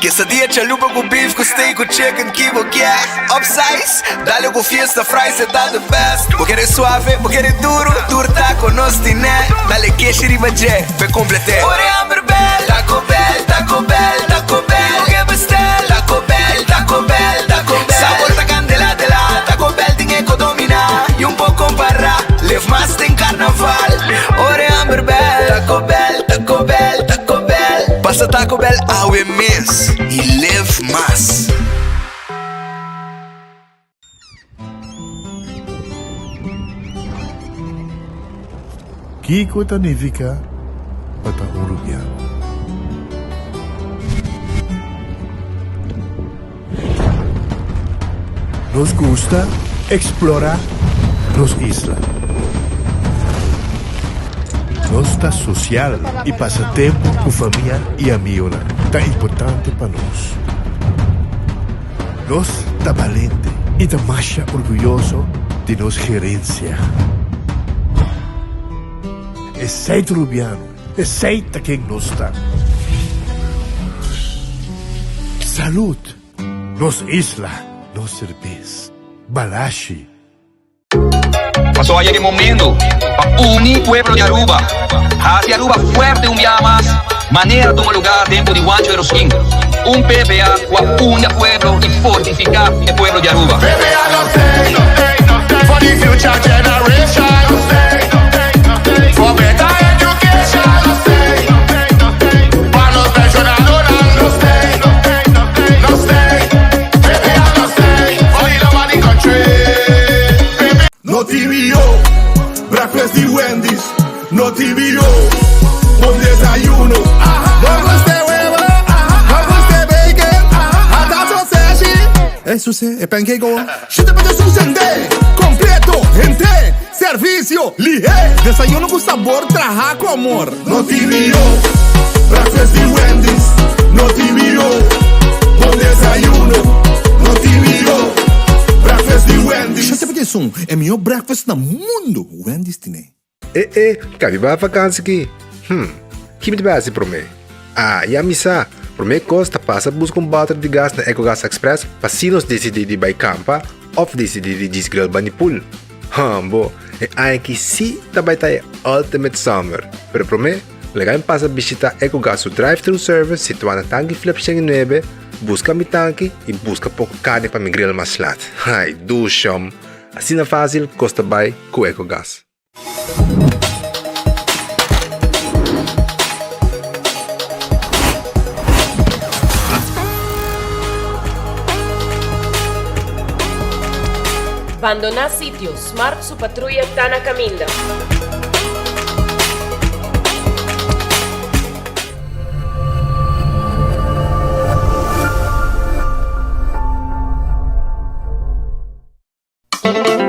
Quesadilla chalupa ku beef ku steak ku chicken ki bo kier Upsize, dale ku fiesta fries e ta the best Bo kere suave, bo kere duro, tur taco nos tine Dale keshi riba dje, p'e complete Ora e hamber bel, Taco Bell, Taco Bell, Taco Bell Bo ke bestel, Taco Bell, Taco Bell, Taco Bell Sabor ta candela dela, Taco Bell tin e ko domina Y un por compara, live mas den carnaval Ora e hamber bel, Taco Bell, Taco Bell, Taco Bell Pasa Taco Bell awe mes y live mas. Kiko ta nifiká pa ta un rubiano? Nos gusta eksplorá nos isla. Nos ta sosial i pasa tempu ku famia i amionan ta importante pa nos. Nos ta balente i ta masha orguyoso di nos gerensia. Esei ta Rubiano, esei ta ken nos ta. Salud! Nos isla, nos serbes. Balashi. Paso a yega e momento pa uni pueblo di Aruba, haci Aruba fuerte un biaha mas, manera tuma lugar tempo di Juancho Eroskin, un PPA cu a uni a pueblo y fortifica e pueblo di Aruba. PPA no stay for the future generation, for better education, pa nos pensionadonan, no stay, no stay, PPA no stay for the love of the country. No TVO, breakfast di Wendy's. No TVO, bon desayuno. No gusta huevo, no gusta bacon, hasta sausage. Eso sí, e pancake o. Shita pa su completo, gente, servicio, lihe. Desayuno cu sabor traha cu amor. No TVO, breakfast di Wendy's. No TVO, bon desayuno. No TVO, breakfast di Wendy's. Shita pa un, e mihor breakfast na mundo. Wendy's tine. E e, ka mi bai vakansi ki? Hm, ki mi ta bai hasi promé? Ah, ya mi sa! Promé kos ta pasa buska un bòter di gas na Ecogas Express pa si nos disidí di bai kampa òf disidí di djis grill bani pool. Hambo, e aña aki sí ta bai ta e ultimate summer! Pero promé, laga mi pasa bishitá Ecogas su drive-thru service situá na Tanki Flip 109, buska mi tanki i buska poko karni pa mi grill mas lat. Ai, dushom! Asina fásil kos ta bai ku Ecogas. Bandoná sitio, Smart su patruya ta na kaminda.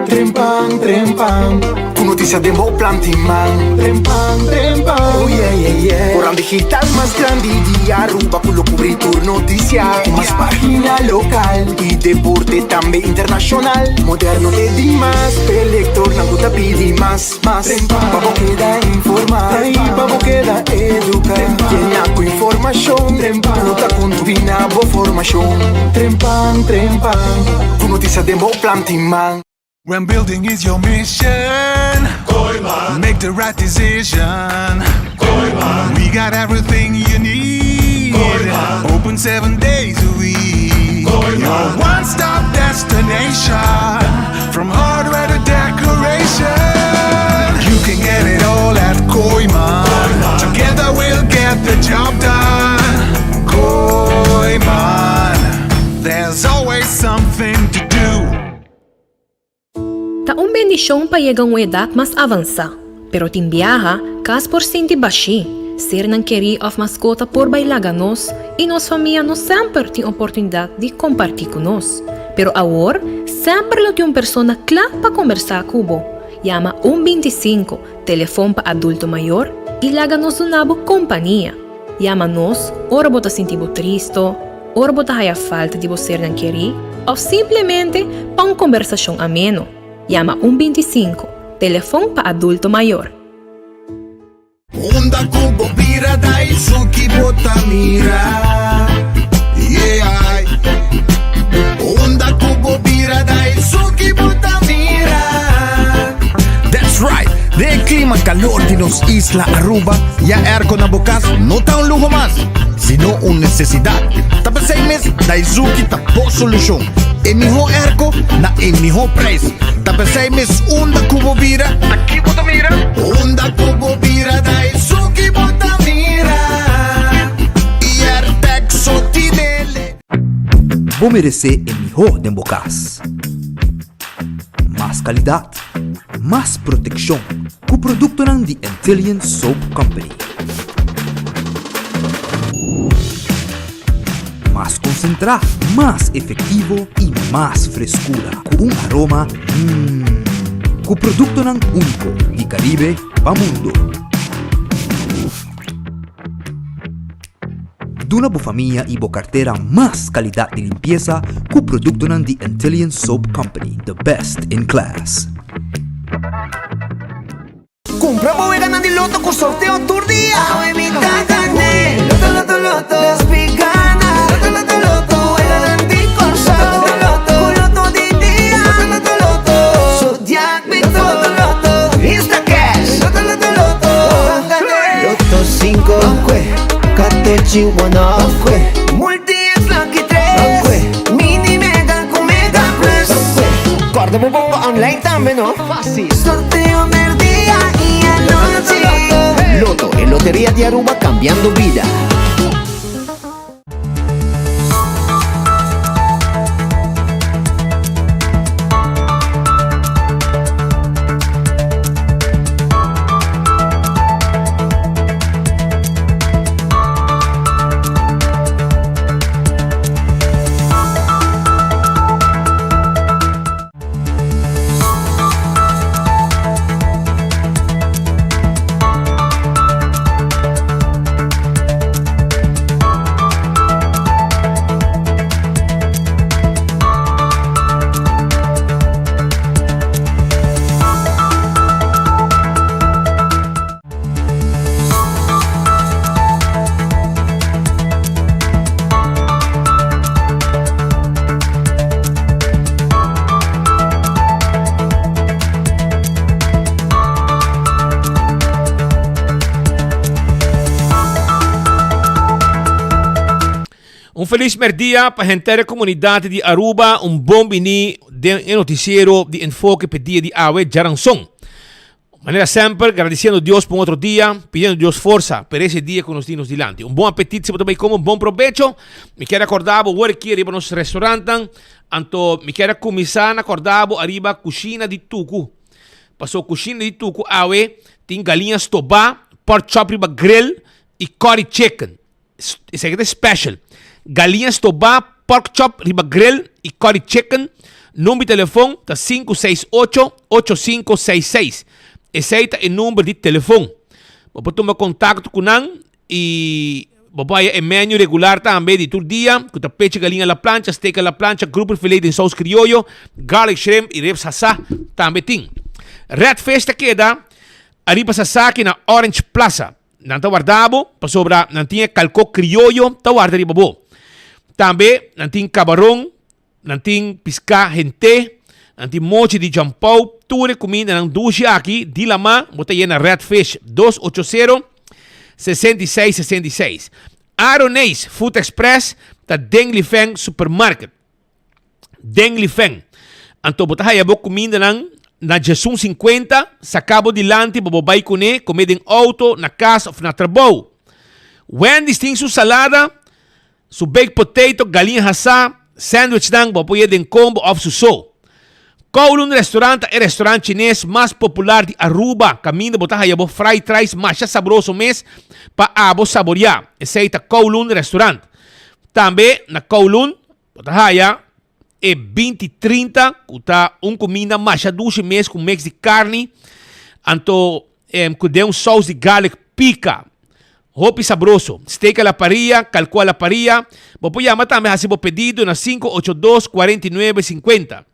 Trempan, trempan, ku notisia den bo planti man. Trempan, trempan, oh yeah, yeah, yeah. Koran digital mas grandi di Aruba ku lo kubri tur notisia. Ku mas pagina lokal i deporte tambe internashonal. Moderno te dimas, p'e lektornan ku ta pidi mas, mas. Pa bo keda informa i pa bo keda eduka. Yena ku informashon ku ta kontribuí na bo formashon. Trempan, trempan, ku notisia den bo planti man. When building is your mission, make the right decision. We got everything you need. Open seven days a week. Your one stop destination. From hardware to decoration. You can get it all at Kooiman. Together we'll get the job done. Kooiman. There's always something to do. Ta un bendishon pa yega un edat mas avansá, pero tin biaha, kas por sinti bashí, sernan kerí òf maskota por bai laga nos i nos famia no semper tin oportunidat di kompartí ku nos. Pero awor, semper lo tin un persona kla pa kombersá ku bo. Yama un 25, telefon pa adulto mayor, i laga nos duna bo kompania. Yama nos ora bo ta sinti bo tristo, ora bo ta haya falta di bo sernan kerí òf simplemente pa un kombersashon ameno. Yama un 25, telefon pa adulto mayor. Unda ku bo bira dai suki bo ta mira. nos isla Aruba, ya airco na bo cas no ta un luho mas, sino un necesidad. Ta p'esey mes Daizuki ta bo solucion. E miho airco na e miho prijs. Ta p'esey mes unda cu bo bira, ta ki bo ta mira? Unda cu bo bira Daizuki bo ta mira. Y Airtec so tinele. Bo meresé e mihó den bo kas. Mas kalidat, mas protekshon ku produktonan di Antillian Soap Company. Mas konsentrá, mas efektivo i mas freskura ku un aroma mmm. Ku produktonan úniko di Karibe pa mundo. Duna bo famia y bo cartera mas calidad di limpieza cu productonan di Antillian Soap Company, the best in class. Cumpra bo weganan di loto cu sorteo tur dia. Awe mi ta gane. Loto, loto, loto. Despi gana. Loto, loto, loto. Weganan di Corsou. Loto, loto, Cu loto di dia. Loto, loto, loto. Zodiac Victor. Loto, loto, loto. Instacash. Loto, loto, loto. Gane. Loto 5. Katochi wanna Multi X Lucky 3 Mini Mega ku Mega Plus Korda bo bongo online tambe no Fácil Sorteo merdia y anochi Lotto, e loteria di Aruba cambiando bida. Un feliz merdia pa henter e comunidad di Aruba. Un bon bini den e noticiero di Enfoke pe dia di awe, djaranson. Manera semper, gradiciendo Dios pa un otro dia, pidiendo Dios forsa pa ese dia cu nos tin nos dilanti. Un bon apetit si bo ta bay come, un bon probecho. Mi kier acorda bo wor aki riba nos restaurantnan, anto mi kier a cuminsa na acorda bo ariba cushina di Tucu. Paso cushina di Tucu awe tin galiña stoba, pork chop riba grill y curry chicken. Esaki ta special. Galiña stobá, pork chop riba grill y curry chicken. Number di telefon ta 568 8566. Esei ta e number di telefon. Bo por tuma contacto cu nan y bo por haya e menu regular tambe di tur dia cu ta pechi galiña a la plancha, steak a la plancha, grouper filet den saus crioyo, garlic shrimp y ribs hasá tambe tin. Red Fish ta keda ariba Sasaki na Orange Plaza. Nan ta warda bo, pasobra nan tin e kalkó krioyo ta warda riba bo. Tambe nan tin kabaron, nan tin piská henté, nan tin mochi di jampou, tur e kumindanan dushi aki di lamá bo ta yena Redfish dos ocho sero, 66 66. Aroneis Food Express ta den Lifeng Supermarket. Den Lifeng. Anto bo ta haya bo kumindanan na djesun sinkuenta, saka bo dilanti pa bo bai kuné, kome den outo, na kas òf na trabou. Wendy's tin su salada, su baked potato, galiña hasá, sandwichnan bo por ye den kombo òf su so. Kowloon Restaurant ta e restaurant chines mas popular di Aruba, kaminda bo ta haya bo fried rice masha sabroso mes pa abo saboriá. Esei ta Kowloon Restaurant. Tambe na Kowloon Bo ta haya e 20 30 ku ta un kuminda masha dushi mes ku mix di karni anto em, ku den un saus di garlic pika. Hopi sabroso. Steak a la parrilla, kalkó a la parrilla. Bo por yama tambe hasi bo pedido na 582 49 50.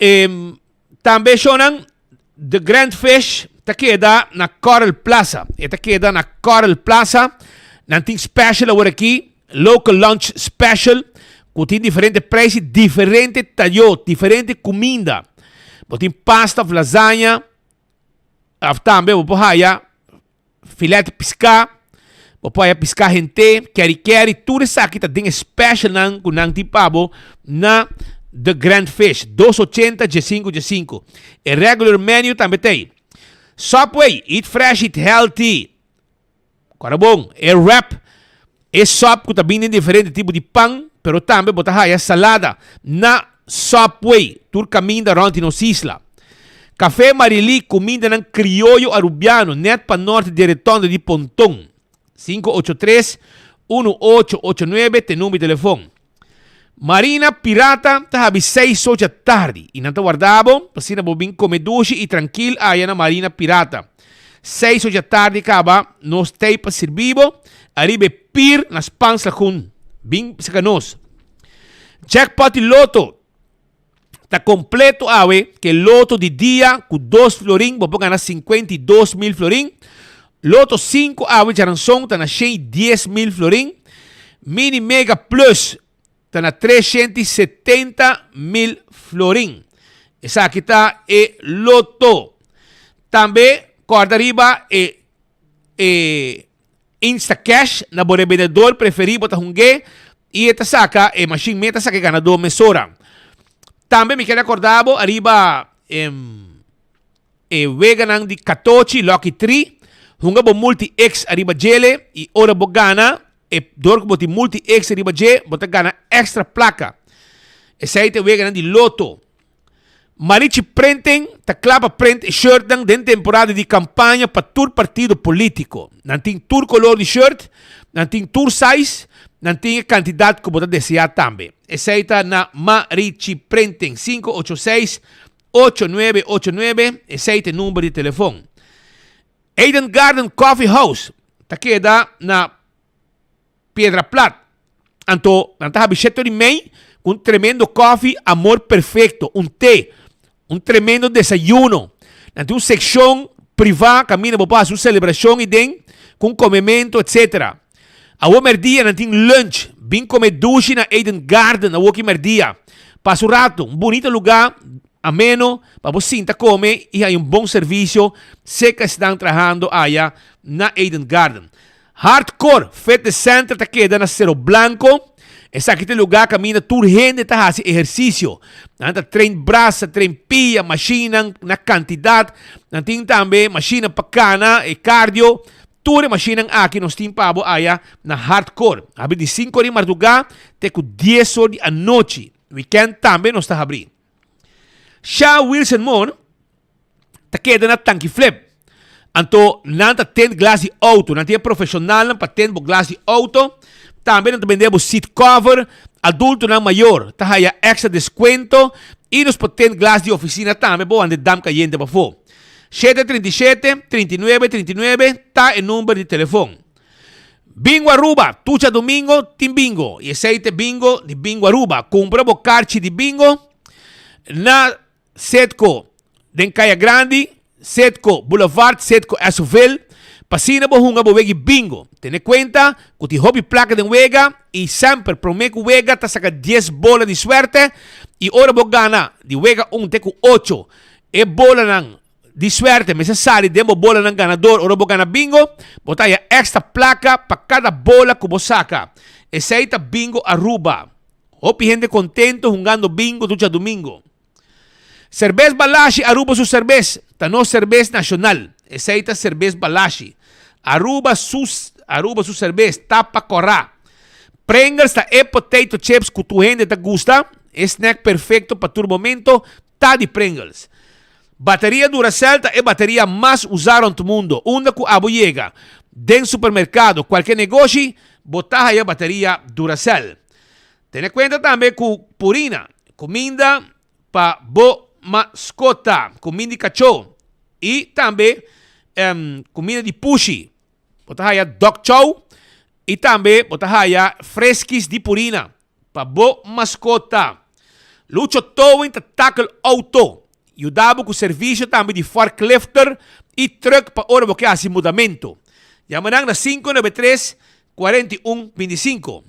Em, tambe shownan The Grand Fish ta keda na Coral Plaza. E ta keda na Coral Plaza. Nan tin special awor aki, local lunch special, ku tin diferente prijs i diferente tayo, diferente kuminda. Bo tin pasta of lasagna. Of tambe bo por haya filet piská, bo por haya piská hent'é, keri keri, tur esaki ta den e specialnan ku nan tin pa bo na The Grand Fish, dos ochenta diesinku diesinku. E regular menu tambe ta ei. Subway, eat fresh, eat healthy. Kora bon, e wrap, e sòp ku ta bini den diferente tipo di pan, pero tambe bo ta haya salada na Subway tur kaminda rònt di nos isla. Café Marilí, kumindanan krioyo arubiano nèt pa nòrt di Retondo di Ponton. 583 1889 t'e number di telefòn. Marina Pirata ta habi seis ocha tardi y nan ta warda bo pa asina bo bin come dushi y trankil aya na Marina Pirata. Seis ocha tardi caba nos tey pa sirbi bo ariba e pier na Spaans Lagoen. Bin saca nos. Jackpot di Lotto ta completo awe ke loto di dia cu dos florin bo por gana 52 mil florin. Loto 5 awe djaranson ta na 110 mil florin. Mini Mega Plus ta na 370 mil florin. Esaki ta e loto. Tambe corda riba e e Instacash na bo rebendedor preferi bo ta hunge y e ta saca e machine me ta saca e ganador mesora. Tambe mi kier acorda bo ariba e weganan di Katochi Lucky Tree. Hunga bo multi X ariba djele y ora bo gana e dor cu bo tin multi X ariba dje bo ta gana extra placa. Esey ta e weganan di loto. Marichi Printing ta kla pa print e shirtnan den temporada di kampaña pa tur partido polítiko. Nan tin tur kolor di shirt, nan tin tur size, nan tin e kantidat ku bo ta deseá tambe. Esei ta na Marichi Printing, 586 8989, esei ta e number di telefon. Eden Garden Coffee House ta keda na Piedra Plat. Anto nan ta habi shete ora y mei cu un tremendo koffie, amor perfecto, un te, un tremendo desayuno. Nan tin un seccion priva caminda bo por haci un celebracion y den cu un comemento etc. Awo merdia nan tin lunch, bin come dushi na Eden Garden awoki merdia. Pasa un rato, un bunita lugar ameno pa bo sinta come y haya un bon servicio seca esnan trahando aya na Eden Garden. Hardcore Fitness Center ta keda na Cerro Blanco. Esaki ta e lugá kaminda tur hende ta hasi ehersisio. Nan ta train brasa, train pia, mashinnan na kantidat. Nan tin tambe mashinnan pa kana, e cardio. Tur e mashinnan aki nos tin pa bo aya na Hardcore. Habri di sinku or di mardugá te ku dies or di anochi. Wikènt tambe nos ta habri. Sha Wilson Moon ta keda na Tanki Flip. Anto nan ta tint glas di auto. Nan tin e profesionalnan pa tint bo glas di auto. Tambe nan ta bende bo seat cover. Adultonan mayor ta haya extra descuento. Y nos por tint glas di oficina tambe bo ande dam cayente pafó. 737 39 39 ta e number di telefon. Bingo Aruba, tucha domingo tin bingo. Y esey ta e bingo di Bingo Aruba. Cumpra bo carchi di bingo na Setco den Kaya Grandi, Setco Boulevard, Setco Esoville, pa asina bo hunga bo wegi bingo. Tene kuenta ku tin hopi plaka den wega i semper promé ku wega ta saka dies bola di suerte i ora bo gana di wega un te ku ocho e bolanan di suerte mester sali den bo bolanan ganador ora bo gana bingo bo ta haya extra plaka pa kada bola ku bo saka. Esei ta Bingo Aruba. Hopi hende contento hungando bingo tur djadumingo. Cerbes Balashi Aruba su cerbes ta nos cerbes nacional. Esey ta Cerbes Balashi. Aruba su Aruba su cerbes tapa cora. Pringles ta e potato chips cu tur hende ta gusta. E snack perfecto pa tur momento ta di Pringles. Bateria Duracell ta e bateria mas usa rond mundo. Unda cu abo yega, den supermercado, cualkier negoshi, bo ta haya bateria Duracell. Tene cuenta tambe cu Purina, cuminda pa bo mascota, cuminda di cacho y tambe cuminda di pushi. Bo ta haya Dog Chow y tambe bo ta haya Friskies di Purina pa bo mascota. Lucho Towing ta tackle auto, yuda bo cu servicio tambe di forklifter y truck pa ora bo ke haci mudamento. Yama nan na 593 41 25.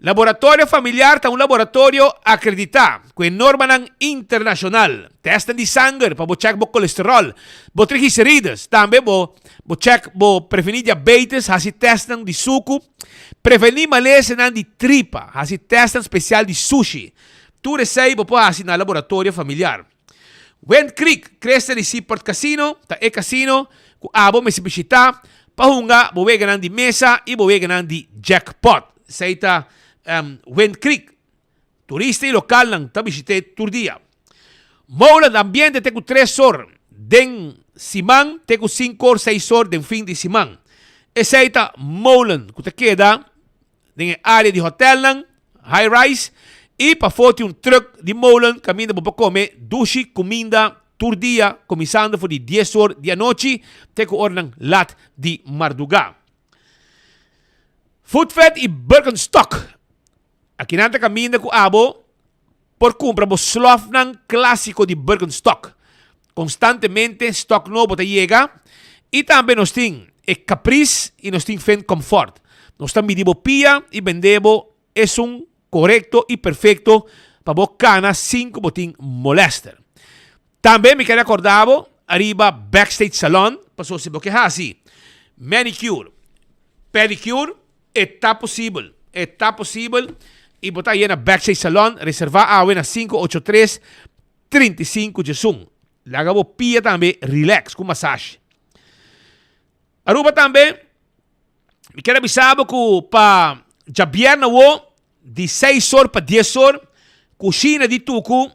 Laboratorio Familiar ta un laboratorio akreditá ku e normanan internashonal. Tèstnan di sanger pa bo chèk bo kolesteròl, bo triglicerides, tambe bo bo chèk bo prevení diabetes, hasi tèstnan di suku, prevení malesenan di tripa, hasi tèstnan spesial di sushi. Tur esei bo por hasi na Laboratorio Familiar. Wind Creek, Cresta di Seaport Casino ta e casino ku abo mester bishitá pa hunga bo weganan di mesa i bo weganan di jackpot. Esei ta Wind Creek. Turista i lokalnan ta bishit'é tur dia. Molen ambiente te ku tres or den siman te ku sinku or seis or den fin di siman. Esei ta Molen ku ta keda den e área di hotelnan, high rise, i pafó tin un trùk di molen kaminda bo por kome dushi kuminda tur dia kuminsando for di dies or di anochi te ku oranan lat di mardugá. Foodfed i Birkenstock. Akinan ta kaminda ku abo por kumpra bo slòfnan klásiko di Birkenstock. Konstantemente stòk nobo ta yega i tambe nos tin e Caprice i nos tin Finn Comfort. Nos ta midi bo pia i bende bo esun korekto i perfekto pa bo kana sin ku bo tin molèster. Tambe mi kere akorda bo ariba Backstage Salon pasobra si bo ke hasi manicure, pedicure, E ta posibel, e ta posibel y bo ta haye na Backstage Salon, reserva awe na 583 35 diesun. Laga bo pia tambe relax cu massage. Aruba tambe, mi kier a bisa bo cu pa djabierna awo di seis or pa dies or, Cushina di Tucu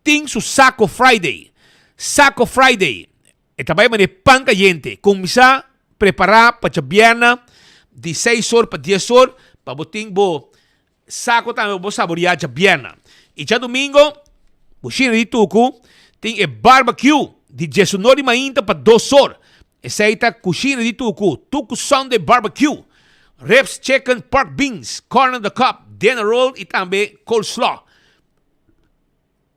tin su Saco Friday. Saco Friday. E ta bai manera pan kayente. Kuminsá prepará pa djabièrnè di seis or pa dies or pa bo tin bo sako tambe pa bo saboriá djabièrnè. I djadumingo, Bushina di Tuku tin e barbecue di diesunor di mainta pa dos or. Esei ta Kushina di Tuku, Tuku Sunday Barbecue. Ribs, chicken, pork beans, corn on the cob, dinner roll i tambe coleslaw.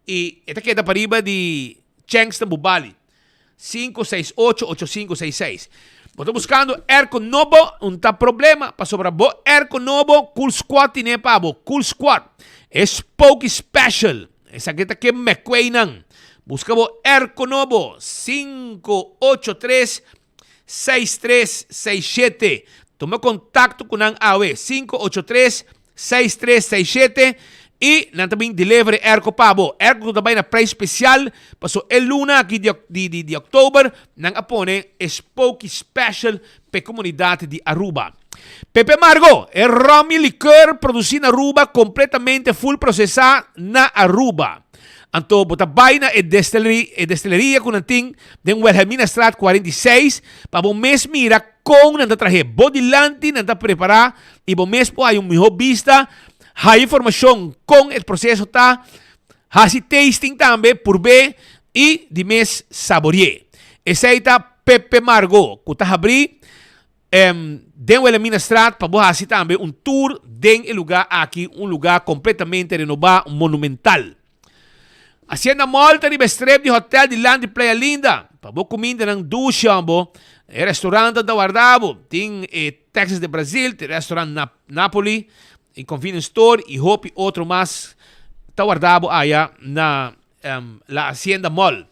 I e ta keda pariba di Cheng's na Bubali. 568-8566. Bo ta buskando airco nobo? Un ta problema, pasobra bo airco nobo Cool Squad tine pa bo. Cool Squad, e Spooky Special. Esaki ta ke mekweenan. Buska bo airco nobo, 583 6367. Tuma kontakto ku nan awe, 583 6367, i nan ta bin deliver e airco pa bo. Airco ku ta bai na prijs spesial, paso e luna aki di di di di oktober nan a pone e Spooky Special pa e komunidat di Aruba. Pepe Margo, e rum i likeur produsí na Aruba kompletamente full prosesá na Aruba. Anto bo ta bai na e destileria, e destileria ku nan tin den Wilhelminastraat 46 pa bo mes mira kon nan ta trah'é. Bo dilanti nan ta prepará i bo mes por haya un mihó bista, haya informashon kon e proseso ta, hasi tasting tambe, purb'é i di mes sabori'é. Esei ta Pepe Margo ku ta habrí Den Wilhelminastraat pa bo hasi tambe un tour den e lugar aki, un lugar completamente renoba, monumental. Hacienda Mall ta riba e strip di hotel dilanti Playa Linda. Pa bo cumindanan dushi hombo, e restaurantnan ta warda bo. Tin e Texas de Brazil, tin restaurant Napoli, e convenience store y hopi otro mas ta warda bo aya na La Hacienda Mall.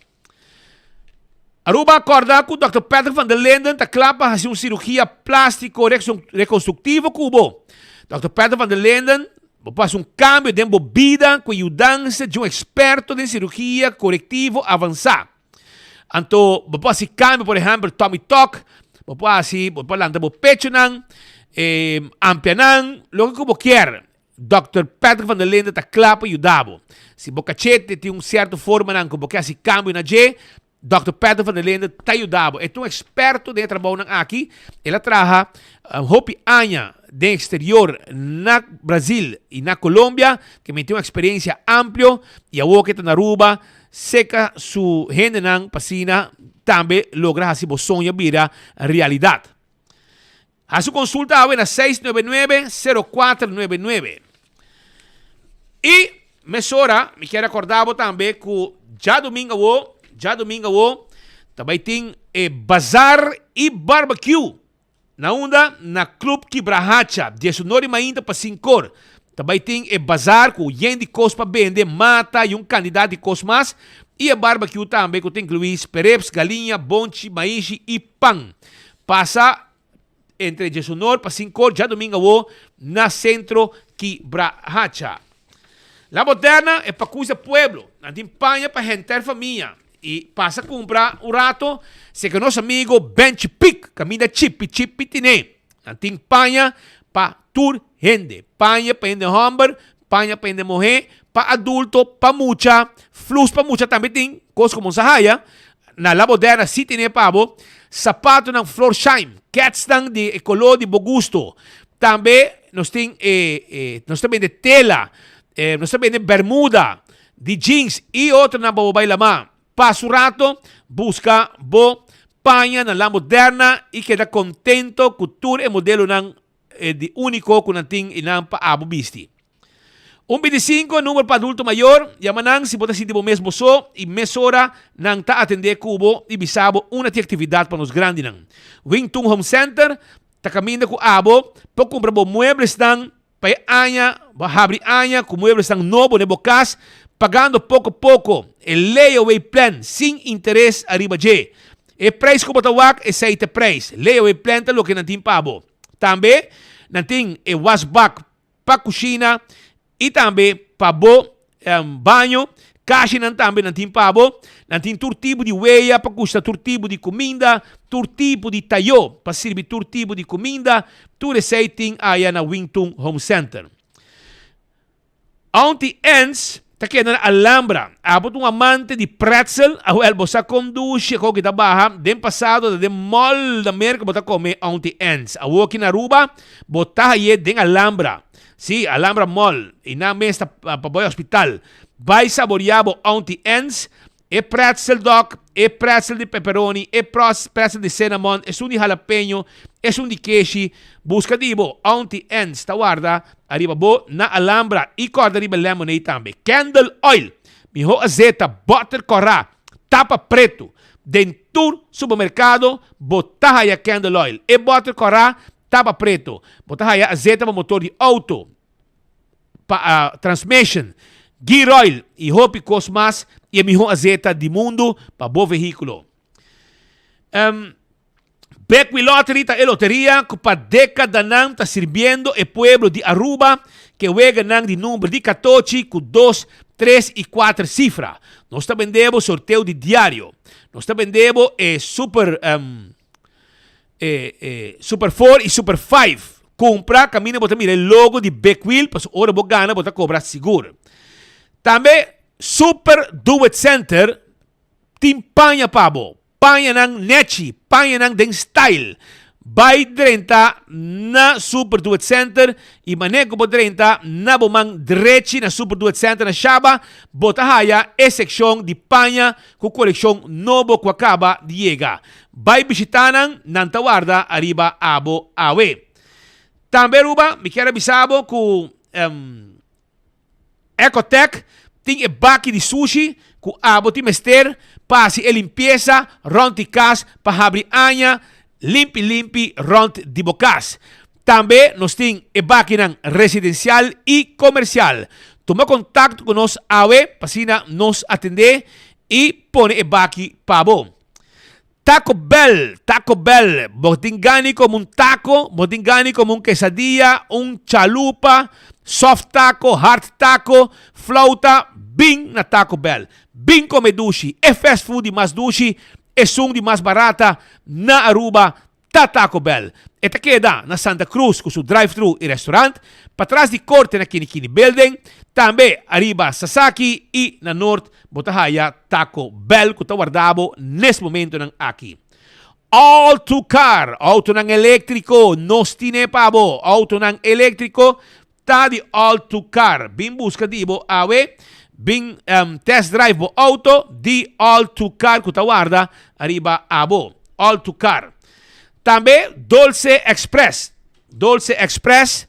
Aruba a acorda cu Dòkter Patrick van der Linden ta cla pa haci un cirugia plastico reconstructivo cu bo. Dòkter Patrick van der Linden bo por haci un cambio den bo bida cu e yudansa di un experto den cirugia corectivo avansa. Anto bo por haci cambio, por ehempel, tummy tuck, bo por haci, bo por lanta bo pechonan, amplia nan, loke cu bo kier. Dòkter Patrick van der Linden ta kla pa yuda bo. Si bo kachete tin un sierto formanan ku bo ke hasi kambio na dje, Dòkter Patrick van der Linden ta yuda bo. E ta un eksperto den e trabounan aki. El a traha hopi aña den eksterior na Brazil i na Colombia, ke men tin un eksperensia amplio i awor ke ta na Aruba seka su hendenan pa asina tambe logra hasi bo soño bira realidat. Hasi un konsulta awe na 699 0499. I mesora mi kier rekordá bo tambe ku djadumingu awo, djadumingu awo ta bai tin e bazar i barbecue na unda? Na Club Kibrahacha, diesunor di mainta pa sinkor. Ta bai tin e bazaar ku yen di kos pa bende, mata i un kandidat di kos mas, i e barbecue tambe ku ta inkluí sperrips, galiña, bonchi, maishi i pan. Pasa entre diesunor pa sinkor djadumingu awo na Sentro Kibrahacha. La Moderna e pakus e pueblo. Nan tin paña pa henter famia. I pasa kumpra un rato seka nos amigo Benchi Pik kaminda chipi chipi tine. Nan tin paña pa tur hende. Paña pa hende hòmber, paña pa hende muhé, pa adulto, pa mucha, flus pa mucha tambe tin, kos ku bo sa haya. Na La Moderna si tine pa bo. Sapatonan Florsheim, kètsnan di e koló di bo gusto. Tambe nos tin e, nos ta bende tela, nos ta bende bermuda, di jeans i otronan pa bo bai lamá. Pasa un rato, buska bo paña na La Moderna i keda kontento ku tur e modelonan di úniko ku nan tin i nan pa abo bisti. Un bintisinko e number pa adulto mayor, yama nan si bo ta sinti bo mes bo so i mesora nan ta atendé ku bo i bisa bo una tin aktividat pa nos grandinan. Wing Tun Home Center ta kaminda ku abo pa kumpra bo mueblesnan pa e aña, bo habri aña ku mueblesnan nobo den bo kas pagando poko poko e layaway plan sin interes ariba dje. E prijs ku bo ta wak esei ta e prijs. Layaway plan ta loke nan tin pa bo. Tambe nan tin e wasbak pa kushina i tambe pa bo baño. Kashinan tambe nan tin pa bo. Nan tin tur tipo di weya pa kushta tur tipo di kuminda, tur tipo di tayo pa sirbi tur tipo di kuminda. Tur esei tin aya na Wing Tun Home Center. Auntie Anne's ta keda na Alhambra. Abo ta un amante di pretzel? Awel, bo sa kon dushi e koki ta baha. Den pasado ta den mall na Merka bo ta kome Auntie Anne's. Awoki na Aruba bo ta haye den Alhambra. Sí, Alhambra Mall. I nan mes ta pa bo e hospital. Bai saboria bo Auntie Anne's. E pretzel dog, e pretzel di pepperoni, e pretzel di cinnamon, esun di jalapeño, esun di keshi. Busca di bo, Auntie Anne's ta warda ariba bo na Alhambra y corda riba lemonade tambe. Candle oil, miho azeta, boter cora, tapa preto. Den tur supermercado bo ta haya candle oil. E boter cora, tapa preto. Bo ta haya azeta pa motor di auto. pa transmission, gear oil y hopi cos mas y e miho azeta di mundo pa bo vehiculo. Um, Bekwee Lottery ta e loteria cu pa decadanan ta sirbiendo e pueblo di Aruba ke weganan di number di catochi cu dos, tres y cuater cifra. Nos ta bende bo sorteo di diario. Nos ta bende bo e super um, E e Super Four y Super Five. Cumpra caminda bo ta mira e logo di Big Wheel pasobra ora bo gana bo ta cobra sigur. Tambe Super Do It Center tin paña pa bo. Pañanan nechi, pañanan den style. Bai drenta na Super Do It Center y mane cu bo drenta na bo man drechi na Super Do It Center na Shaba bo ta haya e seccion di paña cu coleccion nobo cu a caba di yega. Bai bishitá nan, nan ta warda ariba abo awe. Tambe Aruba, mi kier a bisa bo ku Ecotec tin e baki di sushi ku abo tin mester pa hasi e limpiesa rònt di kas pa habri aña limpi limpi rònt di bo kas. Tambe nos tin e bakinan residensial i komersial. Tuma kontakto ku nos awe pa asina nos atendé i pone e baki pa bo. Taco Bell, Taco Bell, bo tin gani como un taco, bo tin gani como un quesadilla, un chalupa, soft taco, hard taco, flauta, bin na Taco Bell. Bin come dushi, e fast food di mas dushi, esun di mas barata na Aruba ta Taco Bell. E ta keda na Santa Cruz cu su drive-thru y restaurant, patras di Corte na Kinikini Building, tambe ariba Sasaki y na Noord bo ta haya Taco Bell cu ta warda bo nes momentonan aki. All to Car, autonan electrico, nos tine pa bo, autonan electrico Ta di All to Car. Bin buska di bo awe. Bin test drive bo auto di All to Car ku ta warda ariba abo. All to Car. Tambe Dolce Express. Dolce Express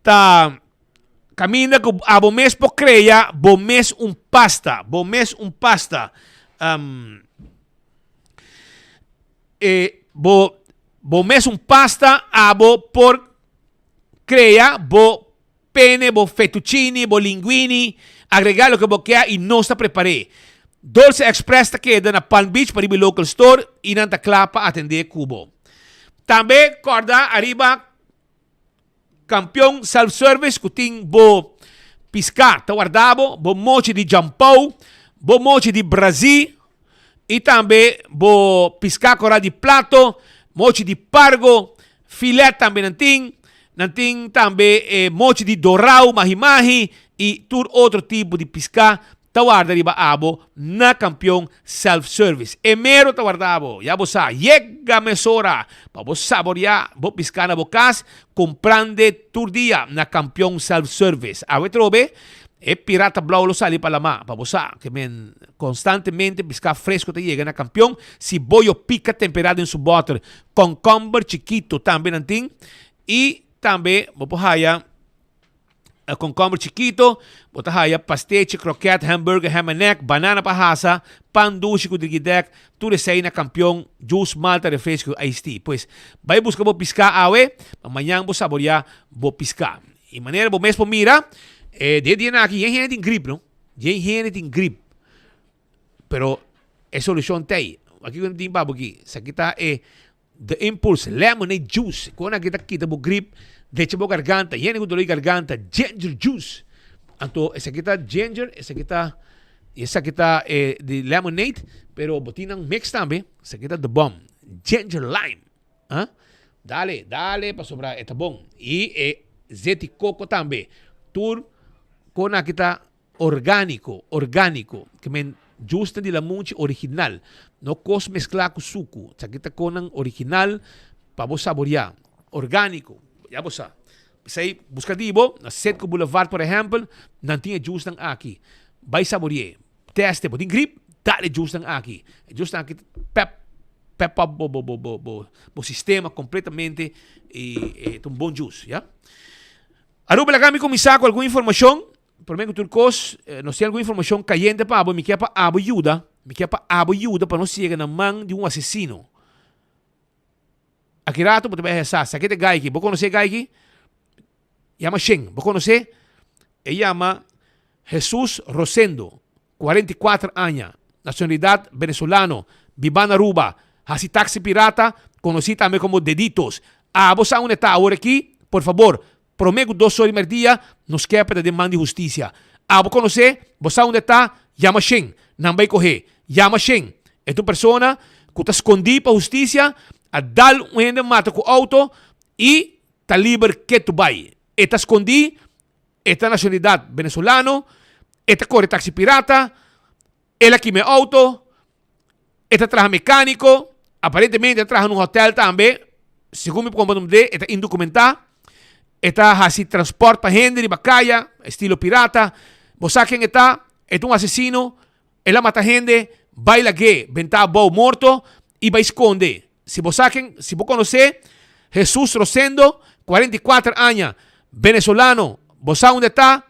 ta kaminda ku abo mes por krea bo mes un pasta. Bo mes un pasta. E bo bo mes un pasta abo por Crea bo pene, bo fettuccini, bo linguini, agregá loke bo ke i nos ta prepar'é. Dolce Express ta keda na Palm Beach pariba e local store i nan ta kla pa atendé ku bo. Tambe kòrda ariba Kampion Self Service ku tin bo piská ta warda bo, bo mochi di jampou, bo mochi di brazí i tambe bo piská kòrá di plato, mochi di pargo, filet tambe nan tin, nan tin tambe e mochi di dorau, mahi mahi i tur otro tipo di piská ta warda riba abo na Kampion Self Service. E mero ta warda abo, ya bo sa, yega mesora pa bo saborea bo piská na bo kas, kumprande tur dia na Kampion Self Service. Awe trobe, e pirata blou lo sali pa lamá, pa bo sa ke men konstantemente piská fresko ta yega na Kampion, siboyo pika temperá den su bòter, kònkòmber chikito tambe nan tin i tambe bo por haya. Concomber chikito, bo ta haya pastechi, kroket, hamburger, ham and egg, banana pa hasa, pan dushi ku drigidek, tur esei na Kampion, juice, malta, refresco i iced tea. Pues, bai buska bo piská awe, pa mañan bo saboreá bo piská. I manera bo mes por mira, e den e dianan aki yen hende tin grip, no? Yen hende tin grip. Pero e solushon ta ei. Aki ku tin pa bo aki? Esaki ta e The Impulse Lemonade Juice, Con aki ta kita bo grip, drecha bo garganta, yende cu dolor di garganta, ginger juice. Anto esaki ta ginger, esaki ta y esaki ta e di lemonade, pero bo tin nan mix tambe, esaki ta the bomb, ginger lime. Ah, dale, dale pasobra e ta bon. Y e zeti coco tambe. Tur con aki ta Orgániko, orgániko, ke men juicenan di lamunchi original, no kos mesklá ku suku, esaki ta konan original pa bo saboriá, orgániko, ya bo sa. P'esei buska di bo, na Citgo Boulevard por ehèmpel, nan tin e juicenan aki, bai sabori'é, tèst'e, bo tin grip, dal e juicenan aki, e juicenan aki ta pèp, pèp up bo bo bo bo bo sistema kompletamente i e ta un bon juice, ya. Aruba laga mi kuminsá ku algun informashon. Promé ku tur kos, nos tin algun informashon kayente pa abo. Mi ke pa abo yuda. Mi ke pa abo yuda pa no siega na man di un asesino. Aki rato bo ta bai hesa. Sa ke ta e gai aki? Bo konosé e gai aki? Yama Shen. Bo konosé? E yama Jesus Rosendo, 44 aña, nashonalidat venezolano, biba na Aruba, hasi taxi pirata, konosí tambe komo Deditos. Abo sa unda e ta awor aki? Por fabor, Promé ku dos ora di merdia, nos kepa ta den man di hustisia. Abo konosé, bo sa unda e ta, yama Shen. Nan bai kohé. Yama Shen. E ta un persona ku ta skondí pa hustisia, a dal un hende mata ku outo i ta liber ketu bai. E ta skondí, e ta nashonalidat benesolano, e ta kore taksi pirata, el a kima e outo, E ta traha mecanico, aparentemente e ta traha na un hotel tambe, segun mi por comprende e ta indocumentá, e ta haci transport pa hende riba caya, estilo pirata, bo sa ken e ta, e ta un asesino, el a mata hende, bai lag'é benta abou morto y bai sconde. Si bo sa ken, si bo conoce Jesus Rosendo, 44 aña, venezolano, bo sa unda e ta,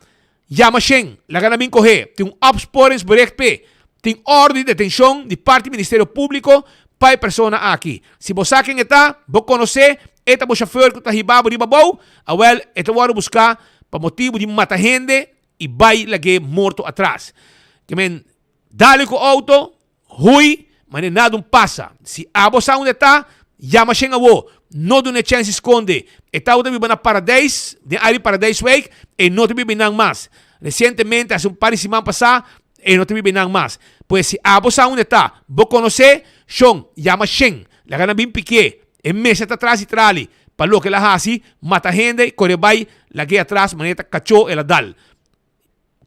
Yama Shen, laga nan bin kohé. Tin un opsporingsbericht p'e. Tin òrdu di detenshon di parti Ministerio Públiko pa e persona aki. Si bo sa ken e ta, bo konosé, e ta bo shofèr ku ta hiba bo riba bou, awèl e ta wòrdu buská pa motibu di mata hende i bai lag'é morto atras. Ke men dale ku outo, Hui, mane nada un pasa. Si abo sa unda e ta, yama shen awo. No duna e chèns di skonde. E tabata biba na Paradijs, den área di Paradijswijk, e no ta biba einan mas. Resientemente, hasi un par di siman pasá, e no ta biba einan mas. Pues si abo sa unda e ta, bo konosé, shon, yama shen. Laga nan bin pikié. E mester ta tras di trali. Pa loke el a hasi, mata hende i kore bai lag'é atras manera ta kachó el a dal.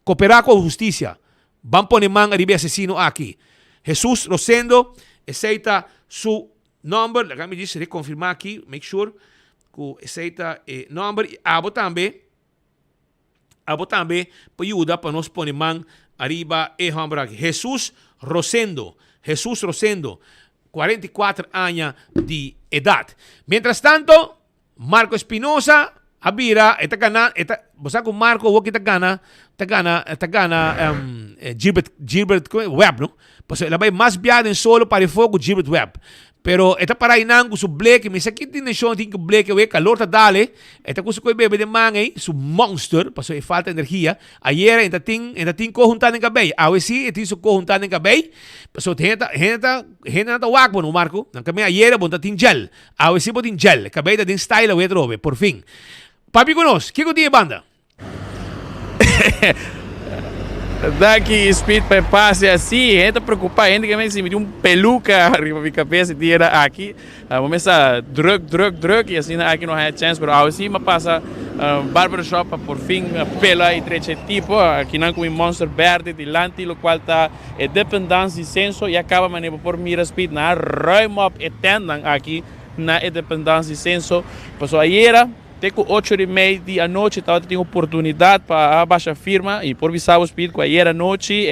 Koperá ku hustisia. Ban pone man ariba e asesino aki. Hesus Rosendo, esei ta su nòmber. Laga mi djis rekonfirmá aki, make sure ku esei ta e nòmber. I abo tambe, abo tambe por yuda pa nos pone man ariba e hòmber aki. Hesus Rosendo, Hesus Rosendo, 44 aña di edat. Mientrastanto, Marco Espinosa a bira, e ta gana, e ta, bo sa ku Marco awor ki ta gana, ta gana, ta gana um, Gilbert, Gilbert Webb, no? Pasobra el a bai mas bia den solo para e fogo Gilbert Webb. Pero e ta para einan ku su bleke, mi sa ki intenshon e tin ku bleke awe, kalor ta dale, e ta ku su koe bebe den man ei, su Monster, pasobra e falta energia. Ayera e ta tin, e ta tin ko huntá den kabei, awe si e tin su ko huntá den kabei, pasobra hende ta, hende ta, hendenan ta wak bo no Marco, nan kaminda ayera bo no ta tin gel, awe si bo tin gel, kabei ta den style awe atrobe, por fin. Papia ku nos, kiko tin e banda? Danki Speed pa e pase asi. Hende ta preocupa, hende ke mester miti un peluca riba mi cabeza e dia aki. Bo mester druk, druk, druk y asina aki no haya chance. Pero awe si mi a pasa barber shop pa por fin pela y drecha e tipo. Akinan cu mi monster berde dilanti locual ta e dependance di censo y a caba manera bo por mira Speed nan a ruim op e tentnan aki na e dependance di censo. Pasobra ayera. Te ku ocho di mei di anochi tabata tin oportunidat pa a basha firma i por bisa bo Speed ku ayer anochi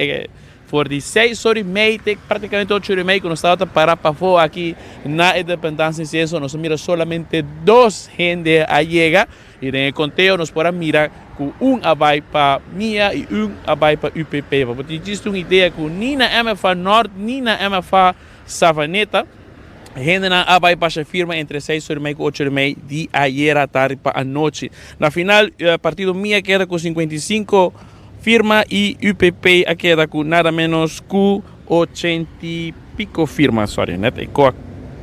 for di seis ora i mei te praktikamente ocho ora i mei ku nos tabata para pafó aki na e dependansia di censo nos a mira solamente dos hende a yega i den e konteo nos por a mira ku un a bai pa mia i un a bai pa UPP. Pa bo tin djis un idea ku ni na MFA Nort ni na MFA Savaneta. Hendenan a bai basha firma entre seis ora y mei ku ocho ora y mei di ayera tardi pa anochi. Na final partido mi a keda ku 55 firma y UPP a keda ku nada menos ku ochenta y pico firma. Sorry, net e ko a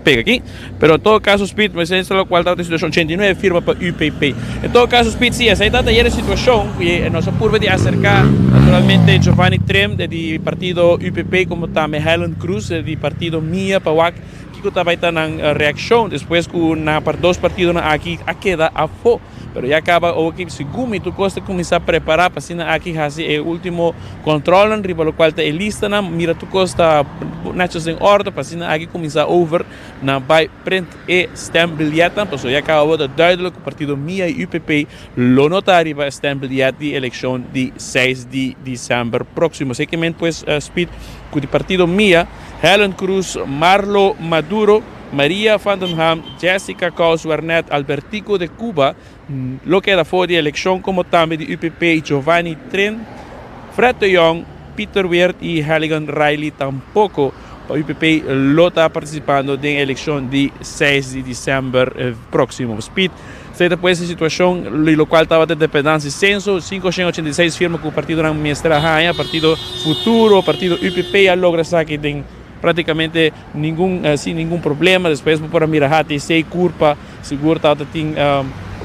pega aki. Pero en todo caso Speed, mester sa locual tabata e situacion, 89 firma pa UPP. En todo caso Speed, si esey tabata ayer e situacion y nos a purba di acerca naturalmente Giovanni Trim di partido UPP como tambe Helen Cruz di partido mia pa wak kiko ta bay ta nan reaccion despues cu nan dos partidonan aki a keda afo. Pero ya caba oki segun mi tur cos ta cuminsa prepara pa asina aki haci e ultimo controlnan riba locual ta e listanan mira tur cos ta netjes den orde pa asina aki cuminsa over na bay print e stembiljetnan pasobra ya caba bo ta duidelijk cu partido mia y UPP lo no ta riba e stembiljet di eleccion di seis di december proximo. Zekermente pues Speed cu di partido mia, Helen Cruz, Marlo Maduro, Maria van den Ham, Jessica Kous Wernet, Albertico de Cuba lo keda for di eleccion como tambe di UPP Giovanni Trin, Fred de Jong, Peter Weert y Halligan Riley tampoco pa UPP lo ta participando den eleccion di seis di december proximo. Speed Esei ta pues e situacion di locual tabata dependancia censo, 586 firma cu partidonan mester a haña, partido Futuro, partido UPP a logra esaki den Prácticamente ningun sin ningun problema. Despues bo por a mira HTC, Curpa, sigur tabata tin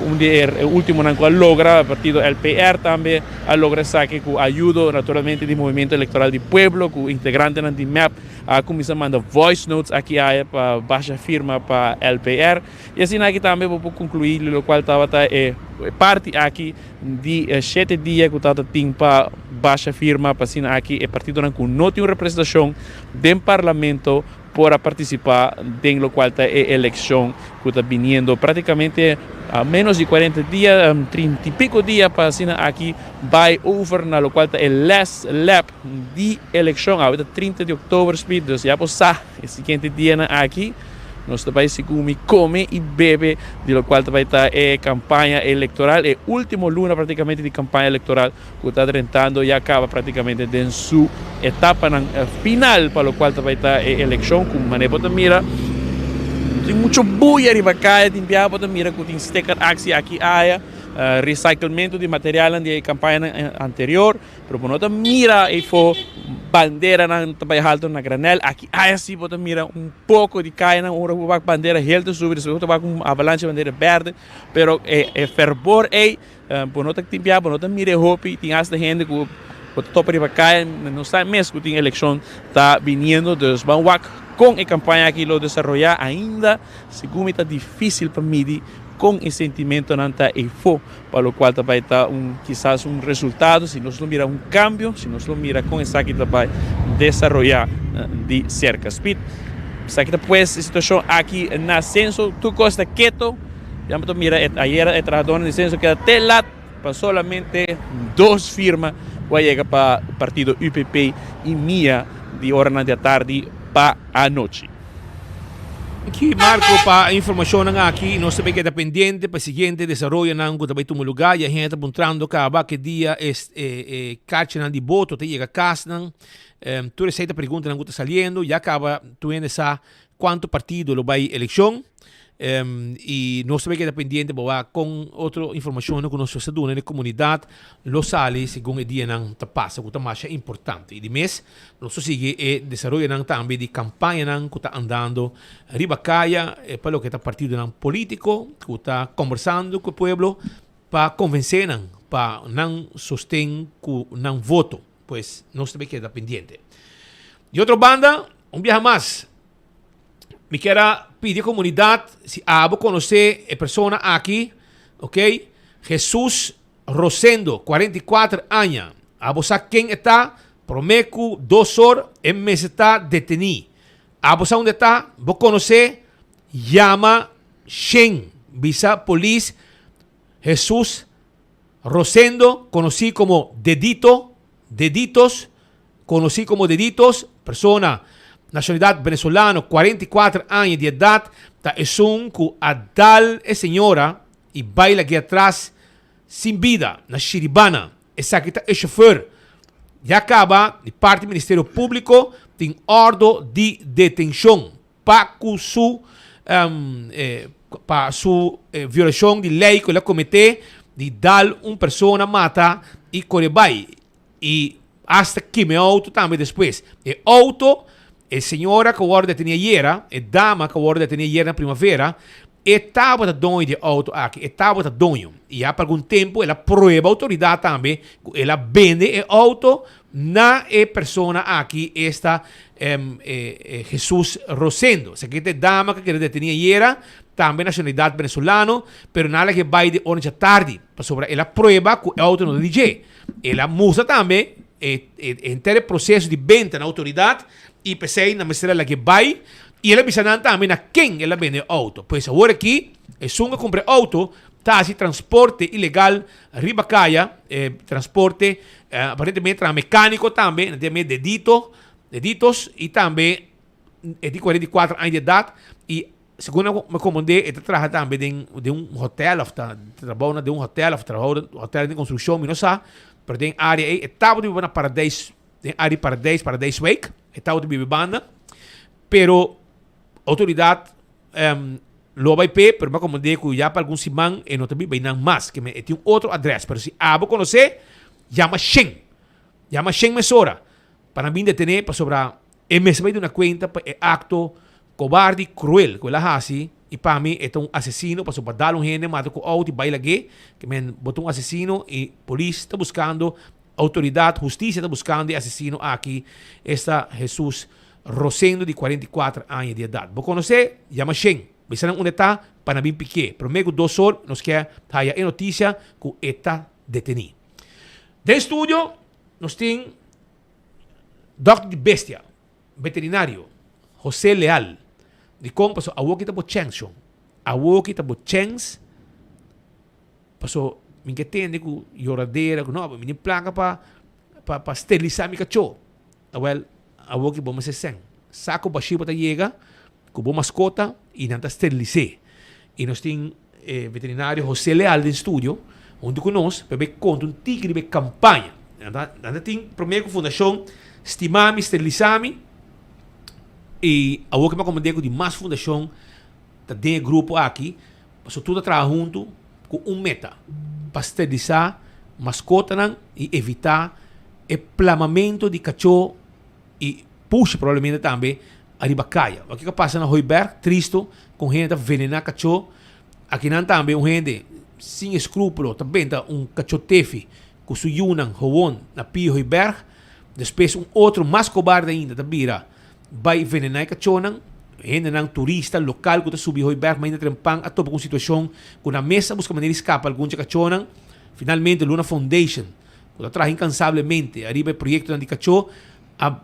un di e ultimonan cu a logra. Partido LPR tambe a logra esaki cu ayudo naturalmente di Movimiento Electoral di Pueblo cu integrantenan di mep a cuminsa manda voice notes aki aya pa basha firma pa LPR. Y asina aki tambe bo por conclui locual tabata e parti aki di e shete dia cu tabata tin pa basha firma pa asina aki e partidonan cu no tin un representacion den parlamento por a participa den locual ta e eleccion cu ta biniendo practicamente a menos di cuarenta dia, trinta y pico dia pa asina aki bay over na locual ta e last lap di eleccion. Awe ta 30 di october speed, dus ya bo sa e siguiente dianan aki Nos ta bai segun mi come y bebe di locual ta bai ta e campaña electoral, e ultimo luna practicamente di campaña electoral cu ta drentando ya caba practicamente den su etapanan final pa locual ta bai ta e eleccion cu mane bo ta mira tin mucho buya riba caya tin bia bo ta mira cu tin sticker actie aki aya recyclemento di materialnan di e campañanan anterior. Pero bo no ta mira eyfo banderanan ta bai halto na granel. Aki aya si bo ta mira un poco di cayanan ora bo wak bandera heel ta subi despues bo ta wak un avalancha bandera berde. Pero e e fervor ey bo no ta tin bia bo no ta mira e hopi. Tin hasta hende cu bo ta topa riba caya no sa mes cu tin eleccion ta biniendo. Dus ban wak con e campaña aki lo desaroya ainda segun mi ta dificil pa midi con e sentimentonan ta eyfo. Pa locual ta bay ta un kisas un resultado si nos lo mira un cambio, si nos lo mira con esaki ta bay desaroya di cerca. Speed, esaki ta pues e situacion aki na Censo, tur cos ta keto, ya bo ta mira ayera e trahadornan di Censo keda te lat pa solamente dos firma cu a yega pa partido UPP y mia di oranan di atardi pa anochi. Danki Marco pa e informacionnan aki. Nos ta bay keda pendiente pa e siguiente desaroyonan cu ta bay tuma lugar. Ya hende ta puntrando caba ke dia e e kachanan di boto ta yega casnan. Tur esey ta preguntanan cu ta saliendo. Ya caba tur hende sa. kuantu partido lo bai elekshon i nos ta bai keda pendiente pa wak kon otro informashonnan ku nos ta duna na e komunidat lo sali segun e dianan ta pasa ku ta masha importante. I di mes nos ta sigui e desaroyonan tambe di kampañanan ku ta andando riba kaya pa loke ta partidonan polítiko ku ta kombersando ku e pueblo pa konvensé nan pa nan sosten ku nan voto. Pues nos ta bai keda pendiente. Di otro banda, un biaha mas, mi kier a pidi e comunidad, si abo conoce e persona aki, ok, Jesus Rosendo, 44 aña, abo sa ken e ta, prome cu dos or e mester ta deteni. Abo sa unda e ta, bo conoce, yama shen, bisa polis, Jesus Rosendo, conoci como Dedito, Deditos, conoci como Deditos, persona nacionalidad venezolano, 44 aña di edad, ta esun cu a dal e señora y bay lag'e atras sin bida na Shiribana. Esaki ta e chofer. Ya caba di parti Ministerio Publico tin ordo di detencion. Pa ku su pa su violashon di lei ku el a kometé di dal un persona mata i kore bai i asta kima e outo tambe despues. E outo e señora ku a wòrdu detení ayera, e dama ku a wòrdu detení ayera na Primavera, e tabata doño di e outo aki, e tabata doño. I ya pa algun tempu el a prueba outoridat tambe ku el a bende e outo Na e persona aki esta Jesus Rosendo. Esaki ta e dama ku a keda deteni ayera, tambe nashonalidat venezolano, pero nan a laga e bai di ora djatardi, pasobra el a prueba ku e outo no ta di dje. El a mustra tambe e henter e proseso di benta na outoridat i p'esei nan mester a laga e bai i el a bisa nan tambe na ken el a bende e outo. Pues awor aki esun ku a kumpra e outo ta hasi transporte ilegal riba kaya, e transporte aparentemente traha mecanico tambe, nan tin dedito, deditos y tambe e tin 44 aña di edad y segun nan me comprende e ta traha tambe den den un hotel of ta trabou na den un hotel of trabou den hotel den construccion mi no sa, pero den area ey e tabata biba na Paradijs, den area di Paradijs, Paradijswijk, e tabata biba e banda, pero autoridad Lo bai p'e, pero mi a komprendé ku ya pa algun siman e no ta biba einan mas, ke men e tin un otro adrès. Pero si abo konosé, yama Shen. Yama Shen mesora pa nan bin detené pasobra e mester bai duna kuenta pa e akto kobardi i kruel ku el a hasi i pa mi e ta un asesino pasobra pa dal un hende mata ku outo i bai lag'é, ke men bo ta un asesino i polis ta buskando, outoridat, hustisia ta buskando e asesino aki, esta Hesus Rosendo di 44 aña di edat. Bo konosé? Yama Shen. Bisa nan unda e ta pa nan bin pikié. Promé ku dos or nos ke haya e notisia ku e ta detení. Den studio nos tin dòkter di bestia, veterinario, José Leal. Dikon? Pasobra awoki ta bo chèns, shon. Awoki ta bo chèns pasobra mi ke tende ku yoradera ku no, mi tin plaka pa pa sterilisá mi kachó. Awel, awor ki bo mester sèn. Sa ku bashí bo ta yega ku bo maskota i nan ta sterilis'é. I nos tin e veterinario José Leal den studio huntu ku nos pa e bai konta un tiki riba e kampaña. Nan ta nan ta tin promé ku fundashon Stima Mi Steriliza Mi i awor ki mi a komprendé ku di mas fundashon ta den e grupo aki pasobra tur ta traha huntu ku un meta, pa sterilisá maskotanan i evitá e plamamentu di kachó i pushi probablemente tambe ariba kaya. Wak kiko a pasa na Hooiberg, tristo kon hende ta venená kachó. Akinan tambe un hende sin eskrúpulo ta benta un kachó tefi ku su yunan howon na pia Hooiberg. Despues un otro mas kobarde ainda ta bira Bai venená e kachónan. Hendenan turista lokal ku ta subi Hooiberg mainta trempan a topa ku un situashon ku nan mes a buska manera di skapa algun dje kachónan. Finalmente Luna Foundation, ku ta traha inkansablemente ariba e proyektonan di kachó, a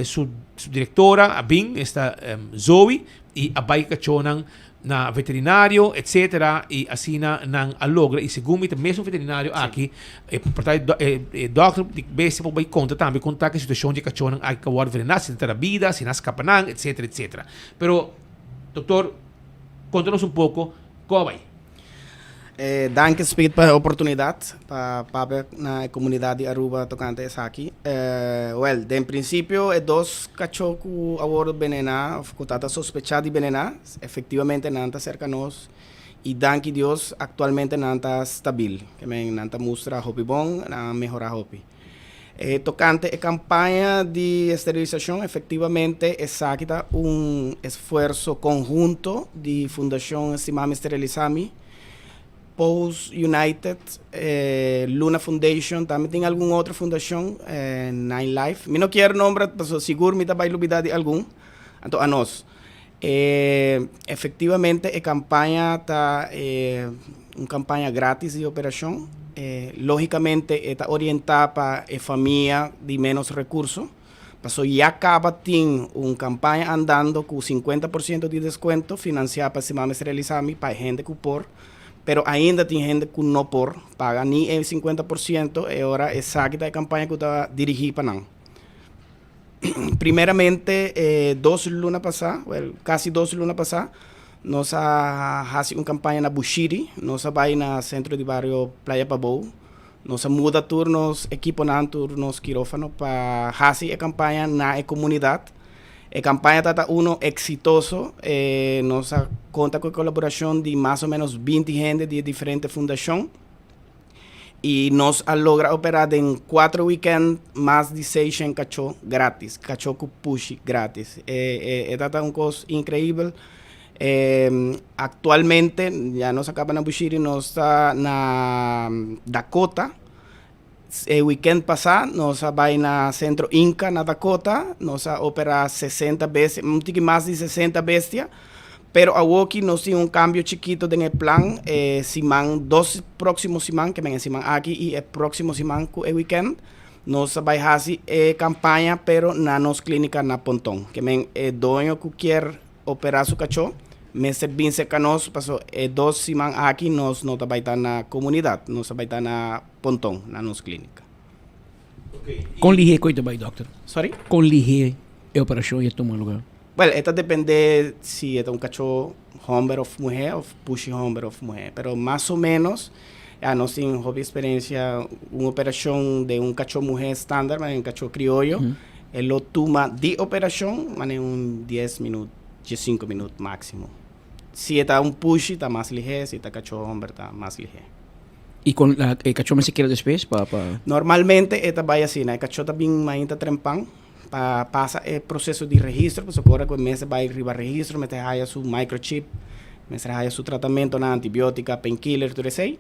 su direktora a bin, esta Zoe, i a bai ku kachónan na veterinario etcetera y asina nan a logra y segun mi ta mesun veterinario aki e por ta e dokter di bestia por bay conta tambe con ta ki situacion di e cachonan aki ka worde venena si nan ta na bida si nan a scapa nan etcetera etcetera pero dokter conta nos un poco con a bay. Eh, danki Speed pa e oportunidad pa papia na e comunidad di Aruba tocante esaki. Eh, wel, den principio e dos cacho cu a wordo benena of cu ta sospecha di benena, efectivamente nan ta cerca nos y danki Dios actualmente nan ta stabil. Ke men nan ta mustra hopi bon, nan a mehora hopi. E tocante e campaña di esterilisacion, efectivamente esaki ta un esfuerzo conhunto di Fundacion Stimami Sterilisami, Paws United, Luna Foundation, tambe tin algun otro fundacion, Nine Life. Mi no kier nombra pasobra sigur mi ta bay lubida di algun, anto anos. E efectivamente e campaña ta un campaña gratis di operacion. Logicamente e ta orienta pa e famia di menos recurso, paso ya caba tin un campaña andando cu 50% di descuento financia pa Stimami Sterilisami pa e hende cu por, pero ainda tin hende cu no por paga ni e 50%, e ora esaki ta e campaña cu ta dirigi pa nan. Primeramente e dos luna pasá, well, kasi dos luna pasá, nos a hasi un kampaña na Bushiri. Nos a bai na sentro di bario Playa Pabou. Nos a muda tur nos ekiponan, tur nos kirófano pa hasi e kampaña na e komunidat. E kampaña tabata uno eksitoso. Nos a konta ku e kolaborashon di mas o ménos binti hende di e diferente fundashon. Y nos a logra opera den cuatro weekend mas di seishen cacho gratis, cacho cu pushi gratis. E, e, e tata un cos increibel. E, actualmente, ya nos a caba na Bushiri, nos ta na Dakota. E weekend pasa nos a bay na Centro Inca na Dakota, nos a opera 60 bestia, un tiki mas di 60 bestia. Pero awoki nos tin un cambio chikito den e plan, e siman, dos proximo siman, ke men e siman aki y e proximo siman cu e weekend, nos ta bay haci e campaña pero na nos clinica na Ponton. Ke men e doño cu kier opera su cacho mester bin cerca nos paso e dos siman aki nos no ta bay ta na comunidad, nos ta bay ta na Ponton, na nos clinica. Con lihe cu e ta bay, dokter? Sorry? Con lihe e operacion ya tuma lugar? Well, e ta depende si e ta un kachó hòmber òf muhé òf pushi hòmber òf muhé. Pero mas o ménos, ya nos tin hopi eksperensia, un operashon den un kachó muhé standaard, manera un kachó krioyo, e lo tuma di operashon manera un dies minüt, diesinku minüt máksimo. Si e ta un pushi ta mas lihé, si ta kachó hòmber ta mas lihé. I kon e kachó mester keda despues pa pa. Normalmente e ta bai asina, e kachó ta bin mainta trempan. Pa pasa e proceso di registro, pasobra ora cu e mester bay riba registro mester haya su microchip, mester haya su tratamentonan, antibiotica, painkiller, tur esey.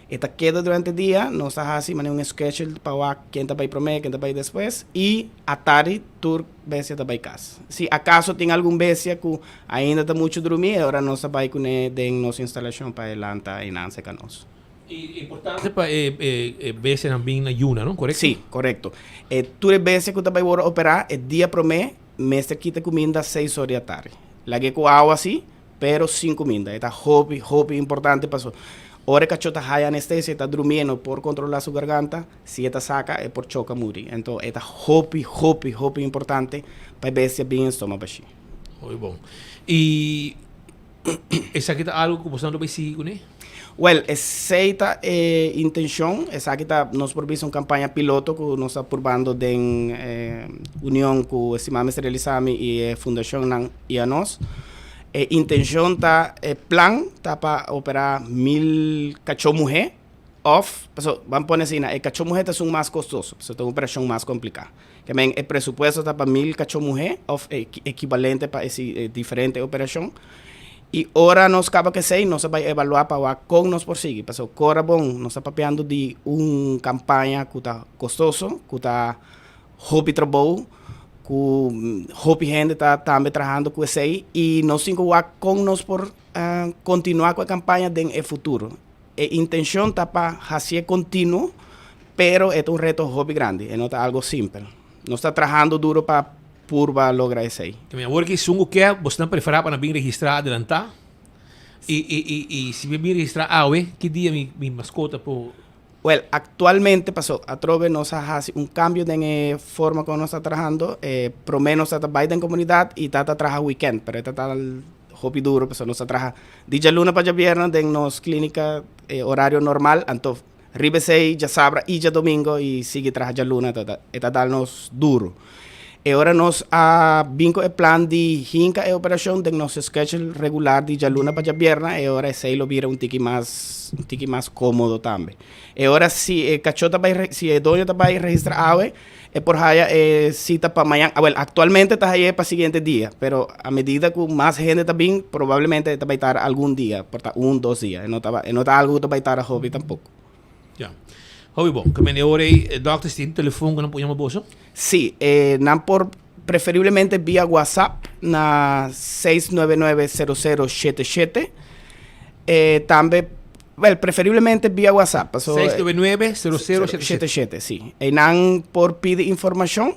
E ta keda durante dia, nos ta haci manera un schedule pa wak ken ta bay prome, ken ta bay despues y atardi tur bestia ta bay cas. Si acaso tin algun bestia cu ainda ta mucho drumi, e ora nos ta bay cune den nos instalacion pa e lanta eynan cerca nos. E importante pa e e bestianan bin na yuna, no? Korekto? Sí, korekto. E tur e bestia ku ta bai wòrdu operá e dia promé mester kita kuminda seis or di atardi. Lag'é ku awa sí, pero sin kuminda. E ta hopi, hopi importante paso ora e kachó ta haya anestesia e ta drumí e no por kontrolá su garganta, si e ta saka e por choka muri. Anto e ta hopi, hopi, hopi importante pa e bestia bin stoma bashí. Hopi bon. I Esaki ta algo ku boso nan lo bai sigui kuné? Wèl, esei ta e intenshon. Esaki ta, nos por bisa, un kampaña piloto ku nos ta purbando den union ku Estimá Mester Elizami i e fundashonnan i anos. E intenshon ta, e plan ta pa operá mil kachó muhé òf, pasobra ban pone asina, e kachó muhé ta esun mas kostoso, pasobra ta un operashon mas kompliká. Ke men e presupuesto ta pa mil kachó muhé òf e ekibalente pa e diferente operashon. I ora nos kaba ku esei nos a bai evaluá pa wak kon nos por sigui. Pasobra kora bon nos ta papiando di un kampaña ku ta kostoso, ku ta hopi trabou, ku hopi hende ta tambe trahando ku esei i nos tin ku wak kon nos por kontinuá ku e kampaña den e futuro. E intencion ta pa hacié continuo, pero e ta un reto hopi grandi, e no ta algo simpel. Nos ta trahando duro pa purba logra esey. Mi awor ki esun ku ke, bosnan preferá pa nan bin registrá adelantá? I, i, i, i si mi bin registrá awe, ki dia mi, mi maskota por. Wel, actualmente paso atrobe nos a haci un cambio den e forma con nos ta trahando. E prome nos ta ta bay den comunidad y ta ta traha weekend, pero e ta ta. hopi duro pasobra nos a traha di djaluna pa djabierna den nos klinika e orario normal anto riba esei djasabra i djadomingo i sigui traha djaluna ta e ta dal nos duro. E ora nos a bin ku e plan di hinka e operashon den nos schedule regular di djaluna pa djabierna e ora esei lo bira un tiki mas un tiki mas komodo tambe. E ora si e kachó ta bai si e doño ta bai registra awe e por haya e sita pa mañan, awel aktualmente ta hay'é pa siguiente dia, pero a medida ku mas hende ta bin probablemente e ta bai tarda algun dia, por ta un, dos dia, e no ta e no ta algu ku ta bai tarda hopi tampoko. Ya. Hopi bon. Ke mende ora ei e dòkter si tin telefon ku nan por yama boso? Sí, e nan por preferiblemente via WhatsApp na 699 0077. E tambe, wel, preferiblemente via WhatsApp. Paso, 699 0077. 77, sí. Einan por pidi informacion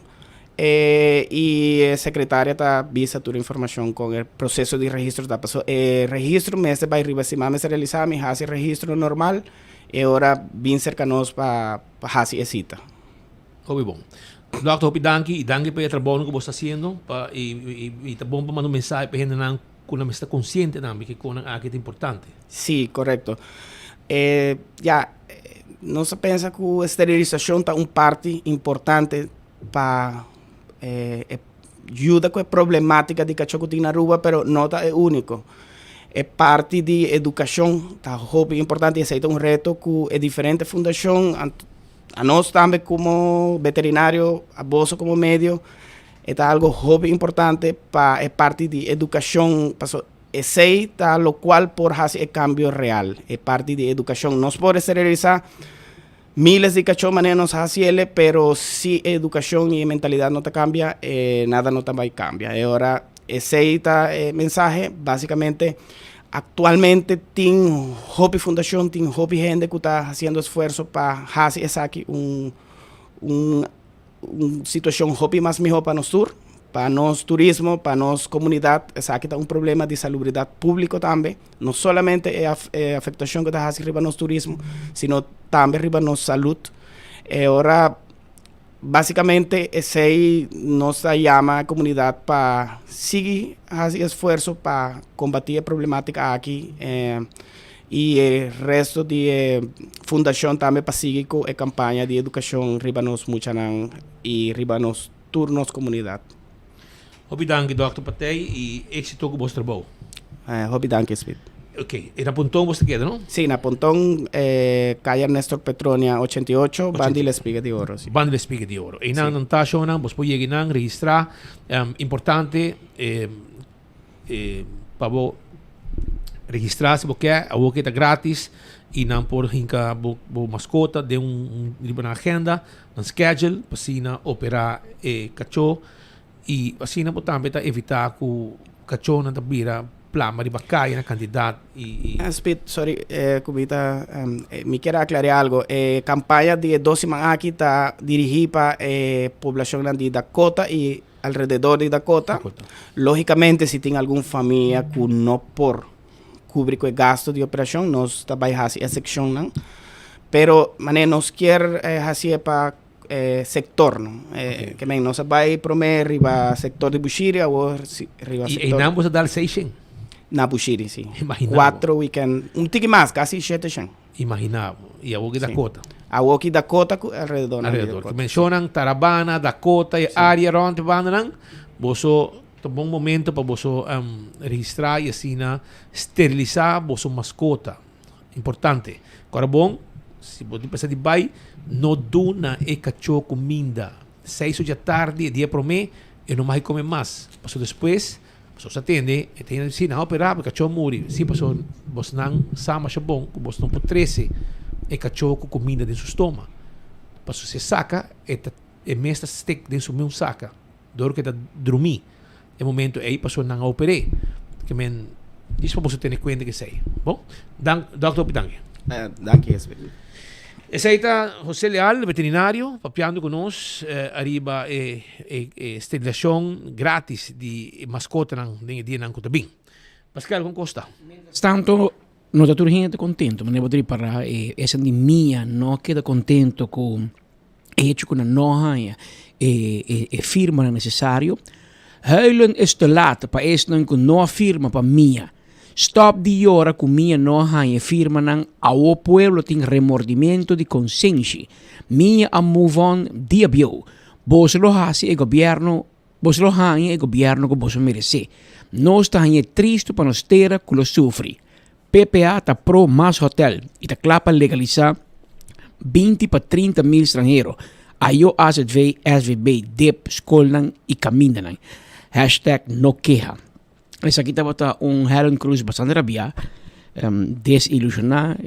eh, y e secretaria ta bisa tur informacion con e proceso di registro ta. Paso e registro mester bay riba siman mester realisa, mi haci registro normal e ora bin cerca nos pa pa haci e cita. Hopi bon. Dokter, hopi danki y danki pa e trabounan cu bo sta haciendo pa y y y ta bon pa manda un mensahe pa hendenan Ku nan mester ta konsiente tambe ke konan aki ta importante. Sí, korekto. E, ya, nos a pensa ku sterilisashon ta un parti importante pa e, e yuda ku e problematika di kachó ku tin na Aruba, pero no ta e úniko. E parti di edukashon ta hopi importante i esei ta un reto ku e diferente fundashon, anos tambe komo veterinario, aboso komo medio, E ta algo hopi importante pa e parti di educacion, paso esey ta locual por haci e cambio real, e parti di educacion. Nos por esterilisa miles di cacho manera nos haci ele, pero si e educacion y e mentalidad no ta cambia, nada no ta bay cambia. E ora esey ta e mensahe, basicamente actualmente tin hopi fundacion, tin hopi hende cu ta haciendo esfuerzo pa haci esaki un un. Un situacion hopi mas miho pa nos tur, pa nos turismo, pa nos comunidad. Esaki ta un problema di salubridad publico tambe, no solamente e e afectacion cu ta haci riba nos turismo, sino tambe riba nos salud. E ora basicamente esey nos ta yama e comunidad pa sigui haci esfuerzo pa combati e problematica aki. Y e resto di e fundacion tambe pa sigui cu e campaña di educacion riba nos muchanan y riba nos tur nos comunidad. Hopi danki Dòkter Patey y éxito cu bos trabou. Hopi danki Smith. Ok, e na Ponton bos ta keda no? Si, na Ponton, Caya Nestor Petronia 88, banda di La Espiga di Oro. Banda di La Espiga di Oro. Eynan nan ta shownan, bos por yega eynan, registra. Importante. Pa bo registrá si bo ke, awor ke ta gratis i nan por hinka bo bo maskota den un riba nan agenda, nan schedule pa asina operá e kachó i asina bo tambe ta evitá ku kachónan ta bira plama riba kaya na kantidat i i. Speed, sorry ku mi ta mi kier aclaria algo, e kampaña di e dos siman aki ta dirigí pa e poblashonnan di Dakota i Alrededor di Dakota. Lógicamente si tin algun famia cu no por cubri cu e gasto di operacion nos ta bay haci excepcionnan. Pero manera nos kier haci'e pa e sector no. Ke men nos a bay prome riba sector di Bushiri awor riba sector. Y eynan bo ta dal seishen? Na Bushiri si. Imagina bo. Cuatro weekend, un tiki mas, casi shete shen. Imagina bo. Y awor ki Dakota? Awor ki Dakota cu alrededor nan di Dakota. Alrededor. Mencionan Tarabana, Dakota, e area rond e bandanan. Boso ta bon momento pa boso registra y asina sterilisa boso mascota. Importante. Cora bon, si bo tin pensa di bay, no duna e cacho cuminda. Seis ocho djatardi e dia prome, e no mag come mas. Pasobra despues Pasobra sa tende, e ta hende si nan a operá bo e kachó a muri. Si pasobra bosnan sa masha bon ku bos no por trese e kachó ku kuminda den su stoma. Pasobra si e saka e ta e mes ta stek den su meun saka dor ku e ta drumí e momento ei pasobra nan a oper'é. Ke men djis pa boso tene kuenta ku esei. Bon, dank dòkter hopi danki. Danki Espe. Esei ta José Leal, veterinario, papiando ku nos ariba e e sterilisacion gratis di mascotanan den e dianan cu ta bin. Pascal, con cos ta? Mientras tanto, no ta tur hende contento. Manera bo ta ripara, e esan di mia no a keda contento cu e hecho cu nan no haña e firmanan necesario. Huilen is te laat pa esnan ku no a firma pa mia. Stop di yora ku mia no a haña e firmanan, awo pueblo tin remordimiento di konsenshi. Mia a move on dia bieu. Boso lo hasi e gobierno, boso lo haña e gobierno ku boso meresé. Nos ta hañ'é tristu pa nos tera ku lo sufri. PPA ta pro mas hotel y ta kla pa legalisa 20 pa 30 mil stranhero. Ayo azv, SVB, dip, skolnan y kamindanan. Hashtag no keha. Esaki tabata un Helen Cruz bastante rabia, desilusiona,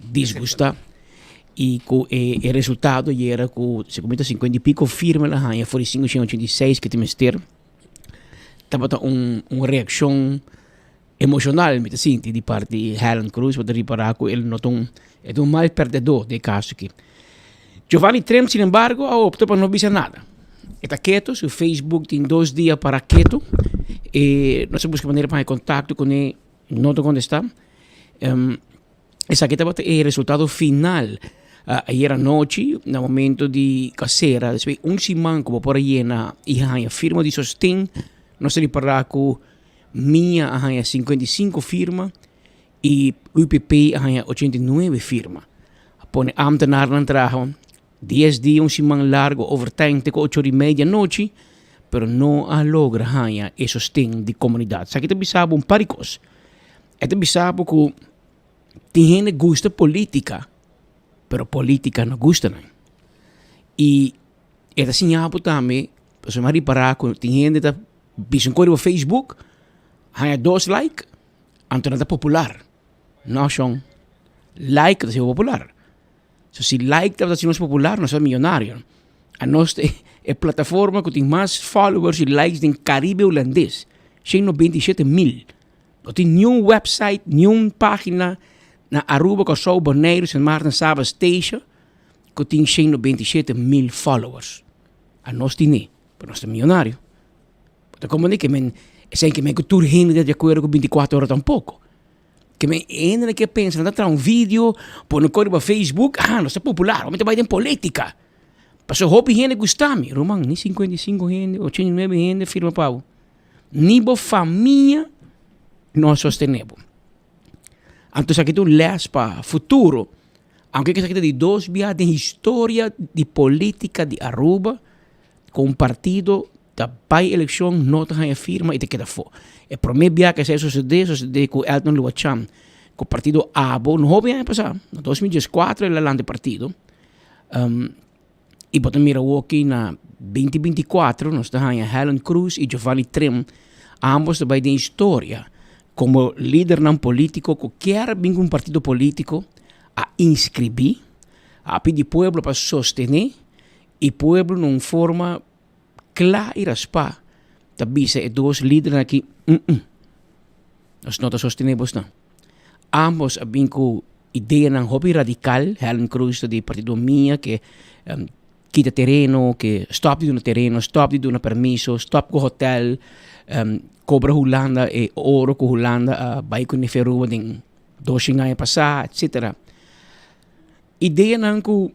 disgusta y cu e resultado yera cu segun mi ta 50 y pico firma el a haña for di 586 cu tin mester. Tabata un reaccion Emocional mi ta sinti di parti Helen Cruz, bo ta ripara cu el no ta un, e ta un mal perdedor den e caso aki. Giovanni Trem sin embargo a opta pa no bisa nada. E ta keto, su Facebook tin dos dia para keto. E nos a busca manera pa haña contacto cune, no ta contesta. Esaki tabata e resultado final ayer anochi na momento di casera despues un siman cu bo por a yena y haña firma di sosten nos a ripara cu Mia a haña 55 firma y UPP a haña 89 firma. A pone ambtenarnan traha dies dia un siman largo overtime te cu ocho ora y media anochi pero no a logra haña e sosten di comunidad. Esaki ta bisa bo un par di cos. E ta bisa bo cu tin hende gusta politica pero politica no gusta nan. Y e ta siña bo tambe pasobra mi a ripara cu tin hende ta Bisa un kos riba Facebook, haña dos like, anto nan ta popular. No shon, like ta hasibo popular. So si like tabata hasi nos popular, nos ta miyonario. Anos ta e plataforma ku tin mas followers i likes den Karibe Hulandes, shen 97 mil. No tin niun website, niun pagina na Aruba, Kòrsou, Boneiru, Sint Maarten, Saba, Statia ku tin 197 mil followers. Anos tine. Pero nos ta miyonario. Bo ta comprende ke men esei ke men ku tur hende ta di akuerdo ku 24 ora tampoco. Ke men hende ke pensa nan ta traha un video pone kos riba Facebook, ah nos ta popular, mi ta bai den politica. Pasobra hopi hende gusta mi. Ruman, ni 55 hende, 89 hende firma pa bo. Ni bo famia no a sostene bo. Anto esaki ta un les pa futuro. Aunke esaki ta di dos bia den historia di politica di Aruba ku un partido ta bai elekshon no ta haña firma i ta keda afó. E promé bia ku esei a sosodé, sosodé ku Elton Luachan ku partido abo no hopi aña pasá, na 2014 el a lanta e partido. I bo ta mira awoki na 2024 nos ta haña Helen Cruz i Giovanni Trim, ambos ta bai den historia komo lidernan polítiko ku kier bin ku un partido polítiko a inskribí, a pidi pueblo pa sostené i pueblo na un forma kla i raspá ta bisa e dos lidernan aki, nos no ta sostené bosnan. Ambos a bin ku ideanan hopi radikal, Helen Cruz ta di partido mia ke kita tereno, ke stòp di duna tereno, stòp di duna permiso, stòp ku hotel, kobra Hulanda e oro ku Hulanda a bai ku Neferua den doshen aña pasá, etsetera. Ideanan ku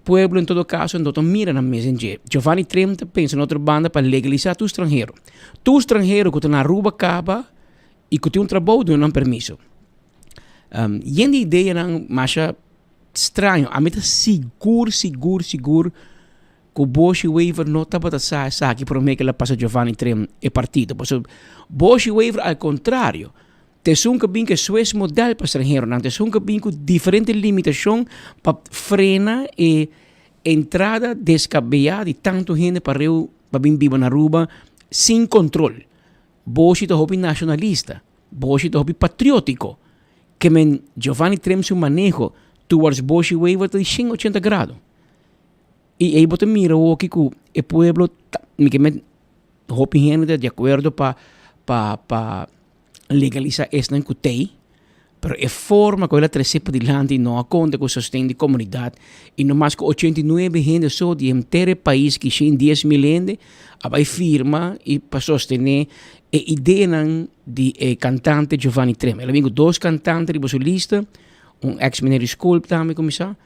pueblo en todo kaso no ta mira nan mes den dje. Giovanni Trim ta pensa na otro banda pa legalisá tur stranhero. Tur stranhero ku ta na Aruba kaba i ku tin un trabou duna nan permiso. Yen di ideanan masha straño. Ami ta sigur, sigur, sigur ku Boshy Wever no tabata sa esaki promé ku el a pasa Giovanni Trim e partido. Pasobra Boshy Wever al kontrario ta esun ku a bin ku e Swiss model pa stranheronan, ta esun ku a bin ku diferente limitashon pa frena e entrada deskabeyá di tantu hende pareu pa bin biba na Aruba sin kontrol. Boshy ta hopi nacionalista, Boshy ta hopi patriótico. Ke men Giovanni Trem su maneho towards Boshy Wever ta di 180 grado. I ei bo ta mira hoki ku e pueblo ta, mi ke men hopi hende ta di akuerdo pa pa pa legalisa esnan ku tei, pero e forma ku el a trese padilanti no a konta ku sosten di komunidat i no mas ku 89 hende so di henter e pais ki 110 mil hende a bai firma i pa sostené e ideanan di e kantante Giovanni Trem. El a bin ku dos kantante riba su lista, un eks meneer di skol tambe kuminsá,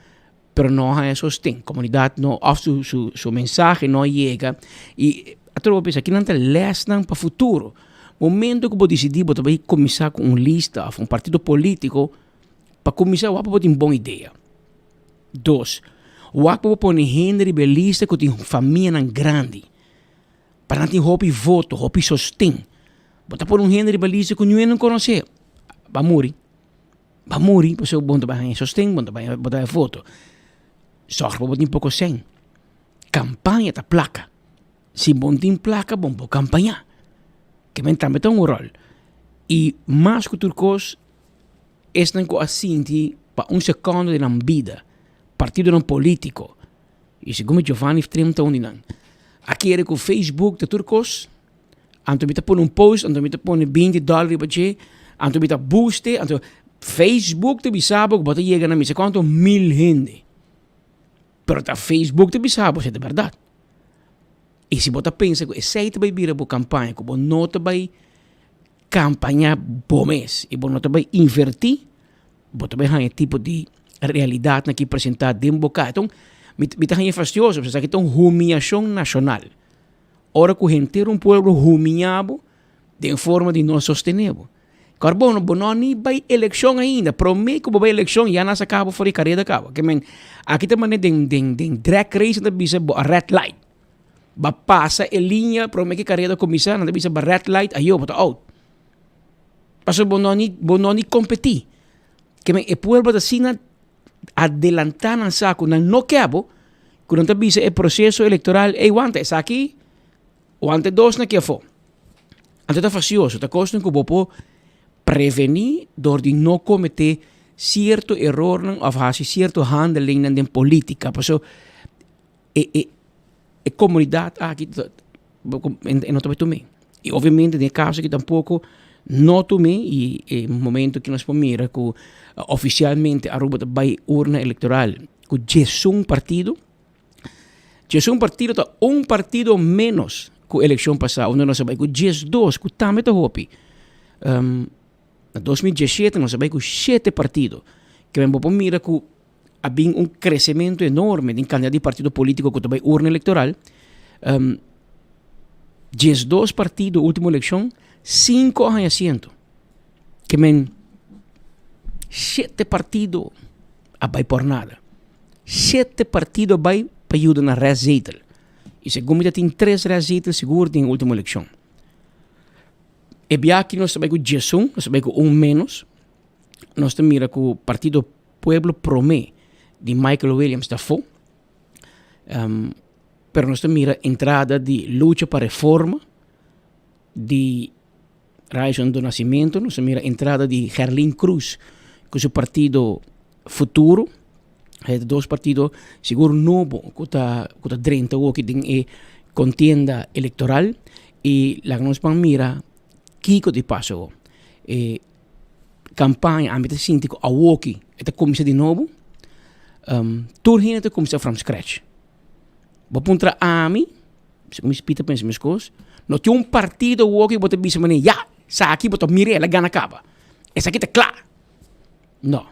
pero no a haña sosten. Komunidat no òf su su su mensahe no a yega i. Atrobe bo bisa kinan ta lèsnan pa futuro. Momento ku bo disidí bo ta bai kuminsá ku un lista òf un partido polítiko, pa kuminsá wak pa bo tin bon idea. Dos, wak pa bo pone hende riba e lista ku tin famianan grandi, pa nan tin hopi voto, hopi sosten. Bo ta pone un hende riba lista ku niun hende no konosé, bo a muri. Bo a muri pasobra bo no ta bai haña sosten, bo no ta bai haña voto. Sòrg pa bo tin poko sèn. Kampaña ta plaka. Si bo no tin plaka bo no por kampañá. Ke men tambe ta un ròl. I mas ku tur kos esnan ku a sinti pa un sekondo di nan bida partidonan polítiko i segun mi Giovanni Trim ta un di nan a kere ku Facebook ta tur kos anto mi ta pone un post anto mi ta pone binti dòler riba dje anto mi ta boost e anto Facebook ta bisa bo ku bo ta yega na mi sa kuantu mil hende. Pero ta Facebook ta bisa bo si ta berdad. Y si bo ta pensa cu esey ta bay bira bo campaña, cu bo no ta bay campaña bo mes y bo no ta bay inverti, bo ta bay haña tipo di realidadnan ki presenta den bo cara. Enton, mi mi ta haña fastioso, pasobra esaki ta un humiacion nacional. Ora cu henter un pueblo humiya bo den forma di no sostene bo. Kor bo no bo no ni bai elekshon ainda. Promé ku bo bai elekshon ya nan sa kaba for di kareda kaba. Ke men aki ta manera den den den drag race nan ta bisa bo a red light. Ba pasa e liña promé ku e kareda kuminsá nan ta bisa ba red light ayo bo ta out. Pasobra bo no ni bo no ni kompetí. Ke men e pueblo ta asina adelantá nan sa ku nan no ke bo ku nan ta bisa e proseso elektoral ey wanta esaki wanta e dos na ki afó. Anto ta fasioso, ta kosnan ku bo por prevení dor di no kometé sierto erornan òf hasi sierto handelingnan den polítika. Pasobra e e e komunidat aki ta e no ta bai tum'é. I obviamente den e kaso aki tampoko no tum'é i e momento ku nos por mira ku ofisialmente Aruba ta bai urna elektoral ku diesun partido. Diesun partido ta un partido menos ku elekshon pasá unda nos a bai ku diesdos ku tambe ta hopi. Na 2017 nos a bai ku shete partido. Ke men bo por mira ku a bin un kresementu enorme den kantidat di partido polítiko ku ta bai urna elektoral. 12 partido último elekshon, sinku a haña asiento. Ke men shete partido a bai por nada. Shete partido a bai pa yuda na restzetel. I segun mi ta tin tres restzetel sigur den e ultimo elekshon. E bia aki nos ta bai ku diesun, nos ta bai ku un menos. Nos ta mira ku partido Pueblo Prome di Michael Williams ta afó. Pero nos ta mira entrada di Lucha pa Reforma di Ryson do Nascimento, nos ta mira entrada di Gerlin Cruz ku su partido Futuro. E dos partido sigur nobo ku ta ku ta drenta awoki den e kontienda elektoral i laga nos ban mira kiko di pasa awo. E kampaña ami ta sinti ku awoki e ta kuminsá di nobo, tur hende ta kuminsá from scratch. Bo puntra ami. Mi spita pensa meskos. No tin un partido awor ku bo ta bisa manera, ya, esaki bo ta mira el a gana kaba. Esaki ta kla. No.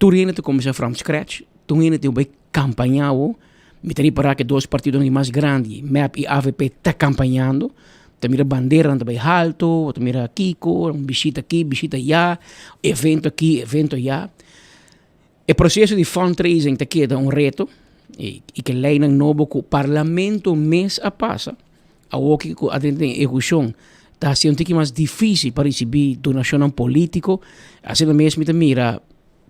Tur hende ta kuminsá from scratch. Tur hende tin ku bai kampaña awor. Mi ta ripará ku e dos partidonan di mas grandi, mep i avp, ta kampañando. Ta mira banderanan ta bai haltu, bo ta mira kiko, bishita aki, bishita aya, evento aki, evento aya. E proseso di fundraising ta keda un reto i ke leinan nobo ku parlamento mes a pasa awoki ku a drenta den ehekushon ta hasi un tiki mas difisil pa risibí donashonnan polítiko. Asina mes mi ta mira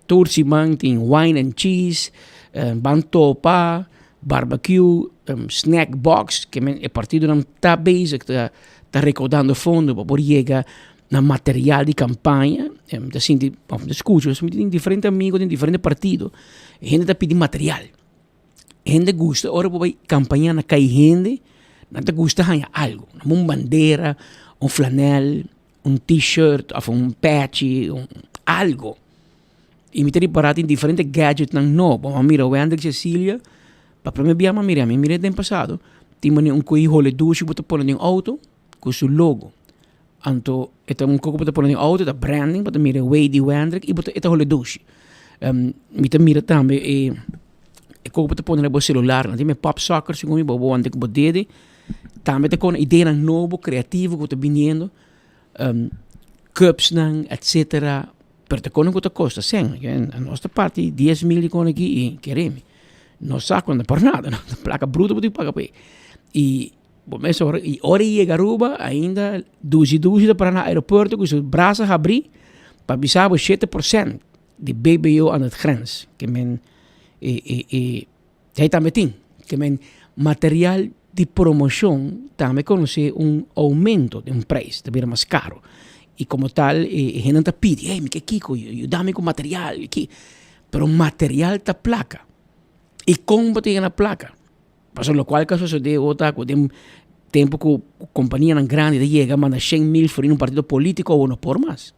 tur siman tin wine and cheese, ban topa, barbecue, snack box, ke men e partidonan ta bezig ta rekoudando fondo pa por yega na material di campaña, mi ta sinti, of mi ta scucha, mi tin diferente amigo den diferente partido, hende ta pidi material. Hende gusta ora bo bai campaña na cay hende, nan ta gusta haña algo, un bandera, un flanel, un t-shirt of un pechi, un algo. Y mi ta ripara tin diferente gadgetnan nobo, bo a mira Wendrick Cecilia, pa prome bia mi a mira, mi a mira den pasado, tin manera un coyi hole dushi bo ta pone den auto cu su logo. Anto e ta un koko bo ta pone den outo, e ta branding, bo ta mira e way di Wendrick i bo ta e ta hole dushi. Mi ta mira tambe e E koe bo ta pone na bo celular, nan tin e pop socket segun mi, bo bo wanta ku bo dede. Tambe ta kon ideanan nobo, creativo ku ta biniendo, cupsnan, etcetera. Pero ta kon ku ta kosta sèn. Nos ta parti 10.000 di kon aki i kere mi, no sa ku no ta por nada, no. Plaka bruto bo tin ku paga p'e. I bo mes ora, i ora e yega Aruba ainda dushi dushi ta para na aeropuerto ku su brasa habrí pa bisa bo 7% di BBO aan het grens. Ke men e e e ei tambe tin. Ke men material di promoshon tambe konosé un oumento den prijs, ta bira mas karo. I komo tal e hendenan ta pidi, hey mi ke kiko, yuda mi ku material, ki. Pero material ta plaka. I kon bo ta yega na plaka? Pasobra lokual ku a sosodé awor ta ku den tempu ku kompanianan grandi ta yega manda 100.000 florin un partido polítiko awor no por mas.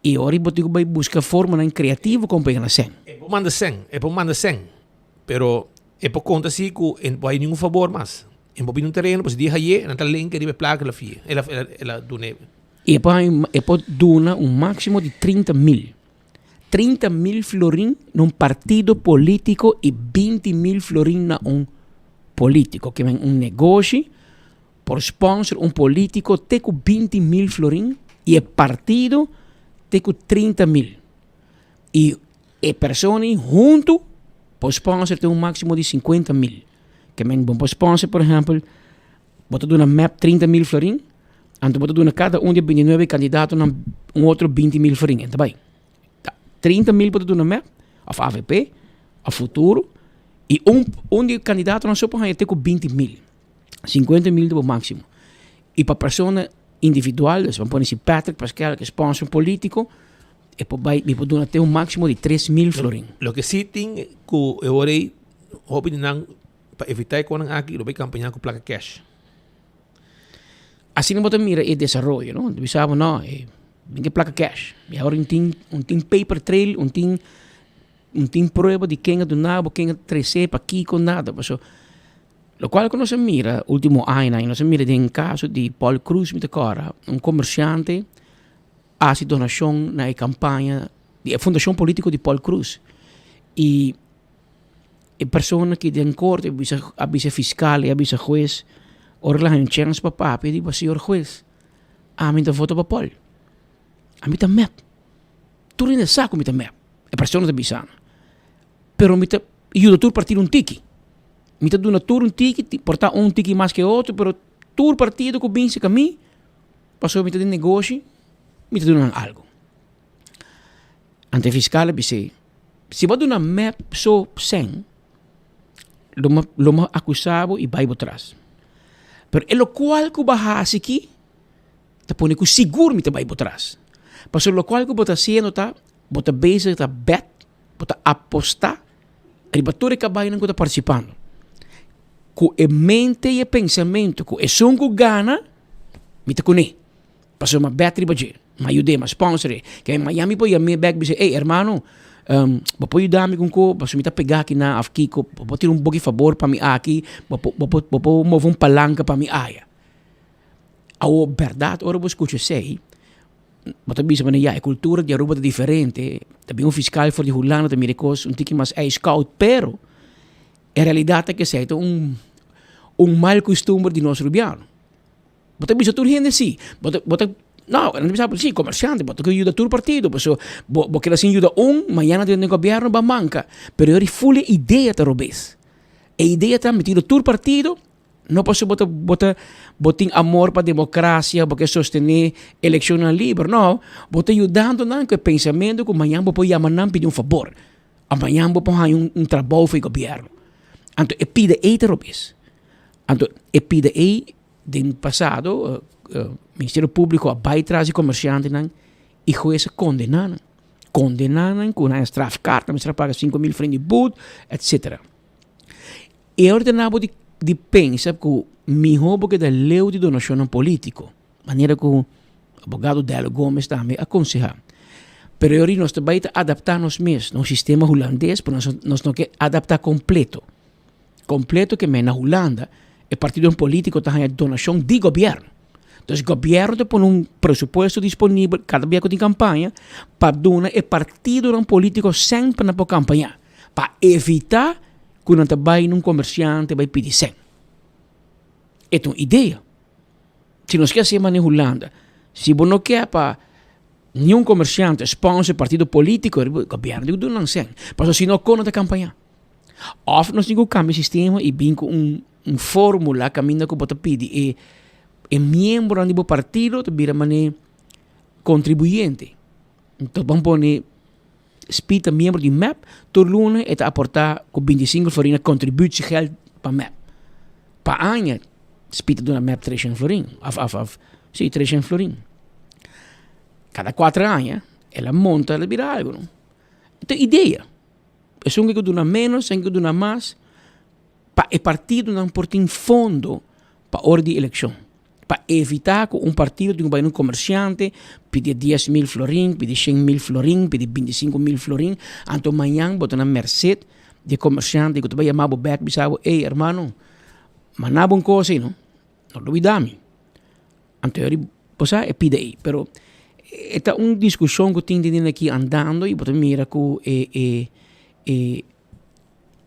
I ora bo tin ku bai buska formanan kreativo kon pa yega na sèn. E por manda sèn, e por manda sèn, pero e por konta si ku e no por haña ningun fabor mas. E por bini un tereno, por si dia hañ'é, nan ta lenka riba e plaka el a fia, el a el a dun'é. I e por haña, e por duna un máksimo di 30.000. 30.000 florin na un partido polítiko i 20.000 florin na un polítiko. Ke men un negoshi por sponsor un polítiko te ku 20.000 florin i e partido te ku 30.000. I e persona ei huntu por sponsor te un máksimo di 50.000. Ke men bo por sponsor por ehèmpel bo ta duna mep 30.000 florin, anto bo ta duna kada un di e 29 kandidatonan un otro 20.000 florin. E ta bai. Ta 30.000 bo ta duna mep òf avp òf Futuro i un un di e kandidatonan so por haña te ku 20.000. 50.000 ta bo máksimo. I pa persona individual, dus bo pone si Patrick Pascal ke sponsor un polítiko, e por bai, mi por duna te un máksimo di 3.000 florin. Loke si tin ku e ora ei hopi di nan pa evitá e konan aki lo bai kampañá ku plaka cash. Asina bo ta mira e desaroyo, no? Bo bisa bo no, e bin ke plaka cash. I awor un tin un tin paper trail, un tin un tin prueba di ken a duna bo, ken a trese, pakiko, nada. Pasobra lokual ku nos a mira ultimo añanan, nos a mira den kaso di Paul Croes mi ta kòrda, un komersiante a hasi donashon na e kampaña di e fundashon politiko di Paul Croes. I e persona ki den korte a bisa a bisa fiskal i a bisa hues ora el a haña un chèns pa papia e di bo señor hues ami ta vota pa Paul ami ta mep tur hende sa ku mi ta mep e persona ta bisa pero mi ta yuda tur partido un tiki mi ta duna tur un tiki por ta un tiki mas ke otro pero tur partido ku bin serka mi pasobra mi ta den negoshi mi ta duna nan algu. Anto e fiskal a bis'é, Si bo a duna mep so sèn, lo mi lo mi akusá bo i bai bo tras. Pero e lokual ku bo a hasi aki ta pone ku sigur mi ta bai bo tras. Pasobra lokual ku bo ta hasiendo ta, bo ta bezig ta bèt, bo ta apostá riba tur e kabaynan ku ta partisipando. Ku e mente i e pensamentu ku esun ku gana, mi ta kuné. Pasobra mi a bèt riba dje, mi a yud'é, mi a sponsor e. Ke Miami por yam'é bèk bisa, ey hermano, bo por yuda mi ku un ko? Pasobra mi ta pegá akinan òf kiko, bo por tira un boki fabor pa mi aki, bo por bo por bo por move un palanka pa mi aya. Awor bèrdat ora bo skucha esei, bo ta bisa manera ya e kultura di Aruba ta diferente, ta bin un fiskal for di Hulanda ta mira e kos un tiki mas ijskoud, pero e realidat ta ku esei ta un un mal kustumber di nos rubiano. Bo ta bisa tur hende si. Bo ta, bo ta, no, nan ta bisa si, komersiante, bo ta ke yuda tur partido, paso bo, bo keda sin yuda un, mañana den gobierno bo a manka. Pero e full e idea ta robes. E idea ta metido tur partido, no paso bo ta, bo ta, bo tin amor pa demokrasia, bo ke sostene elekshonnan liber, no, bo ta yudando nan ku e pensamentu ku mañana bo por yama nan pidi un fabor, òf mañana bo por haña un trabou for e gobierno. Anto e pida ei ta robes. Anto e pida ei den pasado Ministerio Públiko a bai tras di komersiantenan i hues a kondená nan. Kondená nan ku nan strafkaart, nan mester a paga 5000 florin di but, etsetera. E ora ta na bo di di pensa ku mihó bo keda leu di donashonnan polítiko, manera ku abogado Dello Gomez tambe a konsehá. Pero e ora nos ta bai ta adaptá nos mes na un sistema hulandes, pero nos nos no ke adaptá kompleto. Completo ke men na Hulanda e partidonan politico ta haña donacion di gobierno. Entonces gobierno ta pone un presupuesto disponibel cada bia cu tin campaña pa duna e partidonan politico cen pa nan por campaña pa evita. ku nan ta bai na un komersiante bai pidi sèn. E ta un idea. Si nos ke hasi manera Hulanda, si bo no ke pa niun komersiante sponsor partido politiko, gobièrnu tin ku duna nan sèn. Pasobra si no kon nan ta kampañá? Òf nos tin ku kambia sistema i bin ku un un fórmula kaminda ku bo ta pidi e e miembronan di bo partido ta bira manera kontribuyente. Enton ban pone Speed ta miembro di mep, tur luna e ta aporta ku bintisinko florin na kontributiegeld pa mep. Pa aña Speed ta duna mep treshen florin, of of of si treshen florin. Kada kuater aña el a monta el a bira algu no. E ta idea. Esun ke duna menos, esun ke duna mas, pa e partidonan por tin fondo pa ora di elekshon. Pa evitá ku un partido tin ku bai na un komersiante pidi 10.000 florin, pidi 100.000 florin, pidi 25.000 florin, anto mañan bo ta na merced di e komersiante ku ta bai yama bo bèk bisa bo, ey hermano, manda bo un kos ei no, no lubida mi. Anto yori bo sa e pida ei, pero e ta un diskushon ku tin den aki andando i bo ta mira ku e e e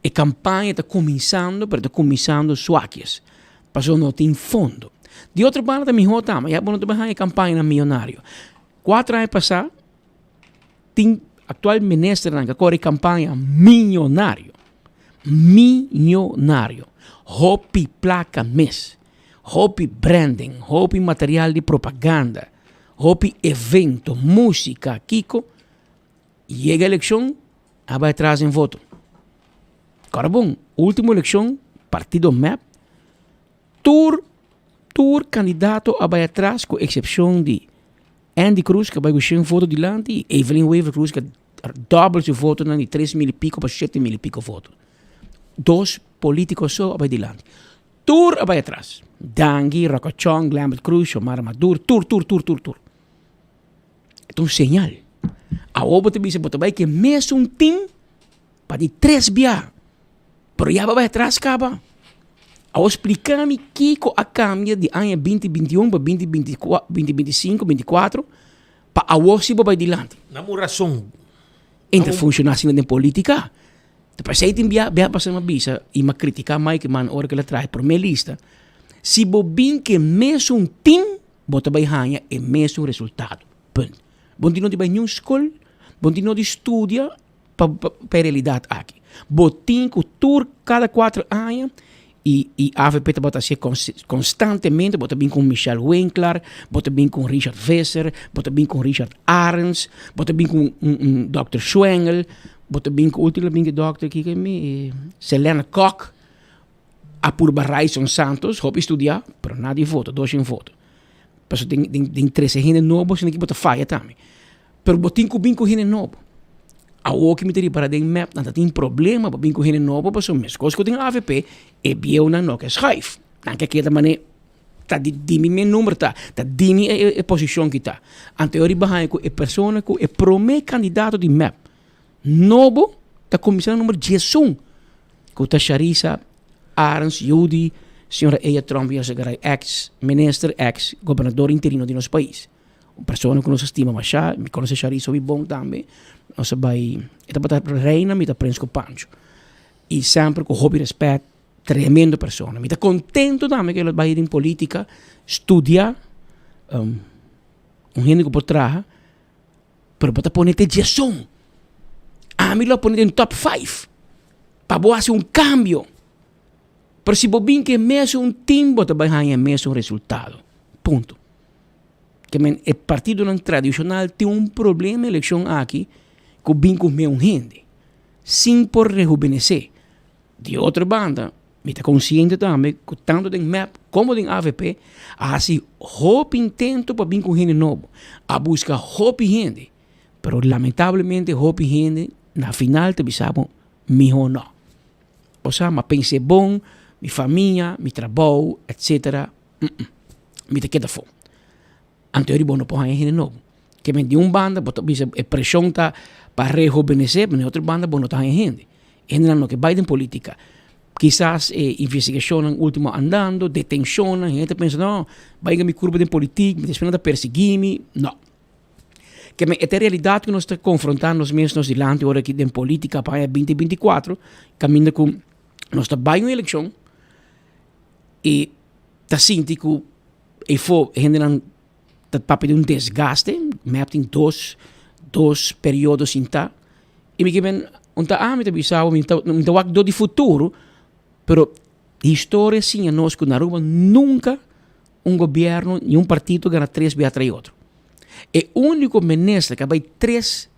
E kampaña ta kuminsando, pero ta kuminsando suakies, pasobra no tin fondo. Di otro banda ta mihó tamba, ya bo no ta bai haña kampañanan miyonario. Kuater aña pasá tin aktual ministernan ku a kore kampaña miyonario, miyonario. Hopi plaka mes, hopi branding, hopi material di propaganda, hopi evento, músika, kiko. Yega elekshon, a bai atras den voto. Kòrda bon, último elekshon, partido mep, tur, tur kandidato a bai atras ku eksepshon di Endy Croes ku a bai ku shen voto dilanti i Evelyn Wever Croes ku a dòbel su votonan di tres mil i piko pa shete mil i piko voto. Dos polítiko so a bai dilanti. Tur a bai atras. Dangui, Rocco Chong, Glenbert Croes, Xiomara Maduro, tur, tur, tur, tur, tur. E ta un señal. Awor bo ta bisa bo ta bai ku e mesun tin pa di tres bia. Pero ya bo bai atras kaba. Awor splika mi kiko a kambia di aña binti binti un pa binti binti binti binti sinku binti kuatro pa awor si bo bai dilanti. Nan un rason. E ta funshoná asina den politika. Ta p'esei tin bia bia pasa mi a bisa i mi a kritiká Mike Eman ora ku el a traha e promé lista. Si bo bin ku e mesun tin. Bo ta bai haña e mesun resultado. Punt. Bo no tin di bai niun skol, bo no tin di studia pa pa e realidat aki. Bo tin ku tur kada kuater aña i i avp tabata hasié konstantemente, bo ta bin ku un Michelle Winklaar, bo ta bin ku un Richard Visser, bo ta bin ku un Richard Arends, bo ta bin ku un un dòkter Schwengel, bo ta bin ku ultimo bin ku e dòkter kiko mi Selena Kok. A purba Ryson Santos, hopi studia, pero nada di voto, dos shen voto. Pasobra den, den, den trese hende nobo, asina ki bo ta faya tambe. Pero bo tin ku bin ku hende nobo. Awor ki mi ta ripara den mep, nan ta tin problema pa bin ku hende nobo, pasobra meskos ku den avp, e bieunan no ke schuif. Nan ke keda mane, ta di di mi mi number ta, ta di mi e e posishon ki ta. Anto e riba haña ku e persona ku e prome kandidato di mep nobo ta kuminsá na number diesun. Ku ta Sharisa Arends yu di señora Eya Tromp Yarzagaray ex minister ex gobernador interino di nos pais. Un persona ku nos a stima masha, mi konosé Sharisa hopi bon tambe, nos a bai e tabata reina mi ta prins ku Pancho. I semper ku hopi rèspèt, tremendo persona. Mi ta kontento tambe ku el a bai den politika, studia, un hende ku por traha. Pero bo ta pone te diesun. Ami lo a pone den top five. Pa bo hasi un kambio. Pero si bo bin ku e mesun team bo ta bai haña e mesun resultado. Punto. Ke men e partidonan tradishonal tin un problema elekshon aki ku bin ku meun hende. Sin por rehubenesé. Di otro banda, mi ta konsiente tambe ku tantu den mep komo den avp a hasi hopi intento pa bin ku hende nobo. A buska hopi hende, pero lamentablemente hopi hende na final ta bisa bo mihó no. Osea, mi a pens'é bon, mi famia, mi trabou, etcetera, mi ta keda afó. Anto eri bo no por haña hende nobo. Ke men di un banda bo ta bisa e preshon ta pa rehobenesé, pero di otro banda bo no ta haña hende. Hendenan no ke bai den politika. Kisas e investigashonnan ultimo andando, detenshonnan, hende ta pensa no, bai mi kurpa den politik, mi ta spera nan ta persiguí mi. No. Ke men e ta e realidat ku nos ta konfrontá nos mes nos dilanti ora aki den politika pa aña binti binti kuatro, kaminda ku. Nos ta bai un elekshon i ta sinti ku efo hendenan ta papia di un desgaste, mep tin dos dos periodo sintá i mi ke men un ta ami ta bisa bo mi ta mi ta wak dor di futuro pero historia siña nos ku na Aruba nunka un gobierno ni un partido gana tres bia tras otro. E úniko minister ku a bai tres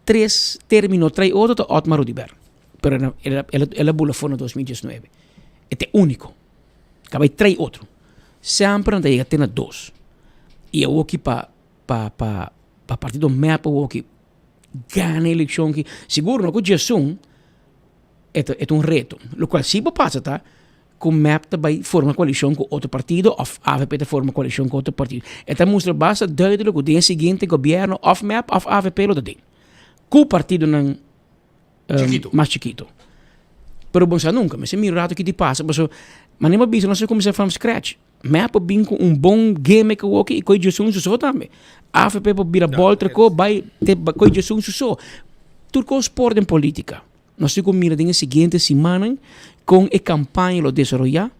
tres término tras otro ta Otmar Oduber pero el a el a bula for na 2019 e ta e úniko. Ka bai trai otro. Semper nan ta yega te na dos. I awoki pa pa pa pa partido mep awoki gana elekshon ki sigur no ku djesun e ta e ta un reto. Lokual si por pasa ta ku mep ta bai forma koalishon ku otro partido òf avp ta forma koalishon ku otro partido. E ta mustra basta duidelijk ku den e siguiente gobièrnu òf mep òf avp lo ta den. Ku partidonan Chikito. Mas chikito. Pero bo sa nunca, mester mira un rato ki di pasa, paso manera bo bisa nos a cuminsa from scratch. Mep por bin cu un bon gimmick awoki y coy djesun su so tambe. Avp por bira bolter ko bay te coy djesun su so. Tur cos por den politica. Nos tin cu mira den e siguiente simannan con e campaña lo desaroya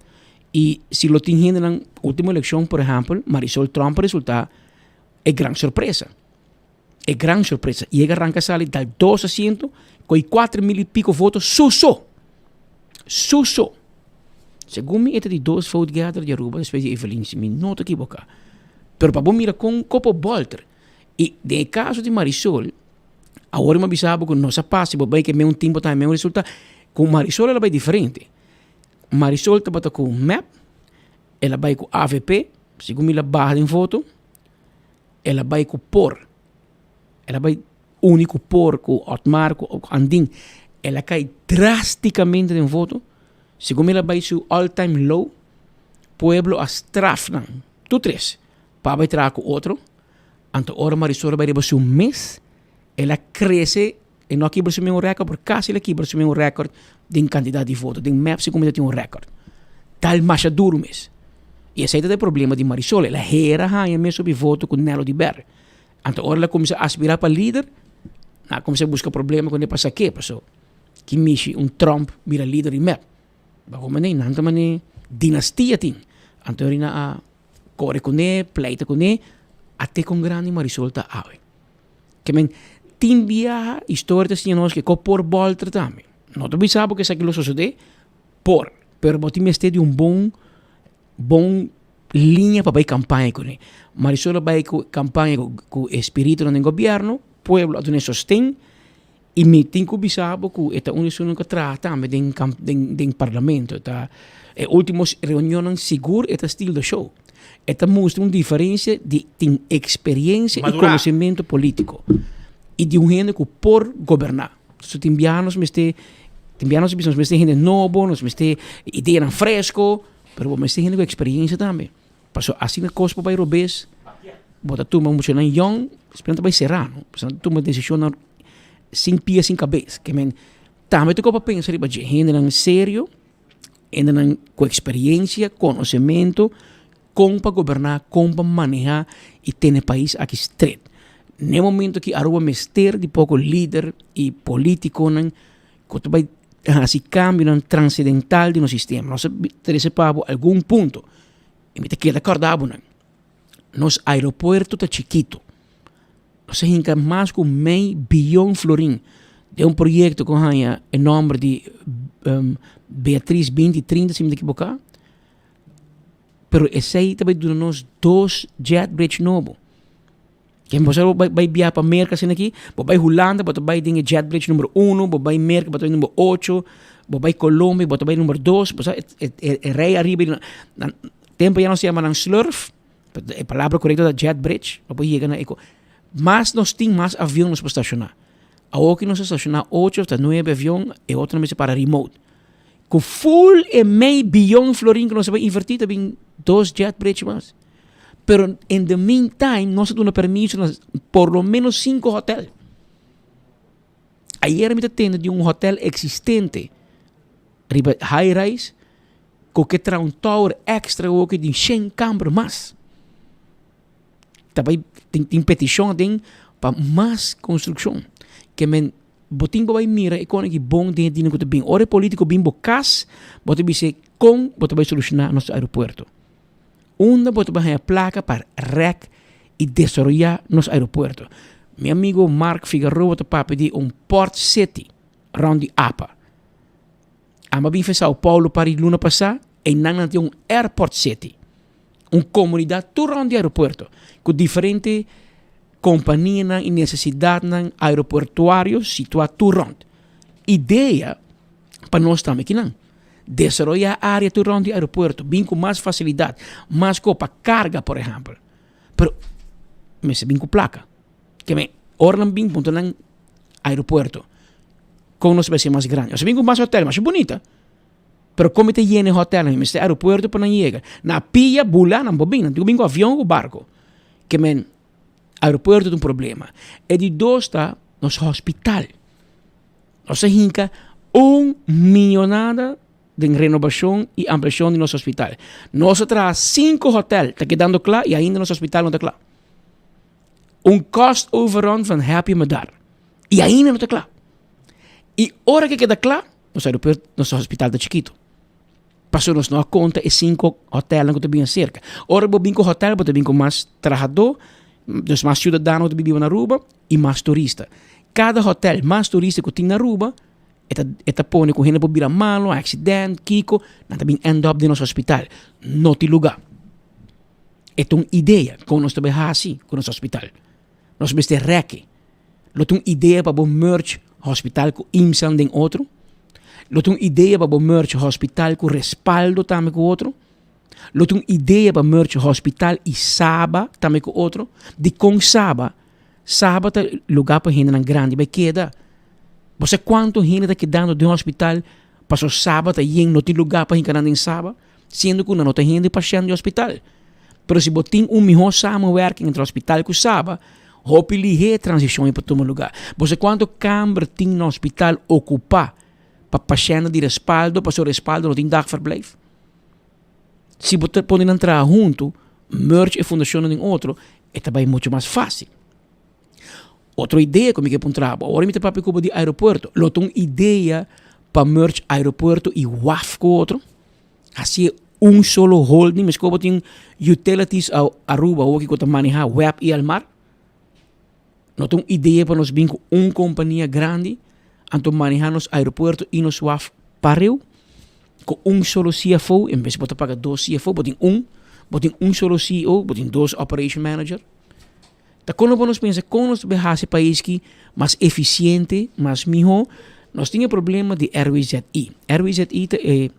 y si lo tin hendenan, ultimo eleccion por ehempel, Marisol Tromp a resulta e gran sorpresa. E gran sorpresa. Yega ranka sali dal dos asiento ku 4000 y pico voto su so. Su so. Segun mi e ta di dos vote getter di Aruba despues di Evelyn si mi no ta ekiboká. Pero pa bo mira kon kopo bolter. I den e kaso di Marisol, awor mi a bisa bo ku nos a pasa i bo bai ke men un timpo tambe men un resulta, ku Marisol el a bai diferente. Marisol tabata ku mep, el a bai ku avp, segun mi la baha den voto. El a bai ku por. El a bai uni ku por, ku Otmar, ku Andin. El a kai drásticamente den voto. Segun el a bai su all time low, pueblo a straf nan, tur tres, pa bai traha ku otro. Anto ora Marisol a bai riba su mes, el a krese, e no a kibra su mes un rèkòrt, pero kasi el a kibra su mes un rèkòrt den kantidat di voto. Den mep segun mi ta tin un rèkòrt. Tal masha duru mes. I esei ta e problema di Marisol. El a hera haña mes hopi voto ku Nelo di Ber. Anto ora el a kuminsá aspirá pa lider, nan a kuminsá buska problema kuné pa sak'é, paso ki mishi un Trump bira lider di mep. Bako manera nan ta manera dinastia tin. Anto nan a kore kuné, pleita kuné, a te kon grandi Marisol ta awe. Ke men tin biaha historia ta siña nos ke ko por bolter tambe. No ta bisa bo ke esaki lo sosodé, por, pero bo tin mester di un bon bon liña pa bai kampaña kuné. Marisol a bai ku kampaña ku e spiritunan den gobièrnu, pueblo a dun'é sosten i mi tin ku bisa bo ku e ta un di esunnan ku a traha tambe den den parlamento. E ta e ultimo reunionnan sigur e ta steal the show. E ta mustra un diferensia di tin eksperensia i konosementu polítiko i di un hende ku por goberná. So tin biaha nos mester, tin biaha nos bisa nos mester hende nobo, nos mester ideanan fresko, pero bo mester hende ku eksperensia tambe. Pasobra asina kos por bai robes, bo ta tuma muchanan yòn, despues nan ta bai será, no? Pasobra nan ta tuma desishonnan sin pia sin kabes. Ke men tambe ta koba pensa riba dje, hendenan serio, hendenan ku eksperensia, konosementu, kon pa goberná, kon pa manehá i tene pais aki stret. Na e momento aki Aruba mester di poko lider i politikonan ku ta bai hasi kambionan transendental di nos sistema. Nos a trese pa bo algun punto i mi ta keda kòrda bo nan. Nos aeropuerto ta chikitu. Nos a hinka mas ku mei biyon florin den un proyekto ku haña e nòmber di Beatriz binti trinta si mi ta ekiboká. Pero esei ta bai duna nos dos jet bridge nobo. Ken bo sa bo bai biaha pa Merka asina aki, bo bai Hulanda bo ta bai den e jet bridge number uno, bo bai Merka bo ta bai number ocho, bo bai Colombia bo ta bai number dos, bo sa e rei ariba nan tempo ya nos yama nan slurf, e palabra korekto ta jet bridge, bo por yega na e Mas nos tin mas avion nos por stashoná. Awoki nos a stashoná ocho òf ta nuebe avion, e otronan mester para remote. Ku ful e mei biyon florin ku nos a bai invertí ta bin dos jet bridge mas. Pero in the meantime nos a duna permiso na por lo menos sinku hotel. Ayera mi ta tende di un hotel eksistente riba high rise ku ke traha un tower extra awoki di shen kamber mas. Ta bai tin tin petishon aden pa mas konstrukshon. Ke men. Bo tin pa bai mira e kon aki bon den e dina ku ta bin. Ora e politiko bin bo kas, bo ta bis'é kon bo ta bai solushoná nos aeropuerto. Unda bo ta bai haña plaka pa rèk i desaroyá nos aeropuerto. Mi amigo Mark Figaroa ta papia di un port city rònt di apa. Amba bin for Sao Paulo par di luna pasá, einan nan tin un airport city. Un komunidat tur rònt di aeropuerto ku diferente kompanianan i nesesidatnan aeroportuario situá tur rònt. Idea pa nos tambe kinan. Desaroyá área tur rònt di aeropuerto, bin ku mas fasilidat, mas ko pa karga por ehèmpel. Pero mester bin ku plaka. Ke men ora nan bin puntra nan aeropuerto kon nos bai ser mas grandi. Nos a bin ku mas hotel, masha bunita. Pero kon mi ta yena e hotelnan? Mi mester aeropuerto pa nan yega. Na pia bula nan por bin, nan tin ku bin ku avion ku barko. Ke men aeropuerto ta un problema. E di dos ta nos hospital. Nos a hinka un miyonada den renobashon i ampliashon di nos hospital. Nos a traha sinku hotel, ta kedando kla i ainda nos hospital no ta kla. Un cost overrun van happy medar. I ainda no ta kla. I ora ke keda kla, nos aeropuerto, nos hospital ta chikito. Pasobra nos no a konta e sinku hotelnan ku ta bin aserka. Ora bo bin ku hotel, bo ta bin ku mas trahadó, dus mas siudadano ku ta biba na Aruba i mas turista. Kada hotel, mas turista ku tin na Aruba, e ta e ta pone ku hende por bira malo, accident, kiko, nan ta bin end up den nos hospital. No tin lugá. E ta un idea kon nos ta bai hasi ku nos hospital. Nos mester rèki. Lo ta un idea pa bo merge hospital ku IMSAN den otro? Lo ta un idea pa bo merge hospital ku Respaldo tambe ku otro? Lo ta un idea pa merge hospital i Saba tambe ku otro? Dikon Saba? Saba ta lugá pa hendenan grandi bai keda. Bo sa kuantu hende ta kedando den hospital pasobra Saba ta yen, no tin lugá pa hinka nan den Saba? Siendo ku nan no ta hende pashènt di hospital. Pero si bo tin un mihó samenwerking entre hospital ku Saba, hopi lihé e transishon ei por tuma lugá. Bo sa kuantu kamber tin na hospital okupá pa pashèntnan di respaldo pasobra respaldo no tin dagverblijf? Si bo ta pone nan traha huntu, merge e fundashonnan den otro, e ta bai muchu mas fásil. Otro idea ku mi ke puntra bo, awor mi ta papia ku bo di aeropuerto, lo ta un idea pa merge aeropuerto i waf ku otro? Hasié un solo holding, meskos bo tin Utilities Aruba awor ku ta maneha web i Almar? No ta un idea pa nos bin ku un kompania grandi anto maneha nos aeropuerto i nos waf pareu? Ku un solo CFO, en bes bo ta paga dos CFO, bo tin un, bo tin un solo CEO, bo tin dos operation manager. Ta kon lo nos pensa kon nos ta hasi pais ki mas efisiente, mas mihó. Nos tin e problema di RWZI. RWZI ta e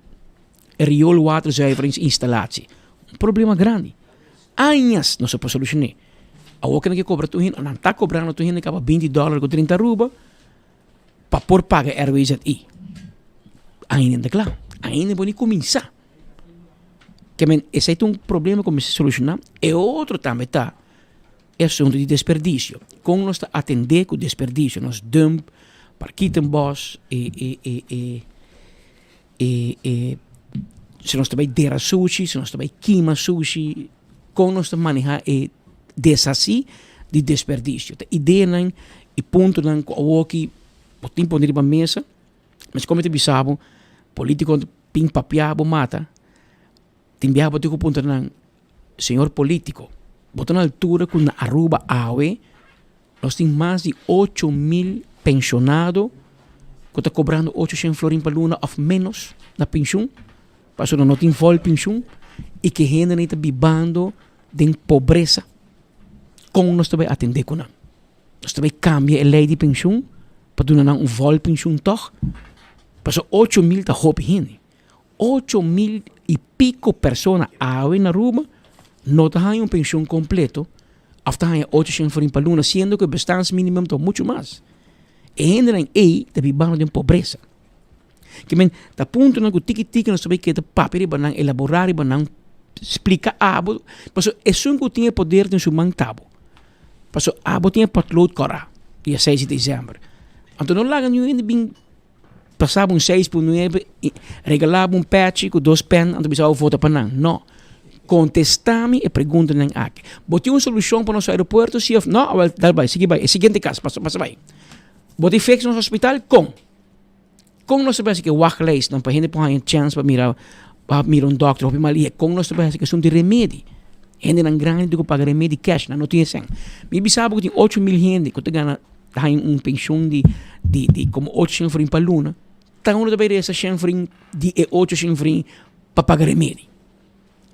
rioolwaterzuiveringsinstallatie. Un problema grandi. Añas nos a por solushoné. Awor ke nan ke kobra tur hende, nan ta kobrando tur hende kaba binti dòler ku trinta aruba pa por paga RWZI. Ainda no ta kla. Ainda bo ni kuminsá. Ke men esei ta un problema ku mester solushoná. E otro tambe ta e asuntu di desperdisio. Kon nos ta atendé ku desperdisio? Nos dump, parkietenbos, e e e e e e si nos ta bai dera sushi, si nos ta bai kima sushi, kon nos ta manehá e deshasí di desperdisio? Ta ideanan i puntonan ku awoki bo tin pone riba mesa. Mes kon mi ta bisa bo, politiko tin papia bo mata, tin biaha bo tin ku puntra nan, señor politiko, bo ta na altura ku na Aruba awe nos tin mas di 8000 penshonado ku ta kobrando 800 florin pa luna òf ménos na penshun, pasobra no tin vòl penshun i ke hendenan ta bibando den pobresa. Kon nos ta bai atendé ku nan? Nos ta bai kambia e lei di penshun pa duna nan un vòl penshun tòg. Pasobra 8000 ta hopi hende. 8000 i piko persona awe na Aruba no ta haña un penshun kompleto òf ta haña 800 florin pa luna, siendo ku e bestaansminimum ta muchu mas. E hendenan ei ta bibando den pobresa. Ke men ta puntonan ku tiki tiki nos ta bai keda papia riba nan, elaborá riba nan, splika abo, pasobra esun ku tin e poder den su man ta bo. Pasobra abo tin e potlood kòrá dia seis di desèmber. Anto no laga niun hende bin pasa bo un seis por nuebe i regalá bo un pèchi ku dos pèn anto bisa bo vota pa nan. No. Kontestá mi e preguntanan aki. Bo tin un solushon pa nos aeropuerto si òf no? Awèl dal bai, sigui bai. E siguiente kas, pasa bai. Bo tin fix nos hospital? Kon? Kon nos ta bai hasi ku e wachtlijstnan pa hende por haña chèns pa mira pa mira un dòkter hopi mal? I kon nos ta bai hasi ku esun di remedi? Hendenan grandi tin ku paga remedi kèsh, nan no tin e sèn. Mi bisa bo ku tin 8000 hende ku ta gana ta haña un penshun di di di komo 800 florin pa luna. Ta unda ta bai resa shen florin di e 800 florin pa paga remedi?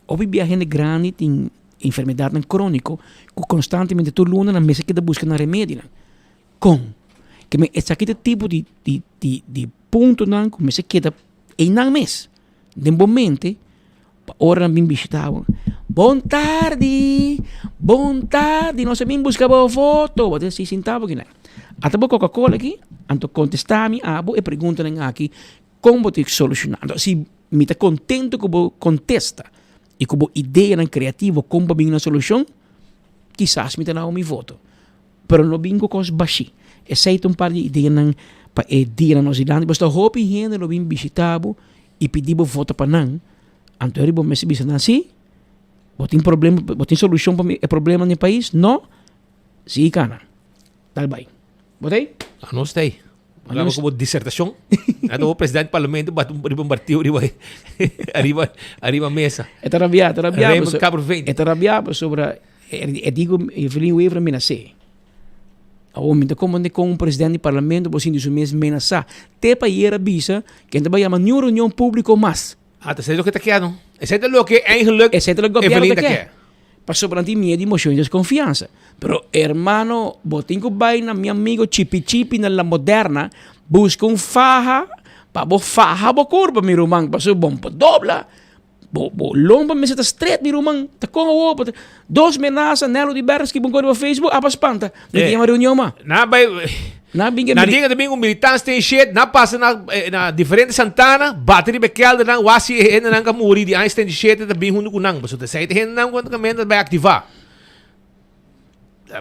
Hopi bia hende grandi tin enfermedadnan króniko ku konstantemente tur luna nan mester keda buska nan remedinan. Kon? Ke men esaki ta tipo di di di di puntonan ku mester keda einan mes den bo mente pa ora nan bin bishita bo. Bon tardi, bon tardi, nos a bin buska bo voto. Bo ta si sinta bo kinan. Ata bo coca cola aki, anto kontesta mi abo e preguntanan aki kon bo ta solushoná. Anto si mi ta kontento ku bo kontesta i ku bo ideanan kreativo kon pa bin na solushon, kisas mi ta dao mi voto. Pero no bin ku kos bashí. Esei ta un par di ideanan pa e dianan nos dilanti. Pasobra hopi hende lo bin bishitá bo i pidi bo vota pa nan. Anto bo mester bisa nan, sí, bo tin problema, bo tin solushon pa e problema den pais? No? Sigui kana. Dal bai. Bo ta ei? Anos ta ei. Bo kaba ku bo disertashon. Anto bo presidente di parlamento bati un riba un bartiu riba ariba ariba mesa. E ta rabia, e ta rabia. Raymond Kaperveen. E ta rabia pasobra e di ku Evelyn Wever a menas'é. Awor mi ta komprende kon un presidente di parlamento por sinti su mes menasá. Te pa ayer a bisa ku e no ta bai yama niun reunion públiko mas. Ah, ta esei loke ta keda no. Esei ta loke eigenlijk Esei ta loke gobièrnu Evelyn ta ta ke. ke. Pasobra nan tin miedu di mocion di desconfiansa. Pero hermano, bo tin cu bay na mi amigo Chipi Chipi na La Moderna, busca un faha pa bo faha bo curpa, mi ruman, pasobra bo no por dobla. Bo, bo lomba mester ta stret, mi ruman. Ta con awor? Bo ta, dos menasa, Nelo di Berg skibi un cosa riba Facebook, apa spanta. Mi tin yama reunion ma. Na bay, Na bin ke na dinga ta bin un militants ten shit, na pasa na, eh, na diferente Santana, bati riba e keldernan, wasi e hendenan ka muri di aña 77 ta bin huntu ku nan. Pasobra ta esei ta hendenan ku ta bai aktivá.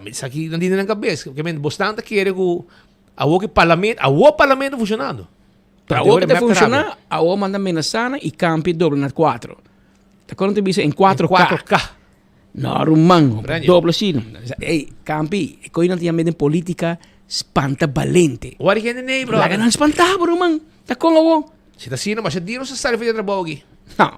Mi sa ki nan tin den nan kabes. Ke men bosnan ta kere ku awor ke parlamento, awor parlamento funshonando. Pero awor ke ta funshoná, awor manda menasá nan i kambia doble na kuatro. Ta kon nan ta bisa en 4K. 4K. No, ruman, dobla así. Ey, Campi, e koinan ta yama den politica spanta balente. Wak di hende nei, brother. Laga nan spanta bo, ruman. Ta kon awo? Si ta asina, masha dia nos ta sali for di e trabou aki. No.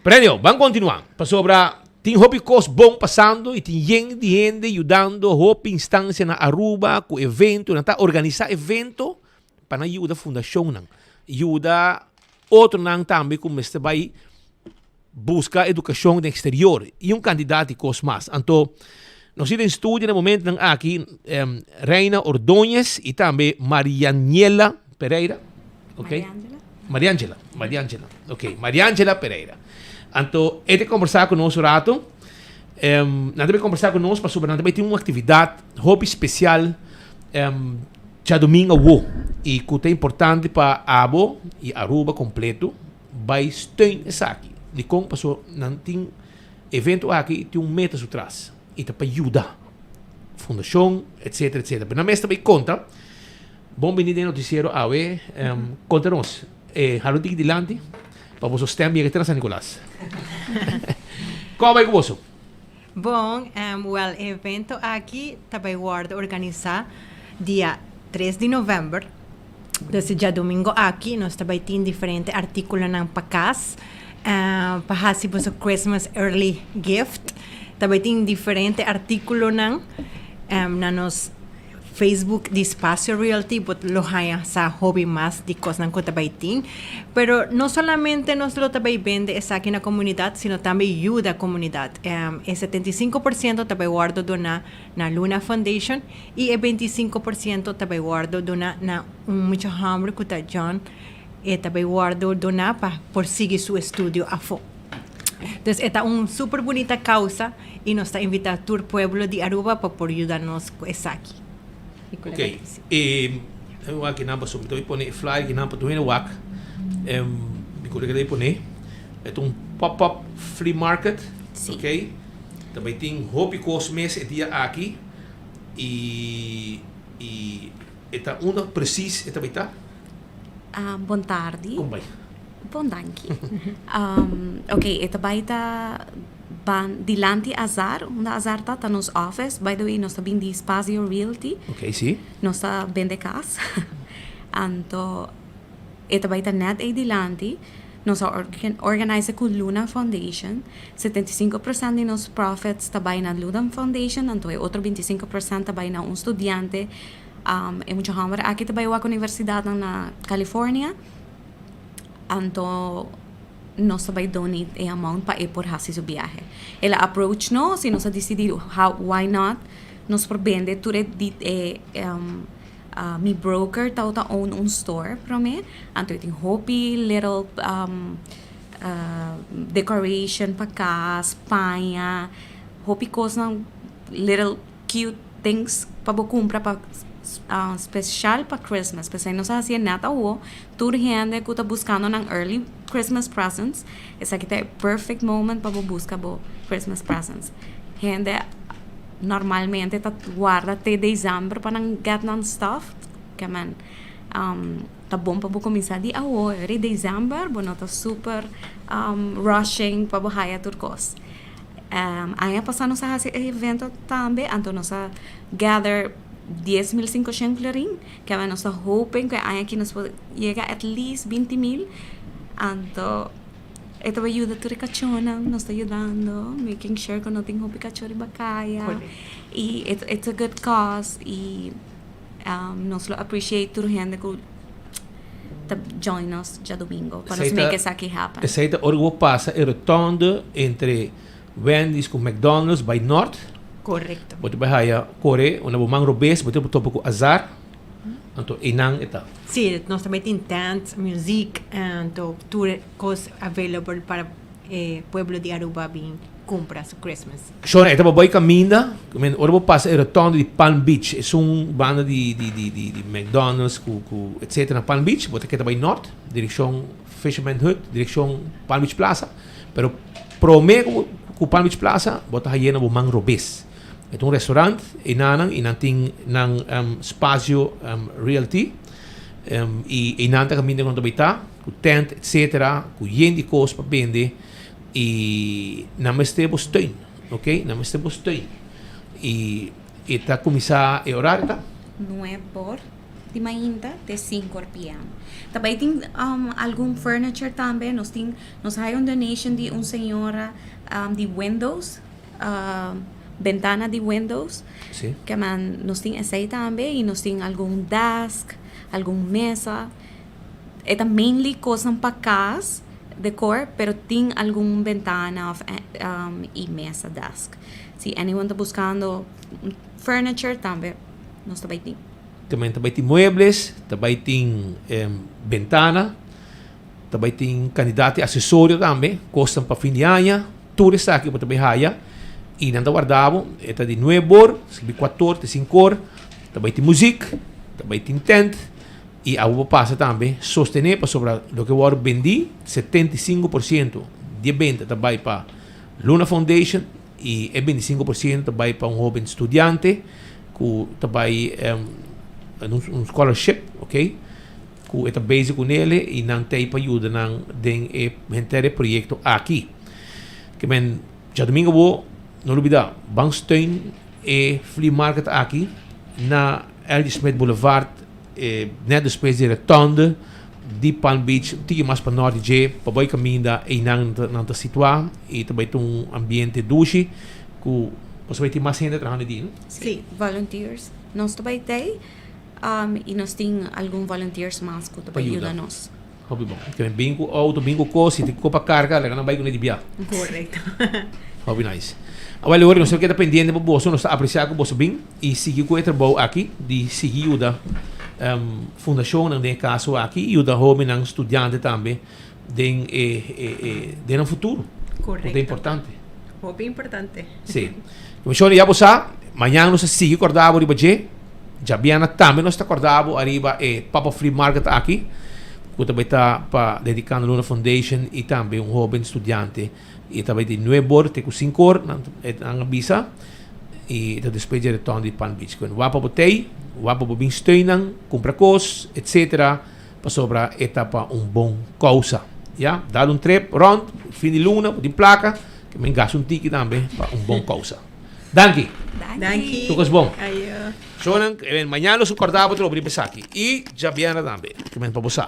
Pero anyway, ban continua. Pasobra tin hopi kos bon pasando y tin yen di hende yudando hopi instancia na Aruba cu evento. Nan ta organisa evento pa nan yuda fundacionnan, yuda otronan tambe cu mester bay busca educacion den exterior y un cantidad di cos mas. Anto, nos tin den studio na momentonan aki Reina Ordóñez y tambe Marianiela Pereira, ok? Mariangela. Mariangela, ok, Mariangela Pereira. Anto, e ta conversa cu nos un rato. Nan ta bay conversa cu nos pasobra nan ta bay tin un actividad hopi special Djadumingu awo y cu ta importante pa abo y Aruba completo bay steun esaki. Dicon? Pasobra nan tin evento aki tin un meta su tras y ta pa yuda fundacion etcetera etcetera. Pero nan mes ta bay conta. Bon bini den noticiero awe. Conta nos e hala un tiki dilanti pa boso stem yega te na San Nicolas. Con a bay cu boso? Bon, wèl e evento aki ta bai wòrdu organisá dia tres di novèmber. Dus e djadumingu aki nos ta bai tin diferente artíkulonan pa kas pa hasi boso Christmas early gift. Ta bai tin diferente artíkulonan na nos Facebook di Spacio Realty bo lo haña sa hopi mas di kosnan ku ta bai tin. Pero no solamente nos lo ta bai bende esaki na komunidat, sino tambe yuda komunidat. E 75 por siento ta bai wòrdu doná na Luna Foundation i e 25 por siento ta bai wòrdu doná na un mucha hòmber ku ta John. E ta bai wòrdu doná pa por sigui su estudio afó. Dus e ta un super bunita kousa i nos ta invitá tur pueblo di Aruba pa por yuda nos ku esaki. Ok, e wak kinan pasobra mi ta bai pone e flyer kinan pa tur hende wak. Mi kolega ta bai pone. E ta un pop up flea market. Ok, ta bai tin hopi kos mes e dia aki i i e ta unda presis e ta bai ta? Bon tardi. Kon bai? Bon danki. Ok, e ta bai ta. Ban dilanti Azar, unda Azar ta, ta nos office. By the way, nos ta bin di Spazio Realty. Ok, si. Nos ta bende cas. Anto e ta bay ta net ey dilanti. Nos a organise cu Luna Foundation. 75% di nos profits ta bay na Luna Foundation, anto e otro 25% ta bay na un studiante. E mucha homber aki ta bay wak universidadnan na California. Anto nos ta bai donate e amount pa e por hasi su biahe. El a approach nos y nos a dicidi how why not nos por bende tur e di e mi broker tawata own un store prome anto e tin hopi little decoration pa cas, paña, hopi cosnan little cute things pa bo cumpra pa special pa Christmas. P'esei nos a hacié net awo. Tur hende cu ta buscando nan early Christmas presents, esaki ta e perfect moment pa bo busca bo Christmas presents. Hende normalmente ta warda te december pa nan get nan stuff. Kemen ta bon pa bo cuminsa di awo. Eri december bo no ta super rushing pa bo haya tur cos. Aña pasá nos a hasi e evento tambe, anto nos a gather 10,500 florin, kaba nos ta hoping ku e aña aki nos por yega at least 20,000, anto e ta bai yuda tur e kachónan, nos ta yudando, making sure ku no tin hopi kachó riba kaya, i it's a good cause i nos lo appreciate tur hende ku ta join nos djadumingo pa nos make esaki happen. Esei ta ora ku bo pasa e rotonde entre Wendy's ku McDonald's bai nort. Korekto. Bo ta bai haya kore unda bo man robes bo ta topa ku Azar anto einan e ta. Si, nos ta bai tin tent, muziek anto tur kos available pa e pueblo di Aruba bin cumpra su Christmas. Shona, e ta bai caminda, men ora bo pasa e rotonde di Palm Beach, esun banda di di di di di McDonald's cu cu etcetera na Palm Beach, bo ta keda bai nort, direccion Fisherman Hut, direccion Palm Beach Plaza, pero prome cu cu Palm Beach Plaza bo ta haye na bo man robes. E ta un restaurant enanan y nan tin nan spacio realty y einan ta caminda cu nan ta bai ta, cu tent etcetera, cu yen di cos pa bende. Y nan mester bo steun, ok, nan mester bo steun. Y e ta cuminsa e horario ta? Nuebor di mainta te cincor PM. Ta bay tin algun furniture tambe, nos tin, nos haya un donation di un señora di windows, bentana di windows, ke man nos tin esey tambe y nos tin algun desk, algun mesa. E ta mainly kosnan pa kas, decor, pero tin algun bentana of y mesa, desk. Si anyone ta buscando furniture tambe nos ta bay tin. Tambe ta bay tin muebles, ta bay tin bentana, ta bay tin cantidad di accesorio tambe, kosnan pa fin di aña, tur esaki bo ta bay haya y nan ta warda bo, e ta di nuebe or, skibi cuater or te cinco or, ta bay tin muziek, ta bay tin tent. I abo por pasa tambe sostené pasobra loke wòrdu bendí, 75% di e benta ta bai pa Luna Foundation i e 25% ta bai pa un hóben studiante ku ta bai un scholarship, ok, ku e ta bezig kunele i nan ta ei pa yuda nan den e henter e proyekto aki. Ke men djadumingu bo no lubidá ban steun e flea market aki na LG Smith Boulevard. Net despues di rotonde di Palm Beach, un tiki mas pa nort di dje, pa bai kaminda einan nan ta situá i ta bai ta un ambiente dushi ku pasobra tin mas hende trahando di, no? Sí, volunteers. Nos ta bai tei i nos tin algun volunteers mas ku ta bai yuda nos. Hopi bon. Ke men bin ku outo, bin ku kos, si tin kopa karga, laga nan bai ku ne di bia. Korekto. Hopi nice. Awel ora nos ta keda pendiente pa boso, nos ta apresiá ku boso bin i sigui ku e trabou aki di sigui yuda fundashonnan den e kaso aki i yuda hóbennan studiante tambe den e e den nan futuro. Korekto. Ku ta importante. Hopi importante. Sí. Komishon ya bo sa, mañan nos ta sigui kòrda bo riba dje. Djabièrnè tambe nos ta kòrda bo ariba e Pop-up Flea Market aki, ku ta bai ta pa dediká na Luna Foundation i tambe un hóben studiante. I e ta bai di nuebe or te ku sinku or, nan nan a bisa, i ta despues dje retorno di Palm Beach. Ku wak pa bo tei, wak pa bo bin steun nan, kumpra kos, etsetera, pasobra e ta pa un bon kousa. Ya, dal un trip rònt, fin di luna, bo tin plaka. Ke men gasta un tiki tambe pa un bon kousa. Danki. Danki. Tur kos bon. Ayo. Shownan, mañana los kòrda bo trobe riba esaki. I djabièrnè tambe. Ke men pa bo sa.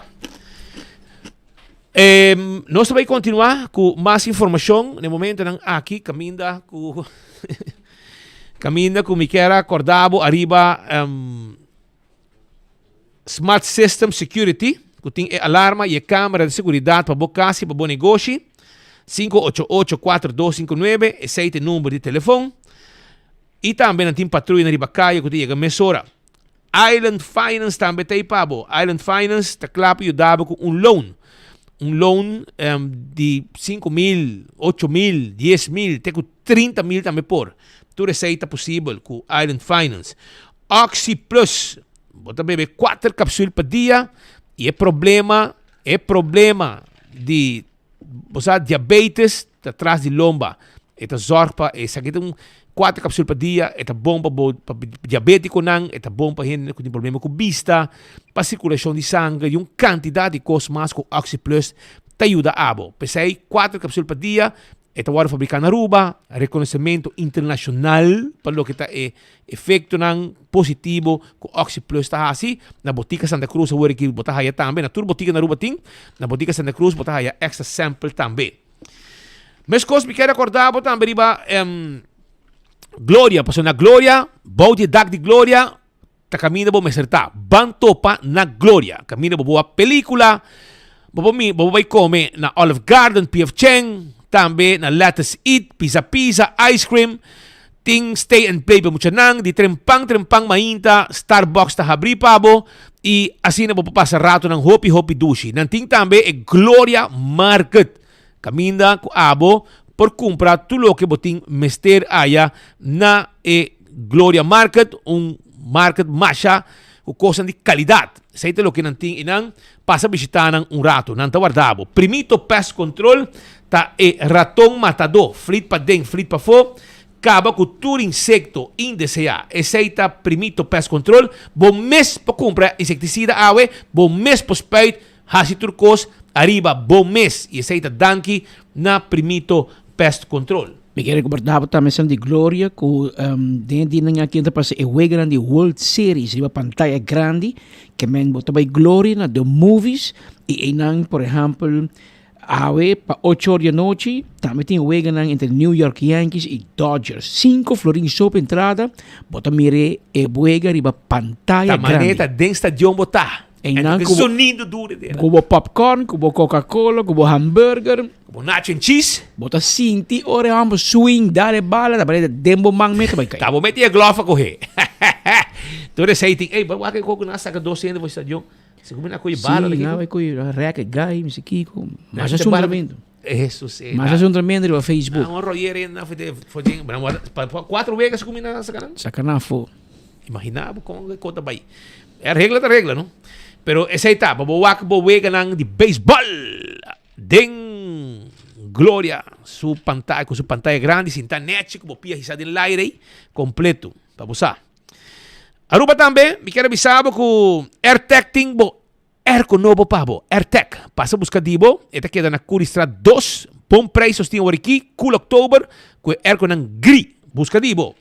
Nos ta bai kontinuá ku mas informashon na e momentonan aki kaminda ku kaminda ku mi kier a kòrda bo ariba Smart System Security ku tin e alarma i e kamera di seguridat pa bo kas i pa bo negoshi. 588 4259 esei ta e number di telefon. I tambe nan tin patruyanan riba kaya ku ta yega mesora. Island Finance tambe ta ei pa bo. Island Finance ta kla pa yuda bo ku un loan. Un loan di 5000, 8000, 10000 te ku 30000 tambe por. Tur esei ta posibel ku Island Finance. Oxi Plus, bo ta bebe kuater kapsul pa dia i e problema, e problema di Bo sa diabetes ta tras di lomba. E ta zorg pa esaki ta un kuater kapsul pa dia, e ta bon pa bo pa diabetikonan, e ta bon pa hende ku tin problema ku bista, pa sirkulashon di sanger i un kantidat di kos mas ku Oxi Plus ta yuda abo. P'esei kuater kapsul pa dia E ta wòrdu fabriká na Aruba, rekonosementu internashonal pa loke ta e efektonan positivo ku Oxi Plus ta hasi. Na Botika Santa Cruz awor aki bo ta haya tambe, na tur botika na Aruba tin, na Botika Santa Cruz bo ta haya extra sample tambe. Meskos mi kier rekordá bo tambe riba Gloria, pasobra na Gloria, bou di e dak di Gloria, Ta kaminda bo mester ta. Ban topa na Gloria. Kaminda bo bo wak pelikula, bo por mi bo por bai kome na Olive Garden, PF Chang, tambe na Lettuce Eat, Pizza Pizza, Ice Cream. Tin stay and play pa muchanan, di trempan trempan mainta Starbucks ta habrí pa bo i asina bo por pasa ratonan hopi hopi dushi. Nan tin tambe e Gloria Market, kaminda ku abo por kumpra tur loke bo tin mester aya na e Gloria Market, un market masha ku kosnan di kalidat. Esei ta loke nan tin i nan pasa bishitá nan un ratu. Nan ta warda bo. Primito Pest Control ta e raton matadó, flit paden, flit pafó, kaba ku tur insekto indeseá. Esei ta Primito Pest Control. Bo mes por kumpra insektisida awe, bo mes por spuit, hasi tur kos ariba bo mes. I esei ta danki na Primito Pest Control. Mi ke recorda bo tambe esnan di Gloria ku den e dianan aki nan ta pasa e weganan di World Series riba pantaya grandi ke men bo ta bai Gloria na The Movies i einan por ehempel awe pa ocho or di anochi tambe tin weganan entre New York Yankees i Dodgers sinku florin so pa entrada bo ta mira e wega riba pantaya Ta grandi. manera ta den stadion bo ta. Einan En ku bo sonido duro dera. ku bo popcorn ku bo Coca Cola ku bo hamburger. Ku bo nacho and cheese. Bo ta sinti ora e homber swing dal e bala ta parece den bo man mes ta bai kai. Ta bo meti e glof a kohe. Tur esei tin ey bo wak e koko nan a saka dos hende for stadion. Segun mi nan a kohe bala Si nan a bai kohe rek e gai mi si kiko. Mas asun tremendo. Eso si. Mas asun tremendo riba Facebook. Nan a royer e nan for den kuatro wega segun mi nan a saka nan. Saka nan afo. Imagina bo kon e kos ta bai. E regla ta regla no. Pero esei ta pa bo wak bo weganan di beisbòl den Gloria su pantaya ku su pantaya grandi sinta nechi ku bo pia hisa den laire ei kompleto pa bo sa. Aruba tambe mi kier a bisa bo ku Airtec tin bo Airco nobo pa bo. Airtec pasa buska di bo e ta keda na Curiestraat dos. Bon prijs nos tin aworiki cool October ku e airconan gri. Buska di bo.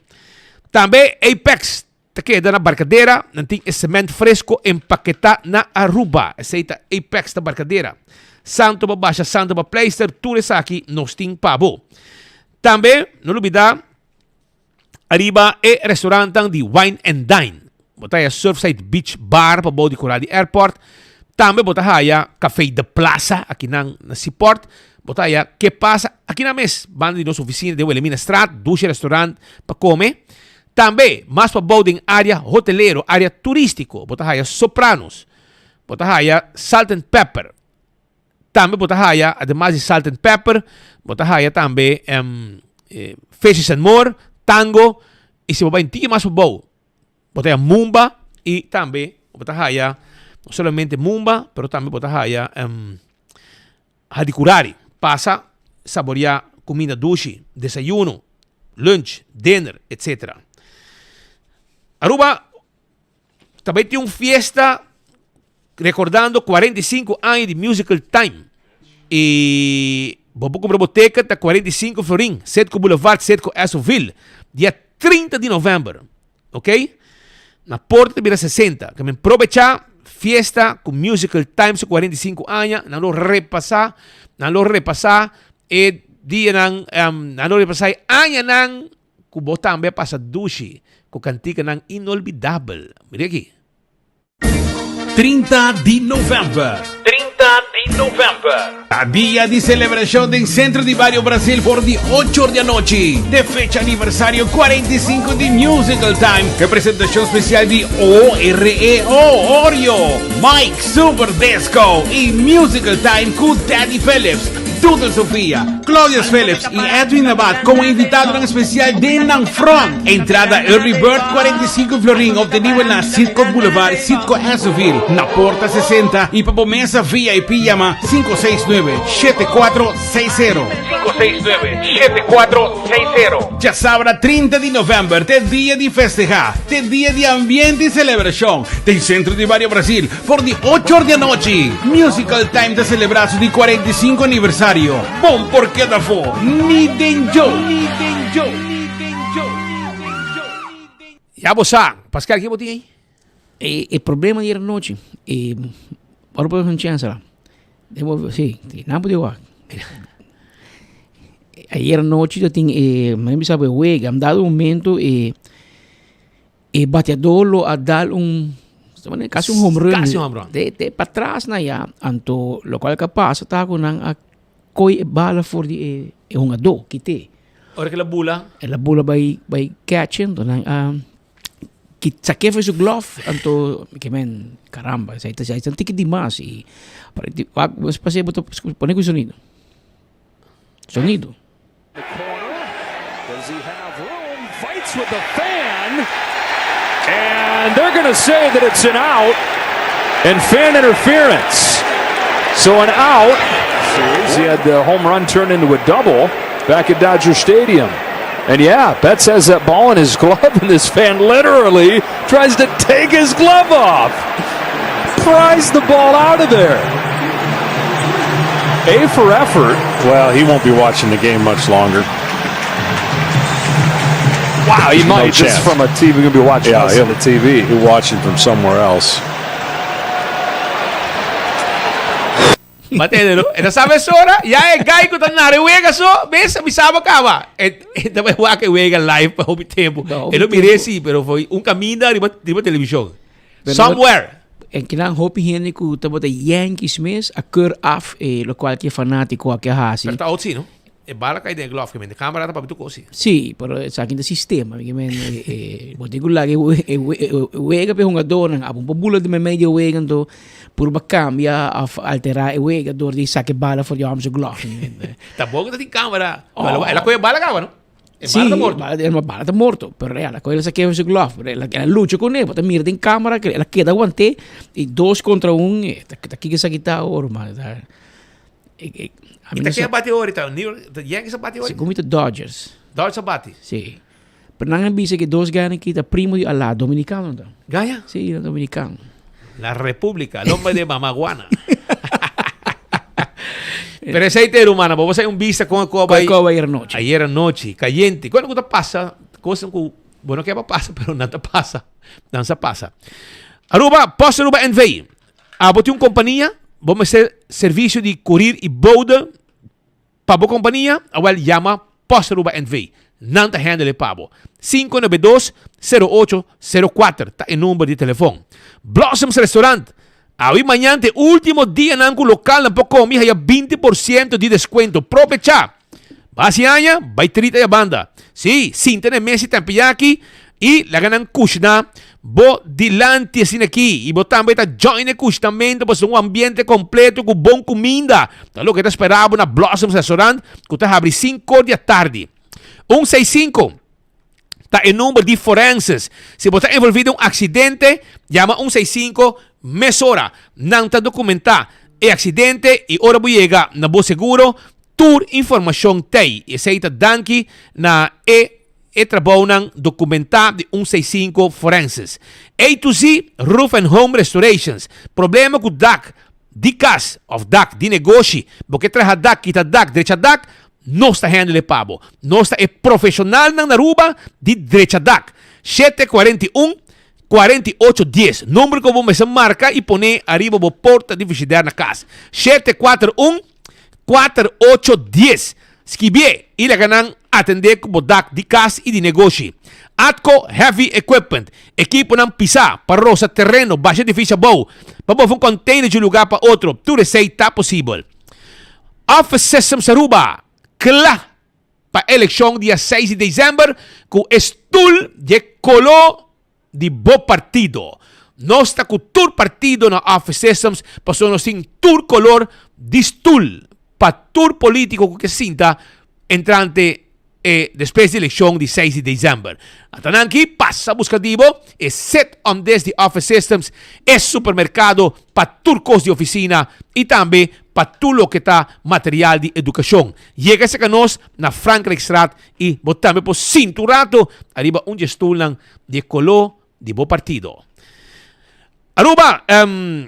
Tambe Apex ta keda na Barcadera, nan tin e cement fresco empaketá na Aruba. Esei ta Apex ta Barcadera. Santo pa basha, santo pa pleister, tur esaki nos tin pa bo. Tambe no lubida ariba e restaurantnan di Wine and Dine. Bo ta haya Surfside Beach Bar pa bou di Coral di Airport. Tambe bo ta haya Café The Plaza akinan na Seaport. Bo ta haya Ke Pasa akinan mes banda di nos oficina den Wilhelminastraat, dushi restaurant pa come. Tambe mas pa bou den area hotelero, area turistico, bo ta haya Sopranos. Bo ta haya Salt and Pepper. Tambe bo ta haya, ademas di Salt and Pepper, bo ta haya tambe Fishes and More, Tango, y si bo bai un tiki mas pabou, bo ta haya Mumba y tambe bo ta haya no solamente Mumba, pero tambe bo ta haya Hadicurari. Pasa saborea cuminda dushi, desayuno, lunch, dinner, etc. Aruba ta bai tin un fiesta recordando 45 aña di Musical Time. Y. Bo por kumpra bo ticket ta 45 florin, Citgo Boulevard, Citgo Esoville, dia 30 di november. Ok? Na porta ta bira 60. Ke men probecha fiesta ku Musical Time su 45 aña, nan lo repasa, nan lo repasa e dianan, um, nan lo repasa e añanan ku bo tambe a pasa dushi ku kantikanan inolvidabel. Mira aki. 30 di november. 30 di november. Ta dia di celebracion den Centro di Bario Brasil for di 8 or di anochi. De fecha aniversario 45 di Musical Time. Cu presentacion special di OREO, Oreo, Mike Super Disco y Musical Time cu Daddy Phillips, Doodle Sofia, Claudius Phillips y Edwin Abad como invitadonan especial den nan front. Entrada Early Bird 45 florin obtenibel na Citgo Boulevard, Citgo Esoville, na porta 60 y pa bo mesa VIP yama 569 7460. 569 7460. Djasabra 30 di november t'e dia di festeha, t'e dia di ambiente y celebracion den Centro di Bario Brasil for di ocho or di anochi. Musical Time ta celebra su di 45 aniversario. Bon por keda afo, ni den djo! Ni den djo! Ni den djo! Ya bo sa, Pascal, ke bo tin ei? E, e problema di anochi, e, ora por un chance la. Debo, sí, nan por wak. Ayer anochi yo tin e, mi bisa bo wega, un dado momento e e bateador lo a dal un casi un home run. Casi un home run. De, de patras na ya, anto lo cual ka pasa ta ku nan a koi e bala for di e, e hungadó, kite. Ora ke la bula. E la bula bai bai catch, anto nan a ki saké for su glove, anto ke men caramba, esei ta esei ta un tiki dimas i wak pasé bo ta pone ku sonido. Sonido. Does he have room? Fights with the fan. And they're going to say that it's an out and fan interference. So an out. He had the home run turn into a double back at Dodger Stadium. And yeah, Betts has that ball in his glove, and this fan literally tries to take his glove off. Pries the ball out of there. A for effort. Well, he won't be watching the game much longer. Wow, he No might just chance. from a TV. Going to be watching Yeah, us he'll on the TV. Be watching from somewhere else. Batende, no? E ta sabe sora, ya e guy ku ta nare wega so, bes, mi sabo kaba. E, e ta bai wak e wega live pa hopi tempo. E lo miré si, pero foi un caminda riba, riba televisión. Somewhere. En kinan hopi hende ku tabata Yankees mes a keur af e lokual ke fanátiko a ke hasi. Pero ta out si, no? E bala kai den e glove, ke men de camera ta papia tur kos si. Sí, pero esaki ta sistema. Ke men e bo tin ku laga e wega pa e hungadornan. Abo por bula den meimei di e wega anto purba kambia of alterá e wega dor di saka e bala for di hòmber su glove. Tampoco ta tin camera. El a kohe e bala kaba, no? E Sí, bala ta morto. bala, e bala ta morto. Pero el a kohe el a sake su glove. Pero el a, el a lucha kuné. Bo ta mira den camera ke el a keda aguanté. I dos kontra un, ta ta kiko esaki ta awor, man. Ta e e a mi I ta no ken sa. a bati awor? Ta New York, ta Yankees a bati awor? Segun mi ta Dodgers. Dodgers a bati? Sí. Pero nan a bisa ke dos gana aki ta primo di Alá, dominicano ta. Gaya? Sí, nan dominicano. La República, el hombre de Mamaguana. Pero esey te rumana, bo hay un vista con a Con coba ayer anoche. Ayer anoche, caliente. Cuando te pasa, cosa ku, bueno que pasa, pero nada pasa. Danza pasa. Aruba, Post Aruba NV. Abo tin un compañía, bo mester servicio di courier y bode Pa bo kompania, awel yama Post Aruba NV. Nan ta handle e pa bo. 592 0804 ta e number di telefon. Blossoms Restaurant, Awe mañan ta e ultimo dianan ku lokalnan por komi haya 20% di deskuento. Probechá! Basi aña, bai trita ya banda. Sí, sinta na e mesa di tempiyaki i laga nan kushna bo dilanti asina aki. I bo tambe ta join e kushnamentu pasobra un ambiente kompleto ku bon kuminda ta loke ta spera bo na Blossoms Restaurant ku ta habri sinku or di atardi. Un seis sinku ta e number di forenses. Si bo ta envolvi den un aksidente, yama un seis sinku mesora. Nan ta dokumentá e aksidente i ora bo yega na bo seguro, tur informashon t'ei. Esei ta danki na e E trabounan dokumentá di un seis sinku Forenses. A to Z Roof and Home Restorations. Problema ku dak. di kas òf dak di negoshi, bo ke traha dak, kita dak, drecha dak, nos ta handle pa bo. Nos ta e profeshonalnan na Aruba di drecha dak. 7 41 48 10, Number ku bo mester marka i pone ariba bo porta di frishider na kas. 741 48 10. Skibié i laga nan atendé ku bo dak di kas i di negoshi. Atco Heavy Equipment, ekiponan pisá pa rosa tereno, basha edifisio abou, pa move un container di un lugá pa otro, tur esei ta posibel. Office Systems Aruba, kla pa elekshon dia seis di desèmber ku e stul dje koló di bo partido. Nos ta ku tur partido na Office Systems pasobra nos tin tur kolor di stul pa tur politico ku ke sinta entrante e despues di elekshon di seis di desèmber. Ata nan ki pasa buska di bo e set on des di Office Systems, e supermerkado pa tur kos di ofisina i tambe pa tur loke ta material di edukashon. Yega serka nos na Frankrijkstraat i bo tambe por sinta un rato ariba un dje stulnan di e koló di bo partido. Aruba, um,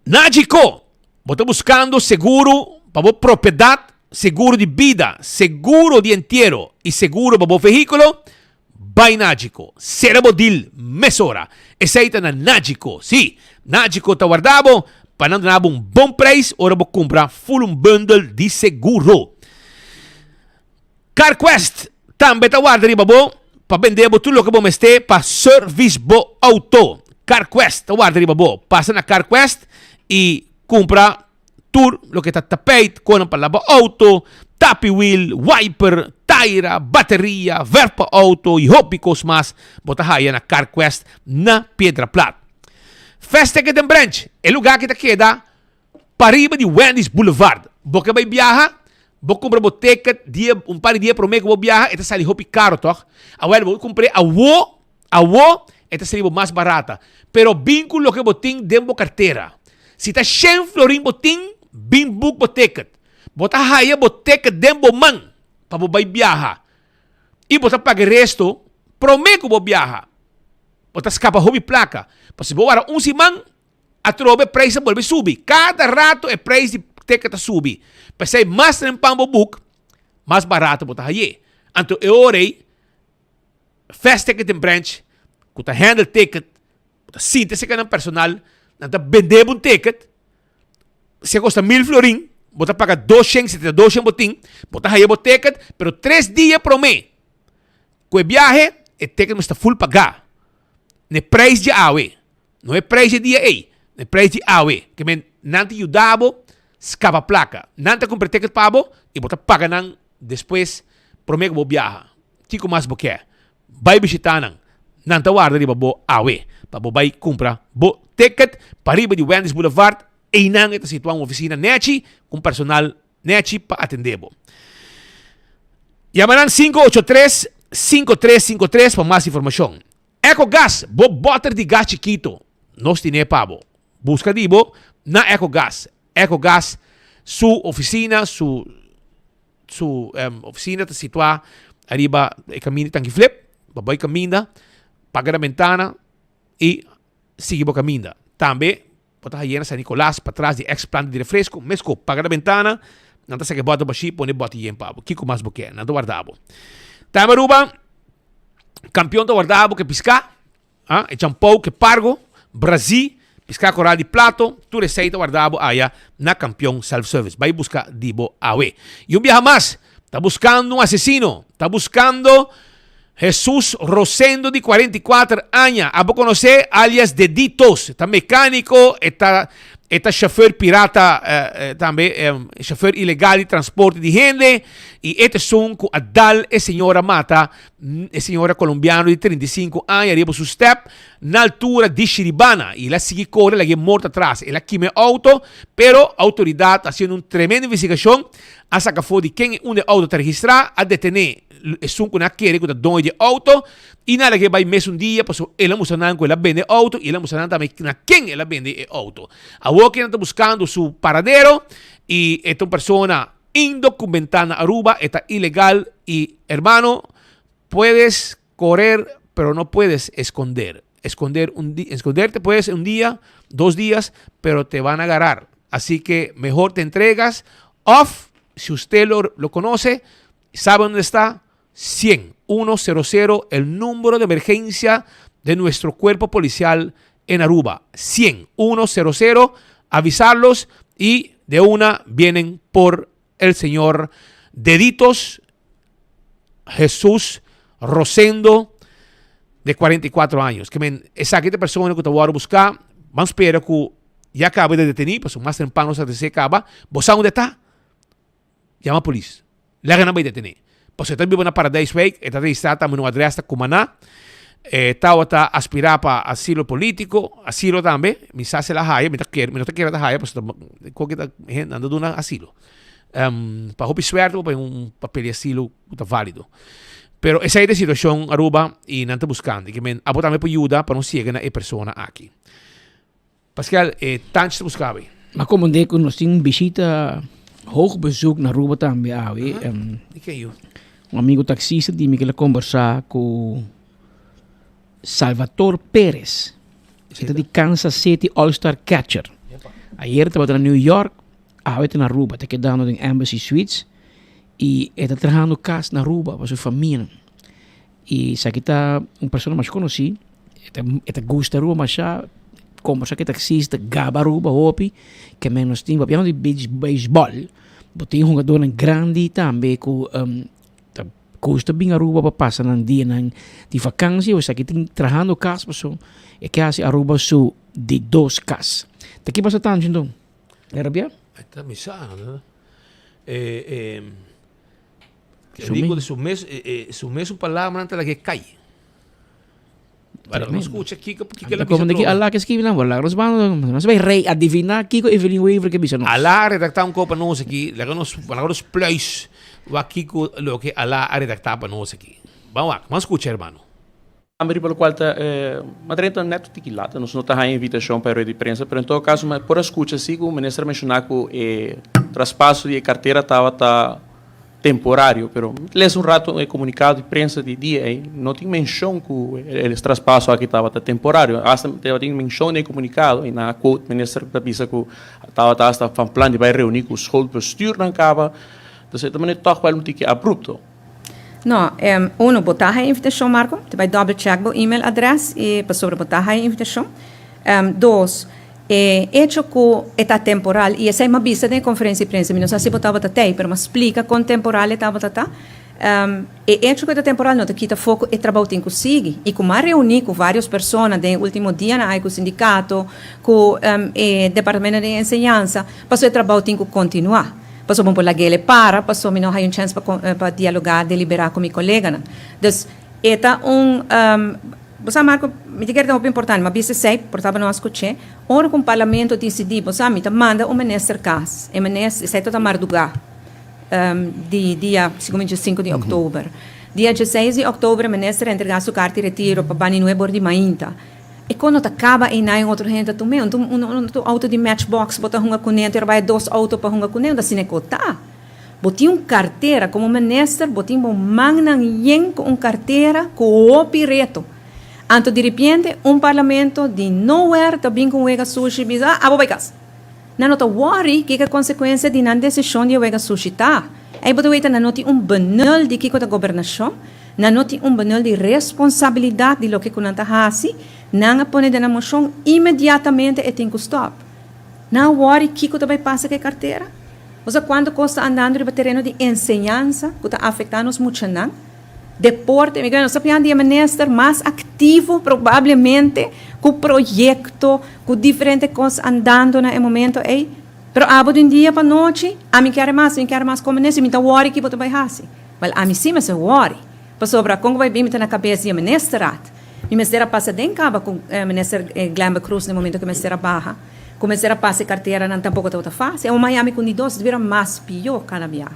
Nagico, bo ta buskando seguro pa bo propiedat, seguro di bida, seguro di entiero i seguro pa bo vehíkulo? Bai Nagico, sera bo deal mesora. Esei ta na Nagico. Sí, Nagico ta warda bo pa nan duna bo un bon prijs ora bo kumpra full un bundel di seguro. CarQuest tambe ta warda riba bo pa bende bo tur loke bo mester pa service bo auto. CarQuest ta warda riba bo. Pasa na CarQuest i kumpra tur loke ta tapijt, konan pa laba auto, tapi wiel, wiper, taira, bateria, verf pa auto i hopi kos mas bo ta haya na CarQuest na Piedra Plat. Fast Ticket and Branch, e lugar ki ta keda pariba di Wendy's Boulevard. Bo ke bai biaha, bo kumpra bo ticket dia, un par di dia prome ku bo biaha, e ta sali hopi karo tòg? Awel, bo kumpr'é awo, awo e ta sali bo mas barata. Pero bin ku loke bo tin den bo kartera. Si ta shen florin bo tin, bin book bo ticket. Bo ta haya bo ticket den bo man pa bo bai biaha. I bo ta paga e resto prome ku bo biaha. Bo ta skapa hopi plaka. Pasobra si bo wara un siman, Atrobe prijs a bolbe subi. Kada rato e prijs di ticket ta subi. P'esei mas trempan bo boek, mas barato bo ta haye. Anto e ora ei, Fast Ticketing Branch, ku ta handle ticket, bo ta sinta esei nan personal, nan ta bende bo un ticket, si a kosta mil florin, bo ta paga doshen, 72 shen bo tin, bo ta haye bo ticket, pero tres dia promé ku e biahe, e ticket mester ta full pagá. Na e prijs dje awe. No e prijs e dia ei, e prijs di awe. Ke men nan ta yuda bo skapa plaka. Nan ta kumpra ticket pa bo i bo ta paga nan despues promé ku bo biaha. Kiko mas bo ke? Bai bishitá nan. Nan ta warda riba bo awe pa bo bai kumpra bo ticket pariba di Wendy's Boulevard. Einan e ta situá un ofisina nechi ku un personal nechi pa atendé bo. Yama nan 583 5353 pa mas informashon. Ecogas, bo boter di gas chikito, nos tine pa bo. Buska di bo na Ecogas. Ecogas su oficina, su su um, oficina ta situa ariba e caminda Tanki Flip. Bo bai caminda, paga na bentana y sigui bo caminda. Tambe bo ta haye na San Nicolas, patras di ex planta di refresco, mesco paga na bentana, nan ta saca e boter bashi, pone boter yen pa bo. Kico mas bo kier? Nan ta warda bo. Tambe Aruba, Kampion ta warda bo ke piská, ah, e champou ke pargo, brazí, piská koral di plato, tur esei ta warda bo aya na Kampion Self Service. Bai buska di bo awe. I un biaha mas, ta buskando un asesino, ta buskando Jesus Rosendo di 44 aña. Abo konosé alias Deditos, ta mekániko, e ta e ta chauffeur pirata eh, eh, tambe, eh, chauffeur ilegal di transporte di hende. I e ta esun ku a dal e señora mata, e señora kolombiano di 35 aña riba su step na altura di Shiribana. I el a sigui kore laga e morto atras. El a kima e outo, pero outoridat hasiendo un tremendo investigashon a saka afó di ken e unda e outo ta registrá, a detené esun ku nan a kere ku ta doño di e outo i nan a lag'é bai mesun dia pasobra el a mustra nan ku el a bende e outo i el a mustra nan tambe na ken el a bende e outo. Awor ke nan ta buskando su paradero i e ta un persona Indocumentá na Aruba e ta ilegal y hermano puedes correr pero no puedes esconder. Esconder un di esconderte puedes un dia. dos días, pero te van a agarrar. Así que mejor te entregas. Of, si usted lo, lo conoce, sabe dónde está, 100, 100, el número de emergencia de nuestro cuerpo policial en Aruba. 100, 100, avisarlos y de una vienen por el señor Deditos Jesús Rosendo de 44 años. Ke men esaki ta persona ku ta wòrdu buská, ban spera ku ya kaba di detení, pasobra mas temprano sa desei kaba, bo sa unda e ta? Yama polis. Laga nan bai detené. Pasobra e ta biba na Paradijswijk, e ta registrá tambe na un adrès ta Cumaná. E tabata aspirá pa asilo polítiko, asilo tambe, mi sa si el a haya, mi ta kere, mi no ta kere ta haya pasobra ta koke ta hende nan ta duna asilo. Pa hopi suerte bo por un papel di asilo ku ta válido. Pero esei ta e situashon Aruba i nan ta buskando. I ke men abo tambe por yuda pa nos yega na e persona aki. Pascal, e tanchi ta buska awe. Ma komprendé ku nos tin bishita hoog bezoek na Aruba tambe awe. Di ken yu? Un amigo taxista di mi ke la kombersá ku Salvatore Perez. E ta di Kansas City All Star Catcher. Ayer tabata na New York, awe ta na Aruba. Ta kedando den Embassy Suites i e ta trahando kas na Aruba pa su famianan. I esaki ta un persona masha konosí, e ta e ta gusta Aruba masha, kombersa ku e taksista, gaba Aruba hopi, ke men nos tin papiando di beach beisbòl, bo tin hungadónan grandi tambe ku ta gusta bin Aruba pa pasa nan dianan di vakansi, esaki tin trahando kas paso e ke hasi Aruba su di dos kas. Ta ki pasa tantu enton? E rabia? E ta misa, no? E e. Rico de su mes, su mes palabra ta la que cai. Para no escucha Kiko, Kiko la Como de que Allah que escribe na la nos van nos vai rei adivinar Kiko Evelyn Wever que bisa nos. Allah redacta un copa nos aquí, laga nos laga nos pluis wa Kiko lo que Allah a redacta pa nos aquí. Vamos a, vamos escucha hermano. Tambe riba lokual ta Madrid ta nèt tiki lat, nos no ta haña invitashon pa e rueda di prensa, pero en todo kaso mi por a skucha si ku minister a menshoná ku e traspaso di e kartera tabata temporario, pero mi ta lesa un rato e komunikado di prensa di dia ei, no tin menshon ku e traspaso aki tabata temporario, asta tabatin menshon den e komunikado i nan a quote minister ku ta bisa ku tabata asta van plan di bai reuní ku schoolbestuurnan kaba, entonces e ta manera tòg wèl un tiki abrupto. No, uno, bo ta haya invitashon, Marco. Te bai double check bo email adres i pasobra bo ta haya invitashon. Dos, e hecho ku e ta temporal, i esei m'a bisa den e konferensia di prensa, mi no sa si bo tabata tei, pero m'a splika kon temporal e tabata ta. E hecho ku e ta temporal no ta kita afó ku e trabou tin ku sigui. I ku m'a reuní ku vários persona den e último dianan ai ku sindikato, ku e departamento di enseñansa, pasobra e trabou tin ku kontinuá. Pasobra bo por lag'el e para, pasobra mi no haya un chèns pa pa dialogá, deliberá ku mi koleganan. Dus, e ta un, bo sa Marco, mi ta kere ta hopi importante, mi a bisa esei, por tabata no a skuch'é, ora ku un parlamento disidí, bo sa, mi ta manda un minister kas, e minister, esei ta ta mardugá di dia, segun mi diesinku di òktober. Dia dieseis di òktober e minister a entregá su karta di retiro pa bani nuebe or di mainta. E kon no ta kaba einan e otro hende ta tum'é. Un un auto di matchbox bo ta hunga kuné, anto e bai dos auto pa hunga kuné, un ta asina e ko ta. Bo tin un kartera, komo minister bo tin bo mannan yen ku un kartera ku hopi reto. Anto diripiente un parlamento di nowhere ta bin ku un wega sushi bisa, ah abo bai kas. Nan no ta wòri kiko e konsekuensia di nan desishon di e wega sushi ta. Ei bo ta weta nan no tin un benul di kiko ta gobernashon, nan no tin un benul di responsabilidat di loke ku nan ta hasi, nan a pone den nan moshon imediatamente e tin ku stòp. Nan a wòri kiko ta bai pasa ku e kartera? Bo sa kuantu kos ta andando riba tereno di enseñansa ku ta afektá nos muchanan? Deporte, mi nos ta pian di e minister mas activo probablemente cu proyecto, cu diferente cos andando na e momento ey. Pero abo di un dia pa nochi, ami kier mas, mi kier mas como minister, mi ta worry ki bo ta bay haci. Wel, ami si mester worry, pasobra con cu bay bin mi ta na cabes di e ministerraad. Mi mester a pasa den caba cu minister Glenbert Croes na e momento cu mester a baha, cu mester a pasa e carteranan tampoco tabata facil. Awor Miami cu ni dos, ta bira mas pio cada biaha.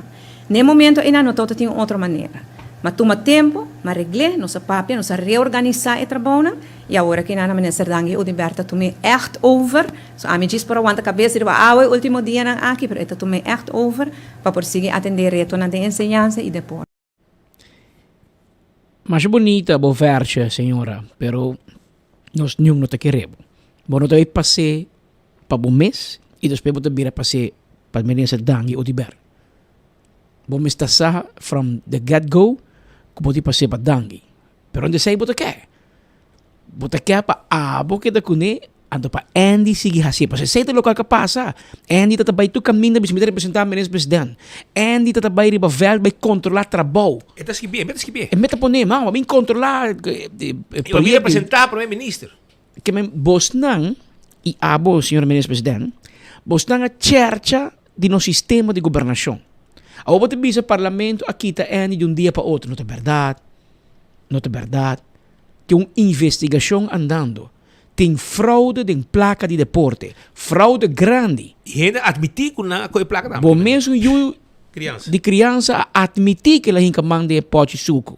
N'e momento einan no tabata tin un otro manera. Ma tuma tempu, ma regl'é, nos a papia, nos a reorganisá e trabounan i awor aki nan a Minister Dangui Oduber ta tum'é ègt over. So ami djis por a wanta kabes riba awe e último dianan aki, pero e ta tum'é ègt over pa por sigui atendé retonan den enseñansa i deporte. Masha bunita bo vèrshe, señora, pero nos niun no ta kere bo. Bo no ta bay pas'é pa bo mes y despues bo ta bira pas'é pa minister Dangui Oduber. Bo mester sa from the get go cu bo tin pas'é pa Dangui. Pero unda esey bo ta ke? Bo ta ke pa abo keda cune anto pa Andy sigui hacié. Pasobra esey ta locual cu a pasa. Andy ta ta bay tur caminda bisa mi ta representa minister president. Andy ta ta bay riba veld bay controla trabou. E ta skibié, e meta skibié. E meta pone, man, bo bin controla e proyecto. E representa prome minister. Ke men bosnan i abo, señor minister president, bosnan a chercha di nos sistema di gobernashon. Awor bo ta bisa parlamento a kita Andy di un dia pa otro. No ta bèrdat. No ta bèrdat. Tin un investigashon andando. Tin fraude den plaka di deporte. Fraude grandi. I hende a atmití ku nan a kohe plaka tambe. Bo mesun yu di kriansa a atmití ku el a hinka man den e pòchi suku.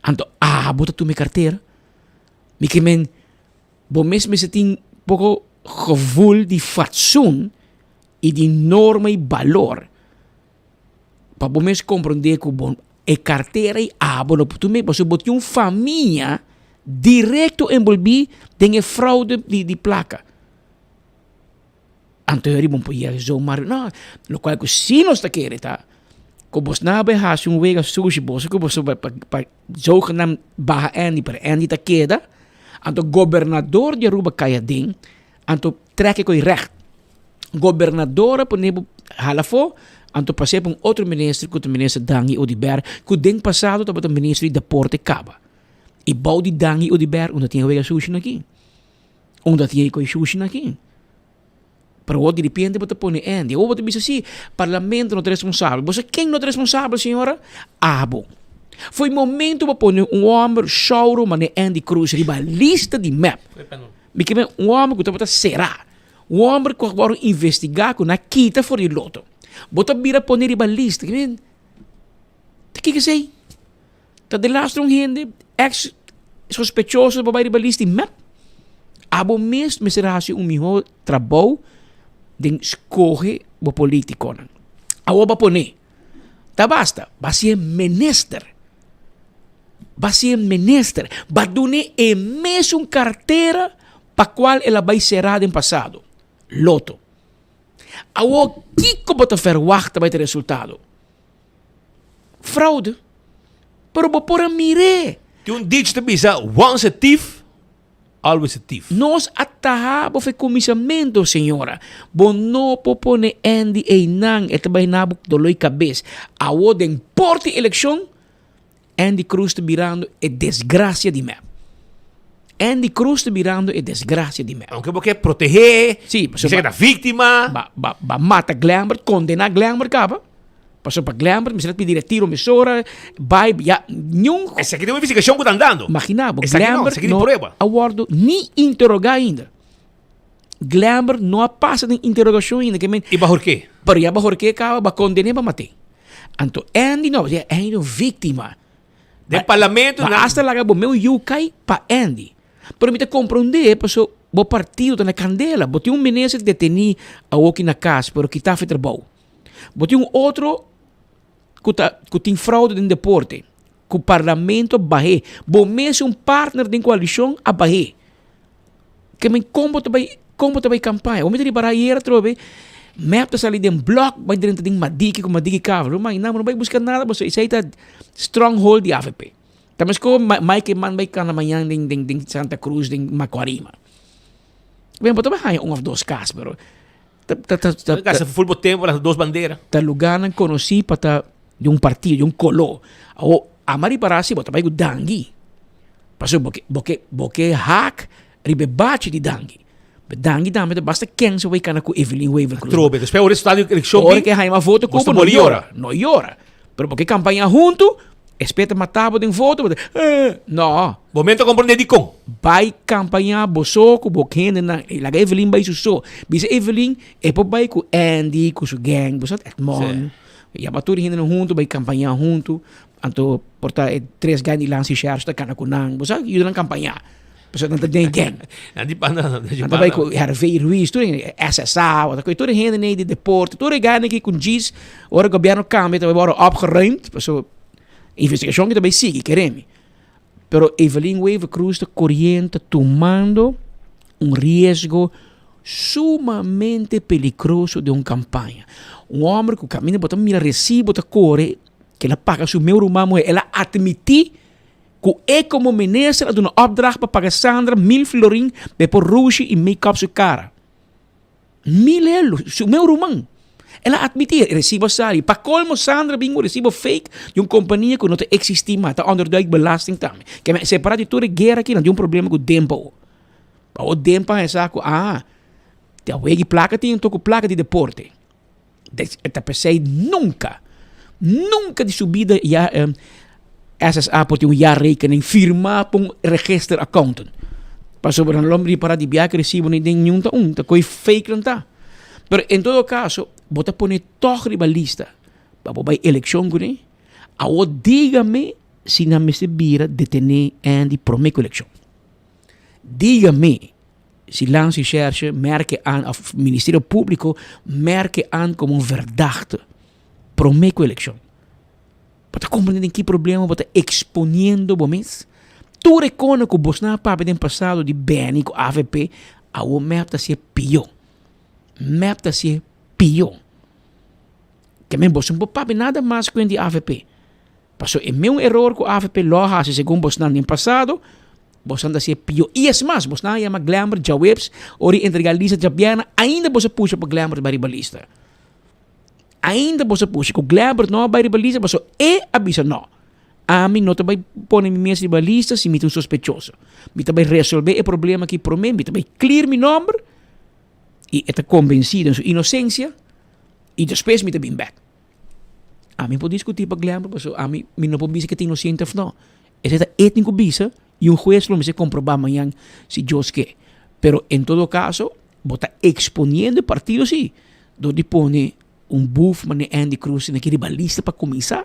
Anto abo ta tuma e kartera? Mi ke men bo mes mester tin poko gevoel di fatsoen i di norma i balor pa bo mes komprondé ku bo e kartera i abo no por tuma pasobra bo tin un famia direkto enbolbí den e fraude di plaka. Anto e riba un poyek zomaar no, lokual ku si nos ta kere ta ku bos nan a bai hasi un wega sushi boso ku boso pa pa zogenaamd baha Andy pero Andy ta keda anto gobernador di Aruba kai aden anto trek e koi recht gobernador a pone bo hala afo anto pas'é pa un otro minister ku ta minister Dangui Oduber ku den pasado tabata minister di deporte kaba i bou di Dangui Oduber unda tin e wega sushi na aki. Unda tin e koi shushi na kin? Pero awor diripiente bo ta pone Andy. Awor bo ta bisa si, parlamento no ta responsabel. Bo sa ken no ta responsabel, señora? Abo. Foi momento bo pone un homber shouro mane Andy Croes riba lista di mep. Mi ke men un homber ku tabata será. Un homber ku a wòrdu investigá ku nan a kita for di loto. Bo ta bira pone riba lista. Ke men, ta kiko esei? Ta delastra un hende ex sospechoso pa bai riba lista di mep. Abo mes mester hasi un miho trabou den skohe bo politikonan. Awor bo a pone, ta basta, ba sier minister, ba sier minister, ba dun'e e mesun kartera pa kual el a bai sera den pasado, loto. Awor kiko bo ta verwachta bai ta resultado? Fraude. Pero bo por a mir'é. Tin un dicho ta bisa, Once a thief, always a thief. Nos a taha bo fe kuminsamentu, señora. Bo no por pone Andy einan, e ta bai na bo doloi kabes. Awor den por di elekshon, Andy Croes ta birando e desgracia di mep. Andy Croes ta birando e desgracia di mep. Aunke bo ke protehé, Sí, bisa ke ta víktima. Ba, ba, ba mata Glembert, kondena Glembert kaba. Pasobra pa Glembert mester a pidi retiro mesora, bai, ya, niun. Esaki ta un investigashon ku ta andando. Imagina bo, Esaki no, Glembert esaki tin no prueba. a wordo ni interogá ainda. Glembert no a pasa den interogashon ainda, ke men. I ba horké? Pero ya ba horké kaba, ba kondené, ba maté. Anto Andy no, pasobra Andy ta un víktima. Den parlamento nan. Ba hasta laga bo meu yu kai pa Andy. Pero mi ta komprondé pasobra bo partido ta na kandela. Bo tin un minister detení awoki na kas pero kita fe trabou. Bo tin un otro ku ta ku tin fraude den deporte ku parlamento a bah'é. Bo mes un partner den koalishon a bah'é. Ke men kon bo ta bai kon bo ta bai kampaña? Bo mester ripará ayera atrobe mep ta sali den blòk bai drenta den Madiki ku Madiki Kavel. Bo imagina bo no bai buska nada pasobra esei ta stronghold di avp. Ta meskos Mike Eman bai kana mañan den den den Santa Cruz den Macuarima. Bo ta bai haña un òf dos kas pero ta ta ta ta Gasta ful bo tempo las dos bandera. Ta lugarnan konosí pa ta di un partido, di un koló. Awor ama ripará si bo ta bai ku dangui. Pasobra bo ke bo ke bo ke hak riba e bachi di dangui. Dangui tambe ta basta ken si bo bai kana ku Evelyn Wever Croes. Atrobe, despues ora e resultado di elekshon Ora ke haña mas voto ku bo, no yora, no yora. Pero bo ke kampaña huntu, espe ta mata bo den voto, bo ta eh, no. Bo men ta komprendé dikon. Bai kampaña bo so ku bo hendenan. Laga Evelyn bai su so. Bisa Evelyn e por bai ku Andy, ku su gang, bo sa Edmond. Yama tur e hendenan huntu, bai kampaña huntu. Anto por ta e tres guy di Lancy Sheriff ta kana ku nan. Bo sa yuda nan kampaña. Pasobra nan ta den gang. Nan di banda, nan di Nan ta bai ku Hervé Ruiz, tur e SSA, wata ku tur e hende nei di deporte, tur e guy nan ki ku djis, ora gobièrnu kambia ta bai wòrdu opgeruimd, pasobra investigashon ki ta bai sigui, kere mi. Pero Evelyn Wever Croes ta koriente, ta tumando. Un riesgo sumamente peligroso den un campaña. Un homber cu caminda bo ta mira recibo ta core, cu el a paga su meu ruman muher, el a admiti cu e como minister a duna opdracht pa paga Sandra mil florin pa e por rushi y make up su cara. Mil elo, su meu ruman. El a admiti, e recibo a sali. Pa colmo Sandra bin un recibo fake di un compania cu no ta existi mas, ta onderduik belasting tambe. Ke men separa di tur e guera aki, nan tin un problema cu Dempa o. Pa o Dempa a hesa cu ah, te awegi placa tin anto cu placa di deporte. Des, e ta pesey nunca, nunca di su bida ya SSA por tin un jaarrekening firma pa un register accountant. Pasobra nan lo ripara di biaha recibo ni den niun ta un, ta koe fake nan ta. Pero en todo caso, bo ta pone tog riba lista pa bo bai eleccion kuné. Awor dígame si nan mester bira detene Andy prome ku eleccion. Dígame si Landsrecherche merke aan of Ministerio Publico merke aan como un verdachte prome ku eleccion. Bo ta comprende den ki problema bo ta exponiendo bo mes? Tur e kona ku bosnan a papia den pasado di Benny ku avp, awor mep ta hacié pió. Mep ta hacié pió. Ke men bosnan por papia nada mas ku di avp. Paso e meun eror ku avp lo a haci segun bosnan den pasado, bosnan ta hacié pió. I es mas, bosnan a yama Glenbert djaweps ora i entrega lista djabièrnè, ainda bos a pusha pa Glenbert bai riba lista. Ainda boso a pusha ku Glebert no a bai riba lista pasobra e a bisa no. Ami no ta bai pone mi mes riba lista si mi ta un sospechoso. Mi ta bai resolve e problema aki prome, mi ta bai clear mi nomber i e ta konbensí den su inosensia i despues mi ta bin bek. Ami por diskutí pa Glebert pasobra ami mi no por bisa ke ta inosente of no. Esei ta e tin ku bisa i un hues lo mester komprobá mañan si Dios ke. Pero en todo kaso Bo ta exponiendo e partido si dor di pone un buf mane Andy Cruz tin aki riba lista pa cuminsa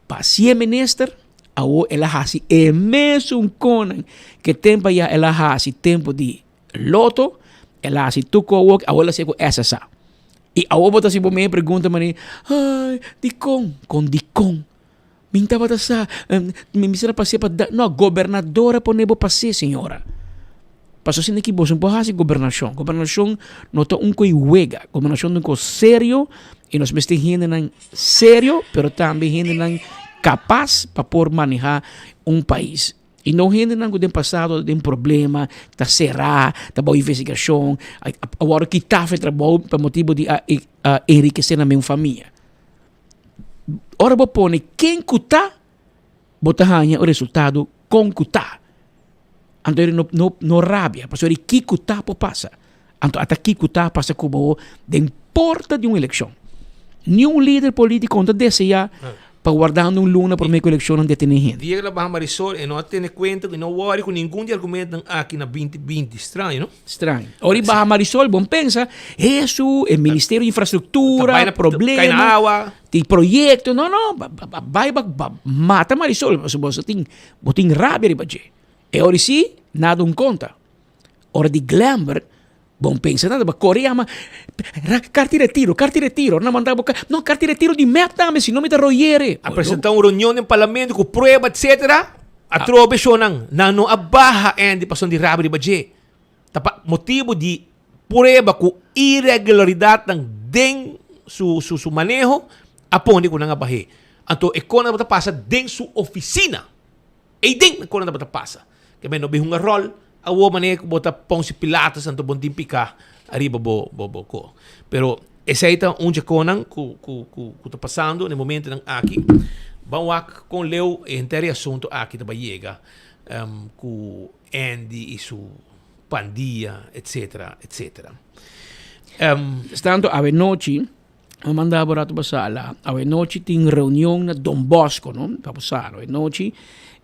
pa hacié minister awo el a haci e mesun conan ke tempo aya el a haci tempo di loto el a haci tuco awo awo el a haci cu SSA y awo bo ta haci bo mes pregunta mane ay dicon con dicon mi tabata sa mi mester a pas'é pa no gobernador a pone bo pas'é señora pasobra asina ki boso no por hasi gobernashon gobernashon no ta un koi wega gobernashon ta un kos serio i nos mester hendenan serio pero tambe hendenan kapas pa por maneha un pais i no hendenan ku den pasado ta den problema ta será ta bou investigashon a wòrdu kitá for e trabou pa motibu di a enrikesé nan mes famia. Ora bo pone ken ku ta, bo ta haña un resultado kon ku ta. Anto eri no no no rabia, pasobra eri ki ku ta por pasa. Anto ata ki ku ta pasa ku bo den porta di un elekshon. Niun lider politiko no ta deseá pa wardando un luna promé ku elekshonnan detené hende. Dia ku el a baha Marisol e no a tene kuenta ku e no wòri ku ningun di argumentonan aki na binti binti. Straño, no? Straño. Ora i baha Marisol, bon pensa, Hesu, e Ministerio di Infrastructura, problema, tin proyecto. No, no, bai ba mata Marisol, pasobra bo tin, bo tin rabia riba dje. E ora si, nada un konta. Ora di Glenberg, bon pensa nada, ba kore yama, karta di retiro, karta di retiro. Ora nan manda bo, no, karta di retiro di mep tambe, si no mi ta royere. A presenta un reunion den parlamento ku prueba, etcetera. Atrobe shownan, nan no a baha Andy pasobra di rabia riba dje. Ta pa motibu di prueba ku iregularidatnan den su su su maneho a pone ku nan a bah'é. Anto e kosnan tabata pasa den su ofisina. Eiden e kosnan tabata pasa. Ke men no bin hunga ròl awor manera ku bo ta Poncio Pilatus anto bo no tin piká ariba bo bo bo ko. Pero esei ta un dje kosnan ku ku ku ku ta pasando na e momentonan aki. Ban wak kon leu e henter e asuntu aki ta bai yega ku Andy i su pandia etcetera etcetera. Tanto awenochi a manda bo rato pa sala awenochi tin reunion na Don Bosco no pa bo sa awenochi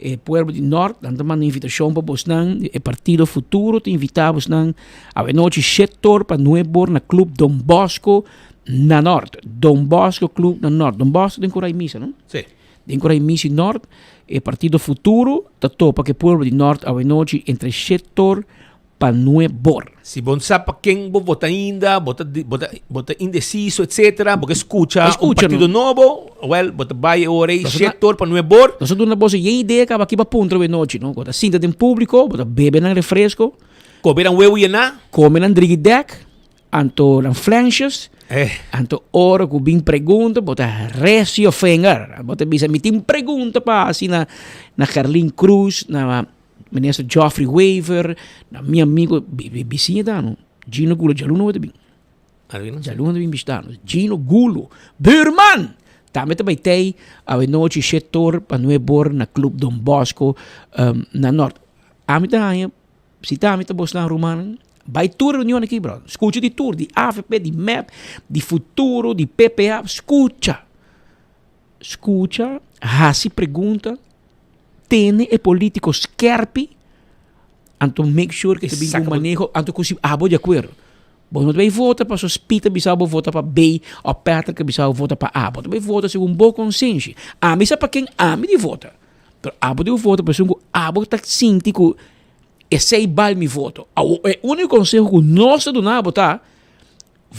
e pueblo di Nort nan ta manda invitacion pa bosnan e partido Futuro ta invita bosnan awenochi shete or pa nuebe or na club Don Bosco na Nort Don Bosco club na Nort Don Bosco den Coray Misa no. Si. Den Coray Misa Nort e partido Futuro ta topa ku e pueblo di Nort awenochi entre shete or pa nuebor. Si bo no sa pa ken bo vota ainda, bo ta bo ta bo ta indeciso etcetera, bo ke scucha un partido nobo, wel bo ta bai e ora ei shete or pa nuebor. Nos a duna boso yen idea kaba aki pa puntra awenochi no, bo ta sinta den publico, bo ta bebe nan refresco. Come nan huevo yená. Come nan drigidek, anto nan flensjes. Anto ora ku bin pregunta, bo ta raise your finger. Bo ta bisa, mi tin pregunta pa hasi na na Gerlin Cruz, na minister Geoffrey Wever, na mi amigo, bisiña ta no, Gino Gulo, djaluna bo ta bin. Djaluna ta bin bishita nos. Gino Gulo, buurman! Tambe ta bai tei awenochi shetor pa nuebor na Club Don Bosco na Noord. Ami ta haña. Si ta ami ta bosnan rumannan, bai tur reunion aki bro. Skucha di tur, di avp, di mep, di futuro, di ppa. Skucha. Skucha, hasi pregunta, tene e politico skerpi, anto make sure ku ta bin ku maneho, anto ku si abo di akuerdo. Bo no ta bai vota paso Speed ta bisa bo vota pa B of Patrick ta bisa bo vota pa A. Bo ta bai vota segun bo konsenshi. Ami sa pa ken ami di vota. Pero abo di vota pa esun ku abo ta sinti ku esei bal mi voto. Awo e úniko konseho ku nos ta duna bo ta,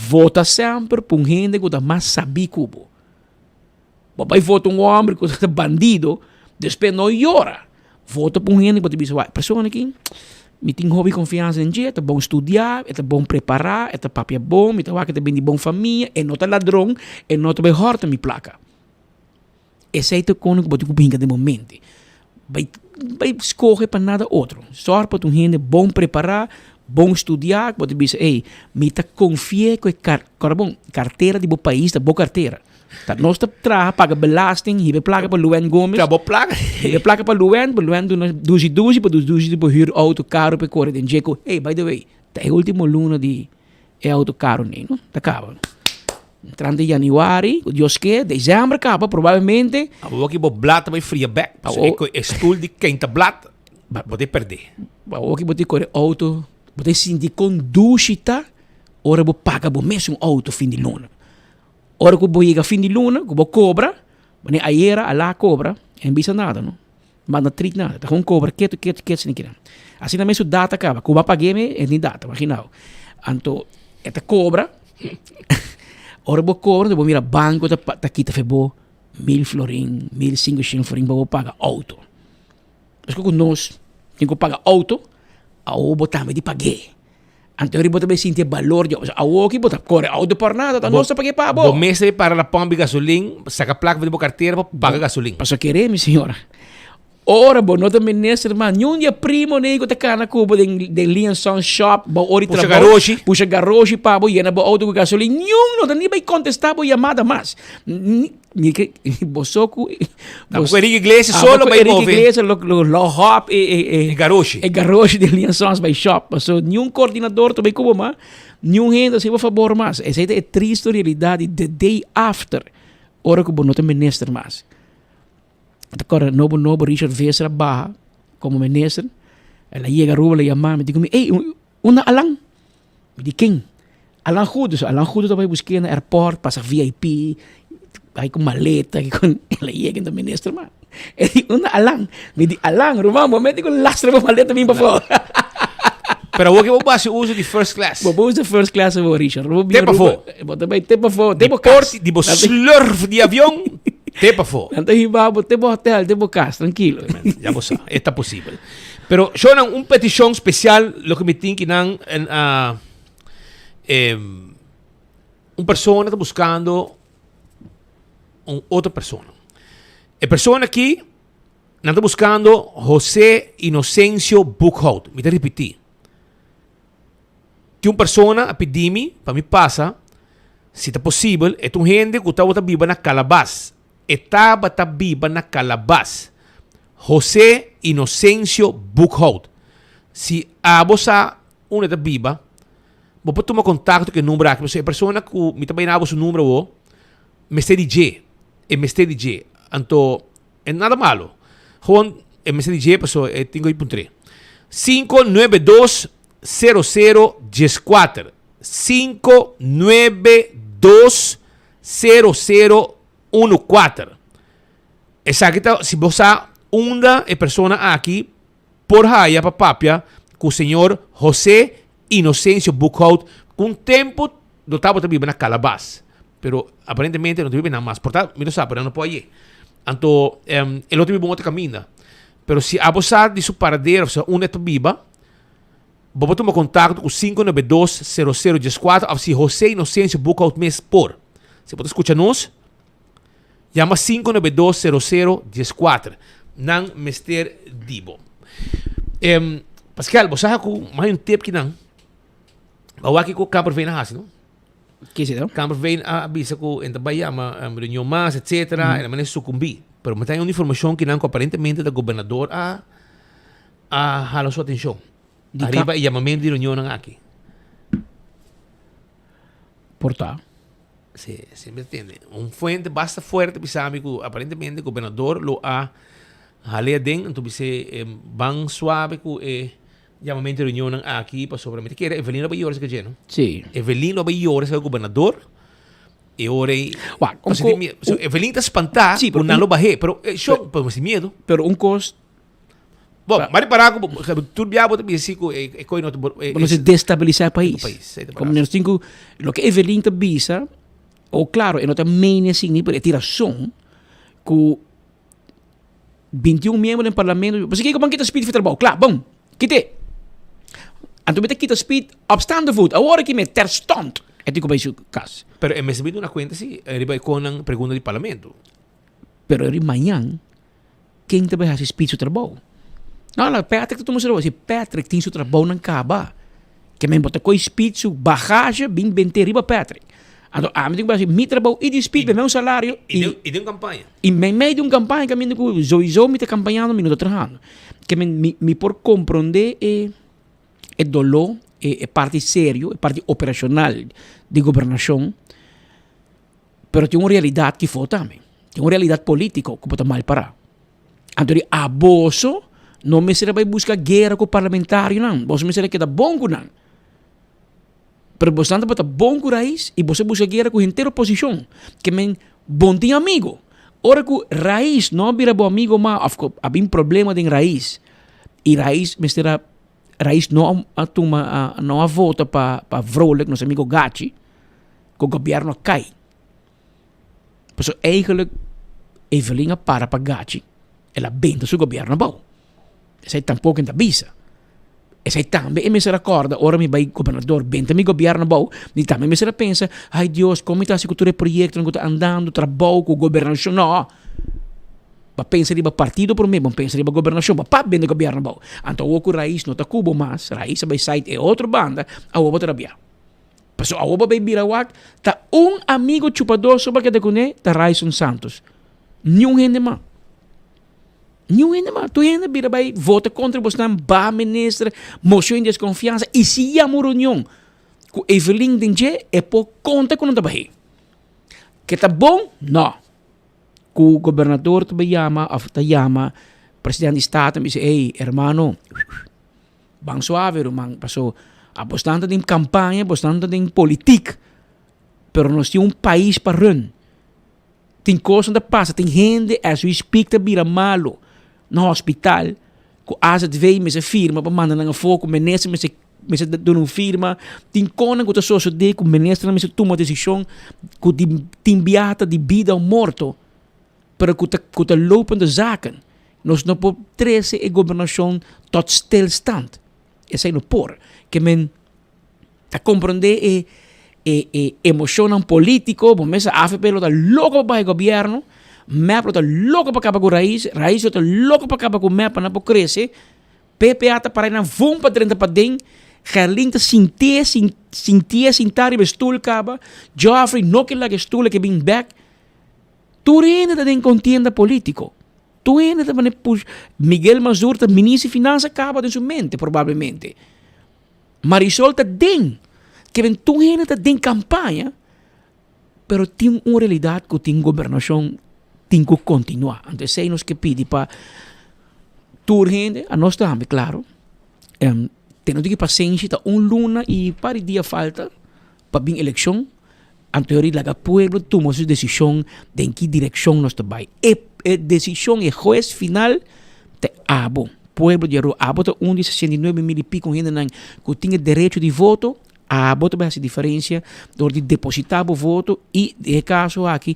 vota semper pa un hende ku ta mas sabí ku bo. Bo bai vota un hòmber ku ta bandido, despues no yora. Vota pa un hende ku ta bisa, wak, e persona aki mi tin hopi konfiansa den dje, e ta bon studiá, e ta bon prepará, e ta papia bon, mi ta wak e ta bini di bon famia, e no ta ladron, e no ta bai hòrta mi plaka. Esei ta kono ku bo tin ku brinka den bo mente. Bai bai skohe pa nada otro. Sòr pa ta un hende bon prepará, bon studiá, ku bo ta bisa, ey, mi ta konfi'é ku e kar, kòrda bon, kartera di bo pais ta bo kartera. Ta nos ta traha, paga belasting, hiba e plaka pa Luan Gomez. Ta bo plaka. Hiba e plaka pa Luan, pa Luan duna dushi dushi, pa dushi dushi bo hür outo karo pa e kore den dje ku, ey, by the way, ta e ultimo luna di e outo karo nei, no? Ta kaba. Entrante januari, ku Dios ke, december kaba probablemente. Awor ki bo blat ta bai fria bek, pasobra e ku e stul di keinta blat, bo ta perde. Awor ki bo ta kore outo, bo ta sinti kon dushi ta ora bo paga bo mesun outo fin di luna. Ora ku bo yega fin di luna, ku bo kobra, manera ayera a la kobra, e no bisa nada no. Manda trit nada, ta gewoon kobra ketu ketu ketu sin kina. Asina mes su data kaba, ku bo a pag'é me e tin data, imaginao. Anto e ta kobra, ora bo kobra bo mira banko ta ta kita fe bo mil florin, mil sinkushen florin pa bo paga outo. Paske ku nos tin ku paga outo, awor bo tambe di pag'é. Anto eri bo ta bay sinti e balor di auto. Awoki bo ta kore auto por nada, ta nos ta paga e pa bo. Bo mester bay para na pump di gasolin, saka plaka for di bo kartera pa paga gasolin. Paso kere mi señora, ora bo no ta minister mas, niun di e primo nei ku ta kana ku bo den den Lee and Sons shop, bo ora di Pusha trabou, garoshi. pusha garoshi pa bo, yena bo auto ku gasolin, niun no ta ni bay kontesta bo yamada mas. Ni ni ke bo so ku Tampoco Enrique Iglesias solo Tampoco bay Enrique move. Iglesias lo lo lo hop e e e E garoshi. E garoshi di Lee and Sons bay shop. Paso niun coordinador ta bay cu bo mas, niun hende ta haci bo fabor mas. Esey ta e tristo realidad di the day after ora cu bo no ta minister mas. Ta corda nobo nobo Richard Visser a baha como minister, el a yega Aruba el a yama mi, di cu mi, ey unda Alan? Mi di ken? Alan Goede. So Alan Goede ta bai busk'é na airport, pasa VIP, bai ku maleta, el a yega ta minister ma. E di unda Alan? Mi di Alan, ruman, bo mete ku lastra bo maleta bin pafó. Pero awor ke bo por hasi uso di first class. Bo por usa first class awor, Richard. Bo Te pafó. Bo ta bai te pafó, te Di bo kas. port, di bo slurf di avion, te pafó. Nan ta hiba bo te bo hotel, te bo kas, trankilo. Ya bo sa, e ta posibel. Pero shownan un peticion special loke mi tin ki nan en a em un persona ta buscando un otro persona. E persona aki nan ta buscando Jose Inocencio Boekhout. Mi ta ripiti. Tin un persona a pidi mi pa mi pasa si ta posibel e ta un hende ku tabata biba na Calabas. E tabata biba na Calabas. José Inocencio Boekhout. Si abo sa unda e ta biba, bo por tuma kontakto ku e number aki pasobra e persona ku mi ta bai na abo su number awo mester di dje, e mester di dje. Anto e nada malo, gewoon e mester di dje pasobra e tin ku puntr'é. Sinku nuebe dos sero sero dieskuater, sinku nuebe dos sero sero unu kuater. Esaki ta si bo sa unda e persona aki por haya pa papia ku señor José Inocencio Boekhout ku un tempu lo tabata biba na Calabas pero aparentemente no ta biba einan mas por ta mi no sa pero nan no por haye anto e lo ta biba un otro kaminda pero si abo sa di su paradero sa unda e ta biba. Bo por tuma kontakto ku 592 00 14 òf si José Inocencio Boekhoudt mes por. Si bo ta skucha nos, yama 592 00 14. Nan mester di bo. Em, Pascal, bo sa ku mas un tip kinan. Bo wak kiko Kamperveen a hasi, no? Ke si no? Kamperveen a bisa ku en ta bai yama um, reunion mas, etc. Mm. En a manera sukumbí. Pero mi ta un informashon kinan ku aparentemente ta gobernador a a hala su atenshon. Di Ariba e yamamentu di reunionnan aki. Por ta. Si, si mi tende. Un fuente basta fuerte bisa mi ku aparentemente gobernador lo a hal'é aden, anto bis'é eh, ban suave ku e yamamentu di reunionnan aki pasobra mi ta kere Evelyn lo bai yora esaki dje, no? Si. Evelyn lo bai yora esaki gobernador e ora ei Wak, un pasobra ko- tin miedo. So, Evelyn ta spantá Si, ku pero nan un- lo bah'é, pero eh, shon, pero mi sin miedo. Pero un kos Bon, maar para ku tur bia bo ta bisa si ku e koi no ta Bo no se destabilisa e pais. pais, e ta Como nos tin ku loke Evelyn ta bisa, o claro, e no ta meen así ni, pero e tin rason ku 21 miembro den parlamento, pasobra kiko ban kita Speed for trabou? Kla, bon, kite. Anto mi ta kita Speed op staande voet, awor aki mi terstond e tin ku bai su kas. Pero e mester bin duna kuenta si riba e konnan pregunta di parlamento. Pero riba mañan Ken ta bai hasi Speed su trabou? No, no, Patrick ta tuma su trabou. Si Patrick tin su trabounan kaba, ke men bo ta koe Speed su bagage bin bent'é riba Patrick. Anto ami tin ku bai hasi mi trabou i di Speed, mi un salario I den, i den un kampaña. I meimei di un kampaña kaminda ku souiso mi ta kampañando, mi no ta trahando. Ke men mi, mi por komprondé e e doló, e e parti serio, e parti operashonal di gobernashon. Pero tin un realidat kifo tambe. Tin un realidat politico ku bo ta mal pará. Anto di aboso no mester a bai buska guera ku parlamentarionan. Boso mester a keda bon ku nan. Pero boso nan tabata bon ku Raiz i boso a buska guera ku henter oposishon. Ke men bon tin amigo. Ora ku Raiz no a bira bo amigo mas òf ku a bin problema den Raiz i Raiz mester a Raiz no a tuma no a vota pa pa Vrolijk nos amigo Gachi. ku gobierno a kai. Pasobra eigenlijk Evelyn a para pa gachi, el a benta su gobierno abou. Esei tampoco e ta bisa. Esei tambe e mester a corda ora mi bai gobernador benta mi gobierno abou, mi tambe mester a pensa, ay Dios, con mi ta haci cu tur e proyectonan cu ta andando, trabou cu gobernacion, no. Bo a pensa riba partido prome, bo a pensa riba gobernacion, bo a pap benta gobierno abou. Anto awor cu Raiz no ta cu bo mas, Raiz a bai site e otro banda, awor bo ta rabia. Pasobra awor bo bay bira wak, ta un amigo chupador so bo a keda kuné, ta Ryson Santos. Niun hende mas. Niun hende mas. Tur hende bira bay vota kontra bosnan, baha minister, mocion di desconfiansa, y si yama un reunion ku Evelyn den dje, e por konta ku nan ta bah'é. Ke ta bon? No. Ku gobernador ta bay yama of ta yama president di staten bisa, ey, hermano, Ban suave ruman, paso abosnan ta den campaña, bosnan ta den politiek, pero nos tin un pais pa run. Tin cosnan ta pasa, tin hende as we speak ta bira malo na hospital cu AZV mester firma pa manda nan afo, cu minister mester mester duna un firma. Tin conan cu ta sosode cu ministernan mester tuma decision cu tin biaha ta di bida o morto. Pero ku ta ku ta lopende zaken. Nos no por trese e gobernashon tot stilstand. Esei no por. Ke men ta komprondé e e e emoshonnan polítiko, bo mester avp lo ta loko pa baha e gobièrnu, mep lo ta loko pa kaba ku Raiz, Raiz lo ta loko pa kaba ku mep pa nan por krese, PPA ta para nan vum pa drenta paden, Gerlin ta sintié sintié sintá riba e stul kaba, Geoffrey no ke laga e stul e ke bin bèk. Tur hende ta den kontienda polítiko. Tur hende ta mane push. Miguel Mazur ta minister di finansa kaba den su mente probablemente. Marisol ta den. Keben tur hende ta den kampaña pero tin un realidat ku tin gobernashon tin ku kontinuá. Anto esei nos ke pidi pa tur hende, anos tambe klaro, tene un tiki pasenshi ta un luna i par di dia falta pa bin elekshon. Anto e laga pueblo tuma su desishon den ki direkshon nos ta bai. E e desishon, e hues final ta abo, pueblo di Aruba. Abo ta un di 69 mil i piko hendenan ku tin e derecho di voto, abo ta bai hasi diferensia dor di depositá bo voto i den e kaso aki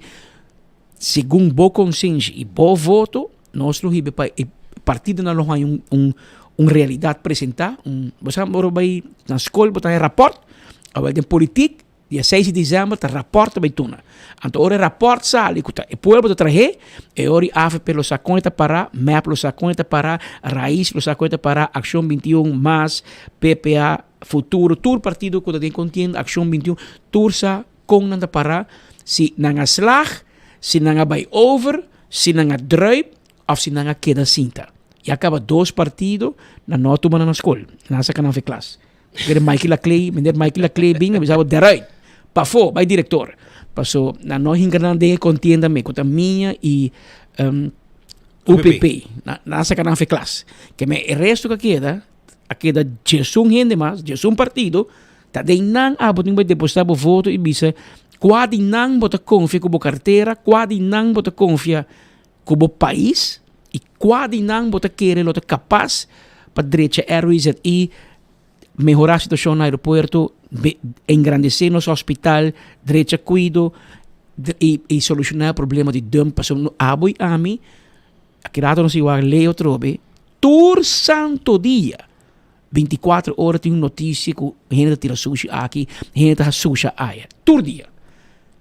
segun bo konsenshi i bo voto nos lo hiba pa e partidonan lo haña un un. Un realidat presentá, un bo sa ora bo bai na skol bo ta haña rapòrt, awor den politik dia seis di desèmber ta rapòrt ta bai tuna. Anto ora e rapòrt sali ku ta e pueblo ta trah'é, e ora di avp lo sa kon e ta pará, mep lo sa kon e ta pará, Raiz lo sa kon e ta pará, Akshon 21, mas, PPA, Futuro, tur partido ku ta den kontienda, Akshon 21, tur sa kon nan ta pará, si nan a slag, si nan a bai over, si nan a druip, Of si nan a keda sinta. Ya kaba dos partido, nan no a tuma nan na skol. Nan a saka nan fe klas. Meneer Mikey Laclay, meneer Mikey Laclay bin a bisa bo deruit, pafó, bai direktor. Paso nan no hinka nan den e kontienda me ku ta Mia i UPP. Nan a saka nan fe klas. Ke men e resto ku a keda, a keda djesun hende mas, djesun partido, ta den nan abo tin bai depositá bo voto i bisa kua di nan bo ta konfia ku bo kartera, kua di nan bo ta konfia Ku bo pais i kua di nan bo ta kere lo ta kapas pa drecha RWZI, mehorá situashon na aeropuerto, engrandesé nos hospital, drecha kuido i solushoná e problema di dump pasobra abo i ami aki rato nos a wak lei otrobe tur santo dia 24 ora tin un notisia ku hende ta tira sushi aki, hende ta susha aya. Tur dia.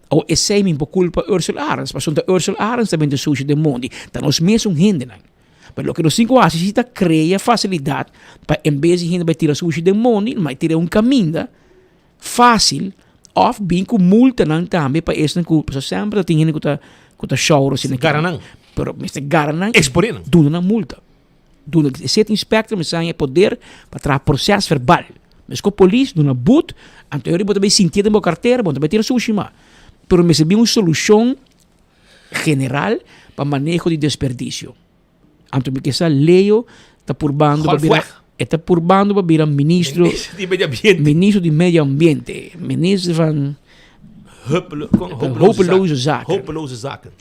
Awo esei mi por kulpa Ursel Arends, pasobra ta Ursel Arends ta bende sushi den mondi, ta nos mesun hendenan. Pero loke nos tin ku hasi si ta krea fasilidat pa en bes di hende bai tira sushi den mondi, nan bai tira un kaminda fásil òf bin ku multanan tambe pa esnan ku, pasobra semper ta tin hende ku ta ku ta shòru asina. Gara nan. Pero mester gara nan i Eksponé nan. duna nan multa. Duna e city inspector mester haña e poder pa traha proces verbal. Meskos polis duna but, anto e ora bo ta bay sintié den bo cartera, bo no ta bay tira sushi mas. Pero mester bin un solucion general pa maneho di desperdicio. Anto mi ke sa Leo ta purbando pa bira, e ta purbando pa bira ministro, Ministro di medio ambiente. Ministro di medio ambiente, minister van Hopeloze zaken. Hopeloze zaken.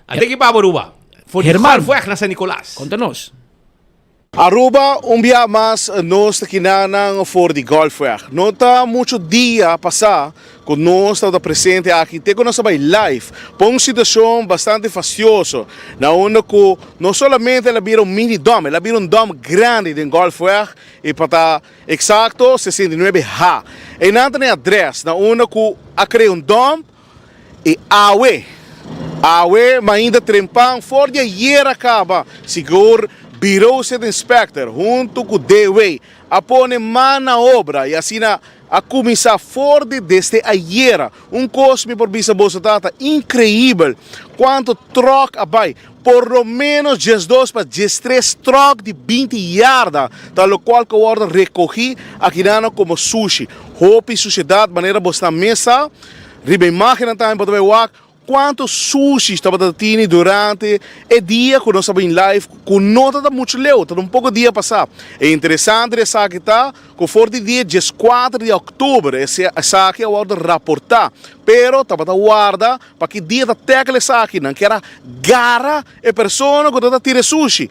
A den ki babo Aruba? For di Herman. Golfweg na San Nicolas. Konta nos. Aruba, un bia mas nos ta kinanan for di Golfweg. No ta mucho dia pasá ku nos tabata presente aki te ku nos a bai live pa un situashon bastante fastioso na unda ku no solamente el a bira un mini dòm, el a bira un dòm grandi den Golfweg i pa ta eksakto 69 ha. Einan ta na e adrès na unda ku a krea un dòm. E awe, awe mainta trempan for di ayer a kaba, sigur Bureau City Inspector huntu ku DW a pone man na obra i asina a kuminsá for di desde ayera. Un kos mi por bisa boso ta ta inkreibel kuantu tròk a bai, por lo ménos diesdos pa diestres tròk di 20 yarda ta lokual ku a wòrdu rekogí akinan komo sushi. Hopi sushedat manera bosnan mes sa. Riba imágennan tambe bo ta bai wak kuantu sushi tabata tini durante e dia ku nos a bin live ku no ta muchu leu, ta un poko dia pasá. E interesante di esaki ta ku for di dia dieskuater di òktober esaki a wòrdu raportá, pero tabata warda pa ki dia ta tèkel esaki, nan kier a gara e persona ku tabata tira e sushi.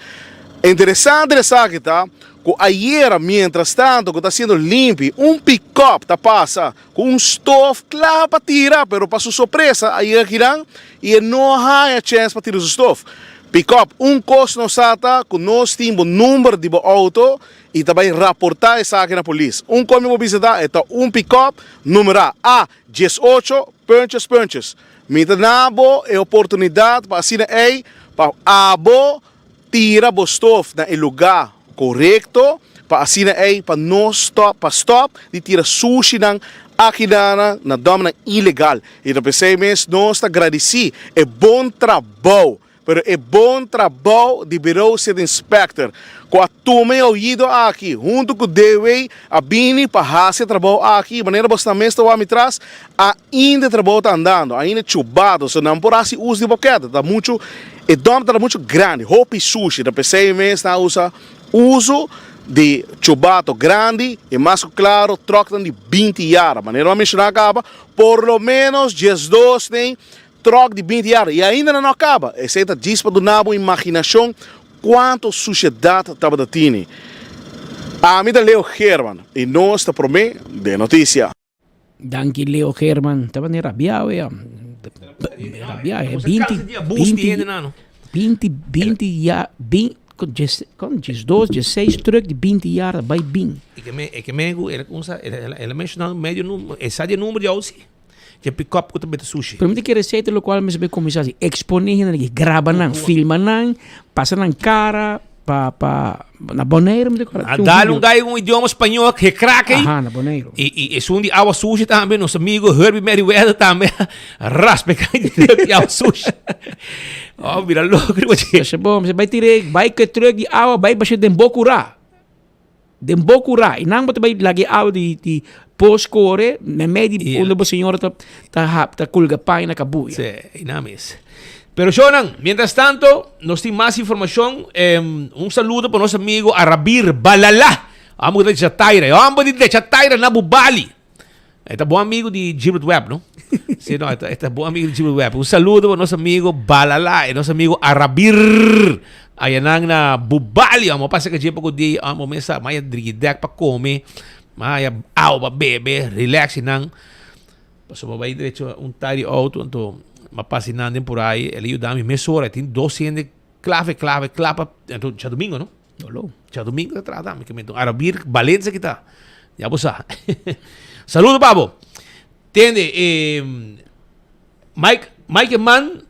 E interesante di esaki ta ku ayera miéntras tantu ku ta siendo limpi un pikòp ta pasa Ku un stof kla pa tira, pero pa su sorpresa a yega kinan i e no a haña chèns pa tira su stof. Pikòp, un kos nos sa ta ku nos tin bo number di bo outo i ta bai raportá esaki na polis. Un kos mi por bisa ta e ta un pikòp numerá A 18 punches punches. Mi ta na bo e oportunidat pa asina ei pa abo Tira bo stof na e lugá korekto pa asina ei pa no stòp pa stòp di tira sushinan akinan na dòmnan ilegal. I ta p'esei mes nos ta gradisí e bon trabou, pero e bon trabou di Bureau City Inspector ku a tuma e oido aki huntu ku DW a bini pa hasi e trabou aki. Manera bosnan mes ta wak mi tras, ainda e trabou ta andando, ainda chubado, so nan por hasi uso di boketa, ta muchu. E dump ta muchu grandi, hopi sushi, ta p'esei mes nan a usa uso di chubato grandi i mas ku klaro tròknan di 20 yara. Manera mi a menshoná kaba, por lo ménos 12 den tròk di 20 yara i ainda nan no a kaba. Esei ta djis pa duna bo imaginashon kuantu sushedat tabata tini. Ami ta Leo Geerman i nos ta promé den notisia. Danki Leo Geerman. Tabata rabiá we. Rabiá. 20, 20, 20, 20, ya, 20. Kon 12, 16 truck di 20 yarda bai bin. E ke me, e ke me ku el a el a menshoná medio numero, e sa di e numero di outo si. Dje pick-up ku ta mete sushi. Pero mi ta kere esei ta lokual mester bai kuminsá hasi, eksponé hende aki, graba nan, filma nan, pasa nan kara pa pa na Boneiru mi ta kòrda. A dal un gai un idioma spañó ke krak ei. Aha, na Boneiru. I i esun di awa sushi tambe, nos amigo Herbie Merryweather tambe a raspa e kai di truck di awa sushi. Oh, bira loko riba dje. Esei bon, mester bai tira e bai ku e truck di awa bai basha den bo kurá. Den bo kurá. I nan bo ta bai laga e awa di di pos kore meimei di unda bo señora ta ta ta kulga paña na kabuya. Sí, i nan mes. Pero shownan, mientras tanto, nos tin mas informashon. Un saludo pa nos amigo Arabir Balala. Amo ku ta di Chataira. E homber di Chataira na Bubali. E ta bon amigo di Gilbert Webb, no? Sí, no, e ta, e ta bon amigo di Gilbert Webb. Un saludo pa nos amigo Balala e nos amigo Arabir. Ayanan na Bubali. Amo pasa ka dje poko dia. Amo mesa, maya drigi dek pa come. Maya awa pa bebe. Relax nan. Pasobra bo bai derecho un tai di auto, anto m'a pasa nan den por ai, el a yuda mi mesora, e tin dos hende clave, clave, cla pa, anto djadumingo no? Olo. Djadumingo ta trata mi, kimente un Arabir Valencia ki ta, ya bo sa. Saludo pa bo. Tende, eh, Mike, Mike Eman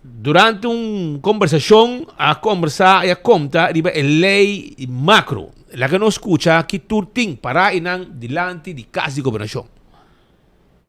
Durante un kombersashon a kombersá i a konta riba e lei makro. Laga nos skucha ki tur tin pará einan dilanti di Kas di Gobernashon.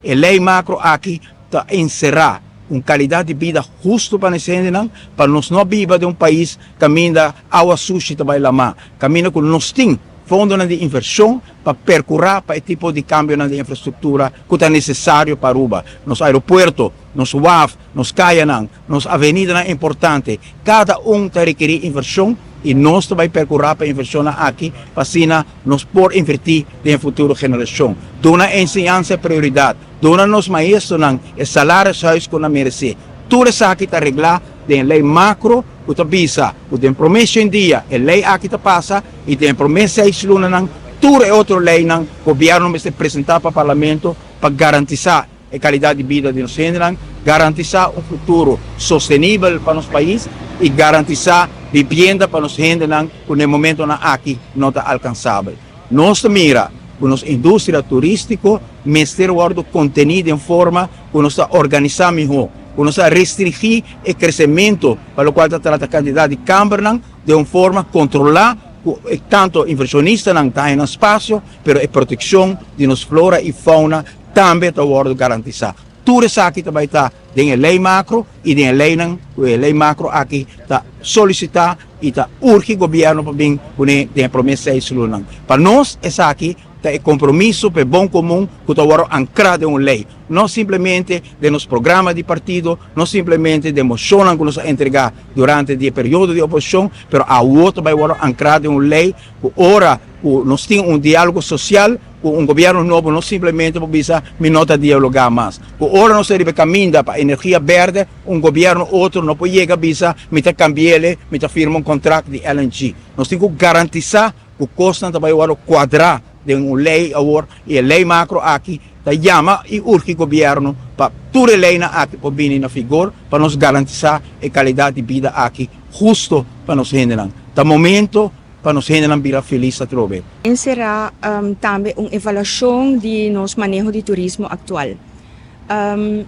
E lei makro aki ta enserá un kalidat di bida hustu pa nos hendenan, pa nos no biba den un pais kaminda awa sushi ta bai lamá, kaminda ku nos tin fondonan di invershon pa perkurá pa e tipo di kambionan di infrastruktura ku ta nesesario pa Aruba. Nos aeropuerto, nos waf, nos kayanan, nos avenidanan importante, kada un ta rekerí invershon i nos ta bai perkurá pa e invershonnan aki pa asina nos por invertí den e futuro generashon. Duna enseñansa e prioridat, duna nos maestronan e salarishuis ku nan meresé. Tur esaki ta reglá den e lei makro ku ta bisa ku den promé shen dia e lei aki ta pasa i den e promé seis lunanan tur e otro leinan gobièrnu mester presentá pa parlamento pa garantisá e kalidat di bida di nos hendenan, garantisá un futuro sostenibel pa nos pais i garantisá bibienda pa nos hendenan ku na e momentonan aki no ta alkansabel. Nos ta mira ku nos industria turístiko mester wòrdu kontení den forma ku nos ta organisá mihó, ku nos ta restringí e kresementu pa lokual ta trata kantidat di kambernan den un forma kontrolá ku tantu invershonistanan ta haña nan spasio, pero e protekshon di nos flora i fauna tambe ta wòrdu garantisá. Tur esaki ta bai ta den e lei makro i den e leinan ku e lei makro aki ta solisitá i ta urgi gobièrnu pa bin kuné den e promé seis lunanan. Pa nos esaki ta e kompromiso pa e bon komun ku ta wòrdu ankrá den un lei, no simplemente den nos programa di partido, no simplemente den moshonnan ku nos a entregá durante di e periodo di oposishon, pero awor ta bai wòrdu ankrá den un lei ku ora ku nos tin un diálogo sosial ku un gobièrnu nobo no simplemente por bisa mi no ta dialogá mas. Ku ora nos ta riba e kaminda pa energia bèrdè, un gobièrnu otro no por yega bisa mi ta kambi'ele, mi ta firma un kontrakt di LNG. Nos tin ku garantisá ku kosnan ta bai wòrdu kuadrá den un lei awor i e lei makro aki ta yama i urgi gobièrnu pa tur e leinan aki por bini na vigor pa nos garantisá e kalidat di bida aki husto pa nos hendenan. Ta momento pa nos hendenan bira felis atrobe. Enserá tambe un evaluashon di nos maneho di turismo aktual.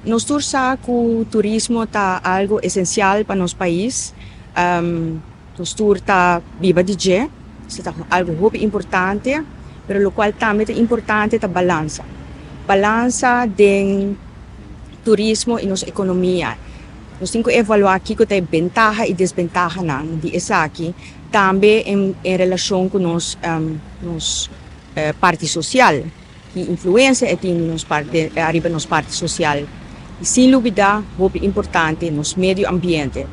Nos tur sa ku turismo ta algu esensial pa nos pais. Nos tur ta biba di dje, esei ta algu hopi importante, pero lokual tambe ta importante ta balansa. Balansa den turismo i nos ekonomia. Nos tin ku evaluá kiko ta e bentaha i desbentahanan di esaki. Tambe en relashon ku nos nos parti sosial, ki influensia e tin di nos parti ariba nos parti sosial i sin lubidá hopi importante nos medio ambiente.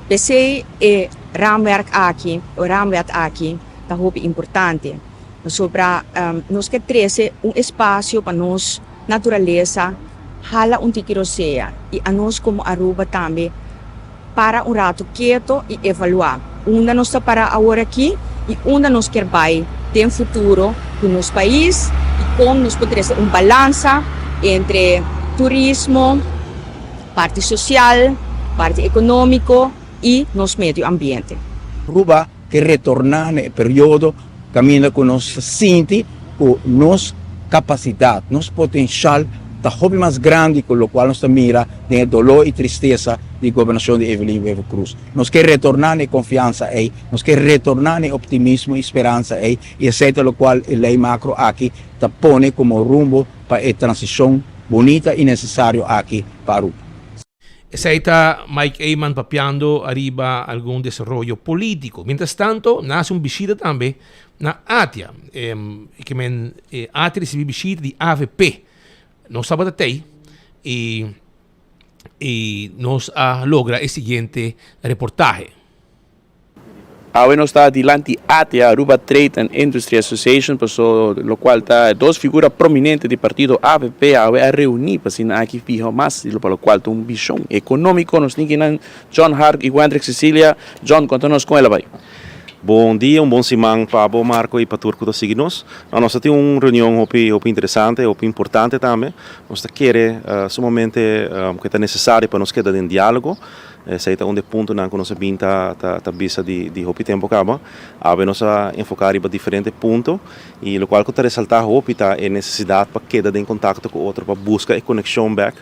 P'esei e raamwerk aki o raamwet aki ta hopi importante pasobra nos ke trese un espasio pa nos naturalesa hala un tiki rosea i anos komo Aruba tambe Para un rato keto y evalua unda nos ta para awor aki y unda nos kier bay den futuro cu nos pais y con nos por trece un balansa entre turismo, parti social, parti economico y nos medio ambiente. Aruba ke retorná na e periodo kaminda ku nos ta sinti ku nos kapasidat, nos potenshal ta hopi mas grandi ku lokual nos ta mira den e doló i tristesa di gobernashon di Evelyn Wever Croes. Nos ke retorná na e konfiansa ei, nos ke retorná na e optimismo i speransa ei i esei ta lokual e lei makro aki ta pone komo rumbo pa e transishon bunita i nesesario aki pa Aruba. Esei ta Mike Eman papiando ariba algun desaroyo politico. Mientras tanto, nan haci un bishita tambe na Atia. E men Atia ricibi bishita di avp. Nos tabata tey y y nos a logra e siguiente reportahe. Awe nos ta dilanti ATIA, Aruba Trade and Industry Association, paso locual ta dos figura prominente di partido avp awe a reuni pa asina aki fiha mas di pa locual ta un vision economico. Nos tin kinan John Hart y Wendrick Cecilia. John, conta nos con el a bay. Bon dia, un bon siman pa bo Marco y pa tur cu ta sigui nos. No, nos ta tin un reunion hopi hopi interesante, hopi importante tambe. Nos ta kere sumamente cu ta necesario pa nos keda den dialogo. Esei ta un di e puntonan ku nos a bin ta ta bisa di di hopi tempu kaba. Awe nos a enfoká riba diferente punto i lokual ku ta resaltá hopi ta e nesesidat pa keda den kontakto ku otro, pa buska e konekshon bèk.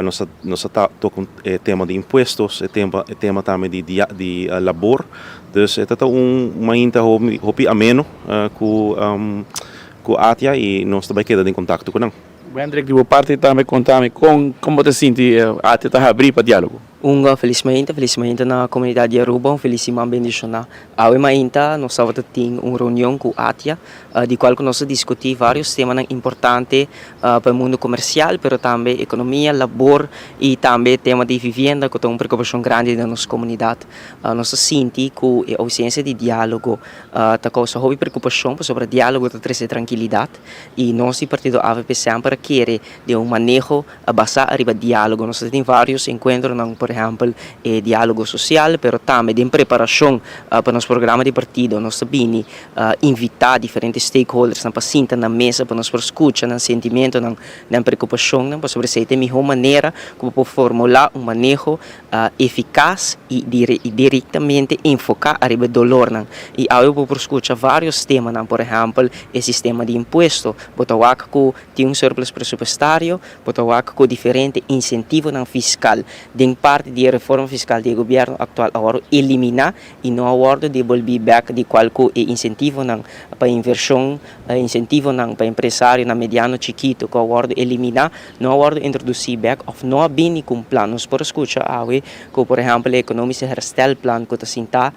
Nos a nos a ta toka e tema di impuestos, e tema e tema tambe di di di labor. Dus e ta ta un mainta hopi hopi ameno ku ku ATIA i nos ta bai keda den kontakto ku nan. Wendrick, di bo parti tambe konta mi kon kon bo ta sinti ATIA ta habrí pa diálogo. Un felis mainta, felis mainta na komunidat di Aruba, un felis siman bendishoná. Awe mainta nos tabata tin un reunion ku ATIA, di kual ku nos a diskutí vários temanan importante pa e mundu komersial, pero tambe ekonomia, labor i tambe tema di vivienda ku ta un preokupashon grandi den nos komunidat. Nos ta sinti ku e ousensia di diálogo ta kousa hopi preokupashon pasobra diálogo ta trese trankilidat. Y nos di partido avp semper a kere den un maneho basa ariba dialogo. Nos a tin varios encuentronan, por ehempel e dialogo social, pero tambe den preparacion pa nos programa di partido nos ta bini invita diferente stakeholdersnan pa sinta na mesa pa nos por scucha nan sentimentonan, nan preocupacionnan, pasobra esey ta e miho manera cu bo por formula un maneho eficas y directamente enfoca ariba e dolornan. Y awe bo por scucha varios temanan, por ehempel e sistema di impuesto, bo ta wak cu tin un surplus presupuestario, bo ta wak cu diferente incentivonan fiscal den parti di e reforma fiscal di e gobierno actual a wordo elimina y no a wordo debolbi bek di cual cu e incentivonan pa inversion, incentivonan pa empresarionan mediano chikito cu a wordo elimina no a wordo introduci bek of no a bini cu un plan. Nos por a scucha awe cu por ehempel e economische herstelplan cu ta sinta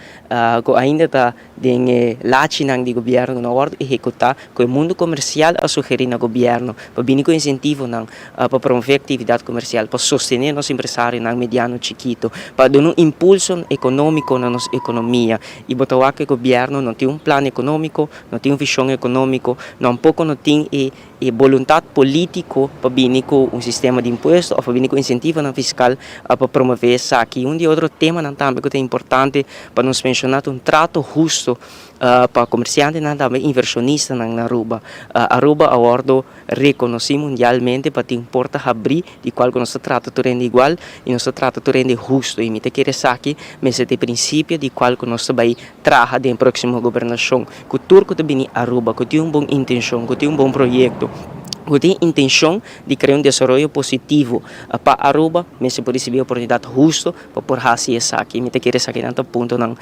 cu ainda ta den e lachinan di gobierno cu no a wordo ehecuta, cu e mundo comercial a sugeri na gobierno pa bini cu incentivonan pa promove actividad comercial, pa sostene nos empresarionan mediano chikito, pa duna un impulso economico na nos economia. Y bo ta wak cu e gobierno no tin un plan economico, no tin un vision economico, nampoco no tin e E boluntat polítiko pa bini ku un sistema di impuesto òf pa bini ku insentivonan fiskal pa promové esaki. Un di e otro temanan tambe ku ta importante pa nos menshoná ta un trato husto pa komersiantenan tambe invershonistanan na Aruba. Aruba a wòrdu rekonosí mundialmente pa tin porta habrí di kual ku nos ta trata tur hende igual i nos ta trata tur hende husto i mi ta kere esaki mester ta e prinsipio di kual ku nos ta bai traha den próksimo gobernashon. Ku tur ku ta bini Aruba ku tin un bon intenshon, ku tin un bon proyekto, ku tin intenshon di krea un desaroyo positivo pa Aruba, mester por risibí oportunidat husto pa por hasi esaki. Mi ta kere esakinan ta puntonan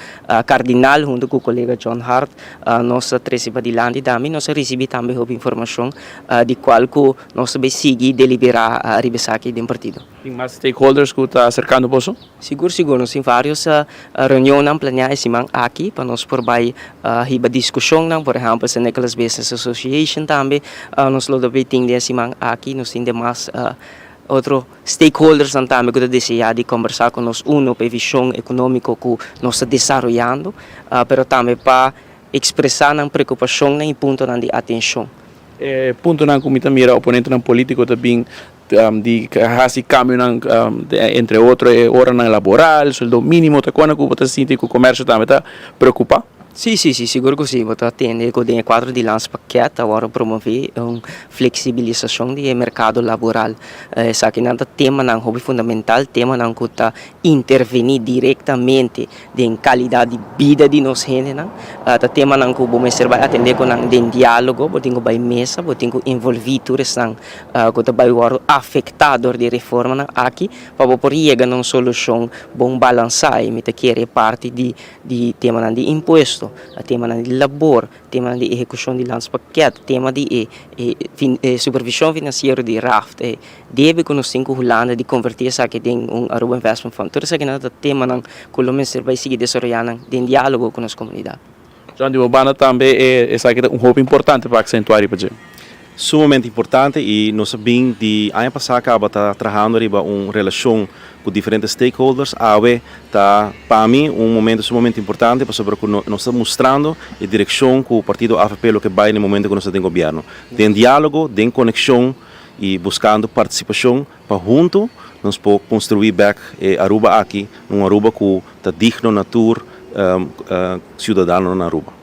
kardinal huntu ku kolega John Hart nos ta trese padilanti. Tambe nos a risibí tambe hopi informashon di kual ku nos ta bai sigui deliberá riba esaki den partido. Tin mas stakeholders ku ta aserkando boso? Sigur sigur, nos tin varios reunionnan planeá e siman aki pa nos por bai hiba diskushonnan, por ehèmpel San Nicolas Business Association tambe nos lo ta tin den e siman aki, nos tin demas otro stakeholdersnan tambe ku ta deseá di kombersá ku nos, uno pa e vishon ekonómiko ku nos ta desaroyando, pero tambe pa ekspresá nan preokupashonnan i puntonan di atenshon. E puntonan ku mi ta mira oponentenan polítiko ta bin di hasi kambionan entre otro e oranan laboral, sueldo mínimo, ta kona ku bo ta sinti ku komersio tambe ta preokupá? Sí, sí, sí, sigur ku sí. Bo ta tende ku den e kuadro di Landspakket a wòrdu promové un fleksibilisashon di e merkado laboral. Esakinan ta temanan hopi fundamental, temanan ku ta intervení direktamente den kalidat di bida di nos hendenan. Ta temanan ku bo mester bai atendé ku nan den diálogo, bo tin ku bai mesa, bo tin ku envolví tur esnan ku ta bai wòrdu afektá dor di e reformanan aki pa bo por yega na un solushon bon balansá. I mi ta kere e parti di di temanan di impuesto, temanan di labor, temanan di ehekushon di landspakket, tema di e e supervishon finansiero di raft, e debe ku nos tin ku Hulanda di konvertí esaki den un Aruba Investment Fund. Tur esakinan ta temanan ku lo mester bai sigui desaroyá nan den diálogo ku nos komunidat. John, di bo banda tambe esaki ta un hopi importante pa aksentuá riba dje. Sumamente importante y nos a bin di aña pasa caba ta trahando riba un relacion cu diferente stakeholders. Awe ta pa mi un momento sumamente importante pasobra cu nos ta mustrando e direccion cu partido avp lo ke bay na e momento cu nos ta den gobierno. Den dialogo, den conexion y buscando participacion pa hunto nos por construi bek e Aruba aki, un Aruba cu ta digno na tur ciudadanonan na Aruba.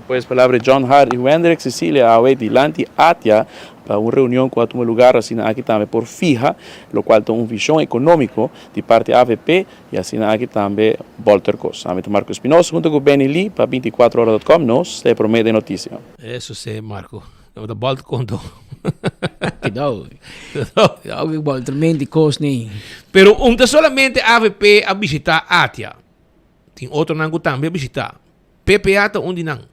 Pues palabra John Hart y Wendrick Cecilia awe dilanti Atia pa un reunion cu a tuma lugar asina aki tambe por fiha locual ta un vision economico di parti avp y asina aki tambe Bolter Cos. Ami ta Marco Espinosa hunto cu Benny Lee pa 24 ora dot com nos ta e prome den noticia. Eso si Marco. Tabata Bolt conto. Cuidao. Cuidao cu Bolter menti cos ni. Pero un ta solamente avp a bishita Atia. Tin otronan cu tambe a bishita. PPA ta un di nan.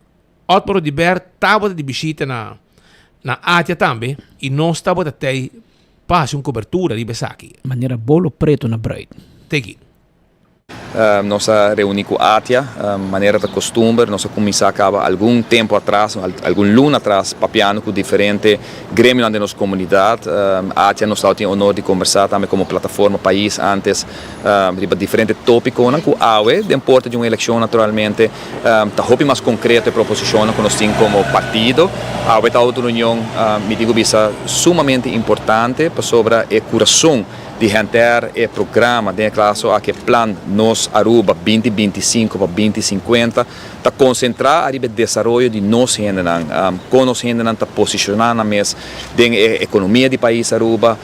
Otmar Oduber tabata di bishita na na Atia tambe y nos tabata tey pa haci un cobertura riba esaki. Manera bolo preto na bruid. Teki. Nos a reuni cu Atia, manera ta costumber. Nos a cuminsa caba algun tempo atras, algun luna atras, papiando cu diferente gremionan den nos comunidad. Atia nos tabatin honor di conversa tambe como plataforma pais antes. Riba diferente tópikonan ku awe den porta di un elekshon naturalmente ta hopi mas konkreto e proposishonnan ku nos tin komo partido. Awe ta un reunion mi tin ku bisa sumamente importante pasobra e kurason di henter e programa den e klaso aki e plan Nos Aruba binti 25 pa 2050 ta konsentrá ariba e desaroyo di nos hendenan, kon nos hendenan ta posishoná nan mes den e ekonomia di pais Aruba.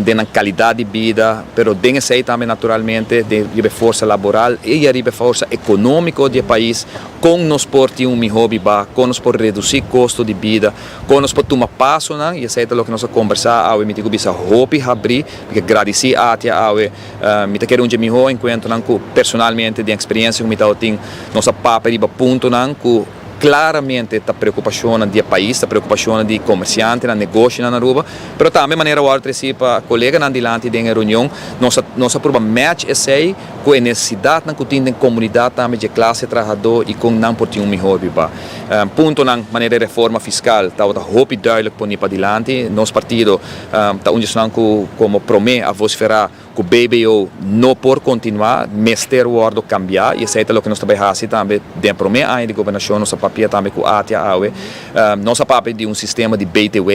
den nan kalidat di bida, pero den esei tambe naturalmente den riba e forsa laboral i ariba e forsa ekonómiko di e pais, kon nos por tin un mihó bibá, kon nos por redusí kosto di bida, kon nos por tuma pasonan, i esei ta loke nos a kombersá awe, mi tin ku bisa hopi habrí, mi ke gradisí Atia awe, mi ta kere un dje mihó enkuentronan ku personalmente den eksperensia ku mi tabatin, nos a papia riba puntonan ku. Claramente ta preocupacionnan di e pais, ta preocupacionnan di comerciantenan, negoshinan na Aruba, pero tambe manera worde treci pa coleganan dilanti den e reunion, nos a nos a purba match esey cu e necesidadnan cu tin den comunidad tambe dje clase trahador y con nan por tin un mihor biba. Puntonan manera e reforma fiscal tabata hopi duidelijk poni padilanti, nos partido ta un djesnan cu como prome a vocifera, Ku BBO no por kontinuá, mester wòrdu kambiá i esei ta loke nos ta bai hasi tambe den e promé aña di gobernashon. Nos a papia tambe ku ATIA awe. Nos a papia di un sistema di BTW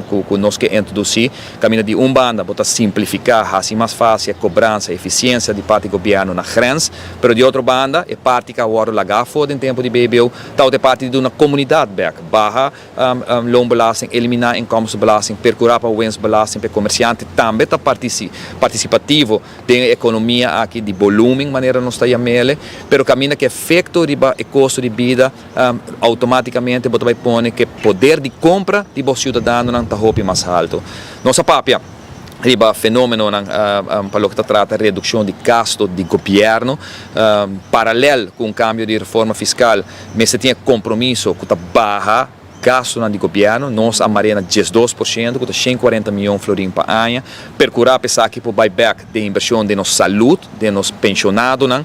ku nos ke introdusí kaminda di un banda bo ta simplifiká, hasi mas fásil e kobransa, efisiensia di parti gobièrnu na grens, pero di otro banda e parti ku a wòrdu lagá afó den tempu di BBO tabata e parti di duna komunidat bèk, baha. Loonbelasting, eliminá inkomstenbelasting, perkurá pa winstbelasting pa e komersiante tambe ta partisipativo den e ekonomia aki di bolúmen manera nos ta yam'ele, pero kaminda ku efekto riba e kosto di bida outomátikamente bo ta bai pone ku e poder di kompra di bo siudadanonan ta hopi mas haltu. Nos a papia riba fenómenonan pa loke ta trata redukshon di gasto di gobièrnu paralèl ku un kambio di reforma fiskal. Mester tin e kompromiso ku ta baha gastunan di gobièrnu. Nos a marea na 12%, ku ta 140 mion florin pa aña. Perkurá pa esaki por bai bèk den invershon den nos salud, den nos penshonadonan.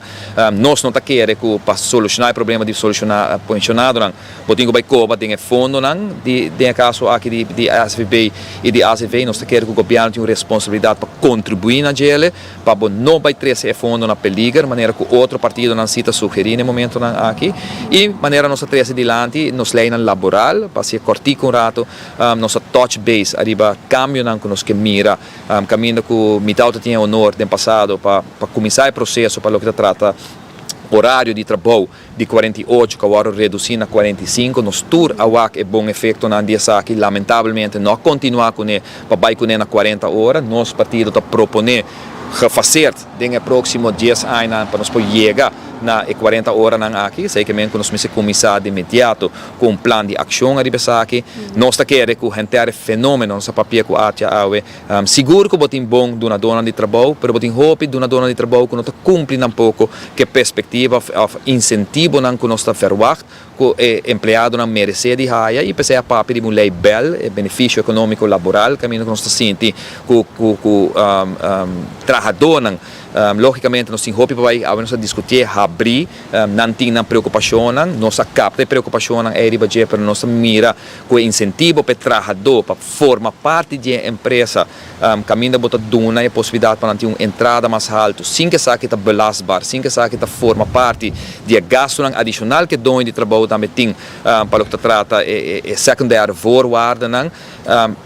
Nos no ta kere ku pa solushoná e problema di solushoná penshonadonan, bo tin ku bai koba den e fondonan di, den e kaso aki di di SVB i di ACV. Nos ta kere ku gobièrnu tin un responsabilidat pa kontribuí na djele. pa bo no bai trese e fondo na peliger, manera ku otro partidonan si ta sugerí na e momentonan aki. I manera nos a trese dilanti nos leinan laboral, pa hasié kòrtiku un ratu, nos a touch base ariba kambionan ku nos ke mira, kaminda ku mi tawata tin e honor den pasado pa pa kuminsá e proseso pa loke ta trata. Orario di trabou di 48 ku a wòrdu redusí na 45. Nos tur a wak e bon efektonan di esaki. Lamentablemente no a kontinuá kuné pa bai kuné na 40 ora. Nos partido ta proponé gefaseerd den e próksimo dies añanan pa nos por yega na e 40 oranan aki. Esei ke men ku nos mester kuminsá de inmediato ku un plan di akshon ariba esaki. Nos ta kere ku henter e fenómeno nos a papia ku Atia awe. Sigur ku bo tin bon dunadónan di trabou, pero bo tin hopi dunadónan di trabou ku no ta kumpli tampoko ku e perspektiva òf insentivonan ku nos ta verwagt ku e empleadonan meresé di haya i p'esei a papia riba un lei bel, e benefisio ekonómiko laboral, kaminda ku nos ta sinti ku ku trahadónan lógikamente nos tin hopi pa bai awe nos a diskutié habrí nan tin nan preokupashonnan, nos a kapta e preokupashonnan ei riba dje pero nos ta mira ku e insentivo pa e trahadó pa forma parti di e empresa kaminda bo ta duna e posibilidat pa nan tin un entrada mas haltu sin ku esaki ta belastbaar, sin ku esaki ta forma parti di e gastunan adishonal ku e doño di trabou tambe tin pa loke ta trata e secundaire voorwaardennan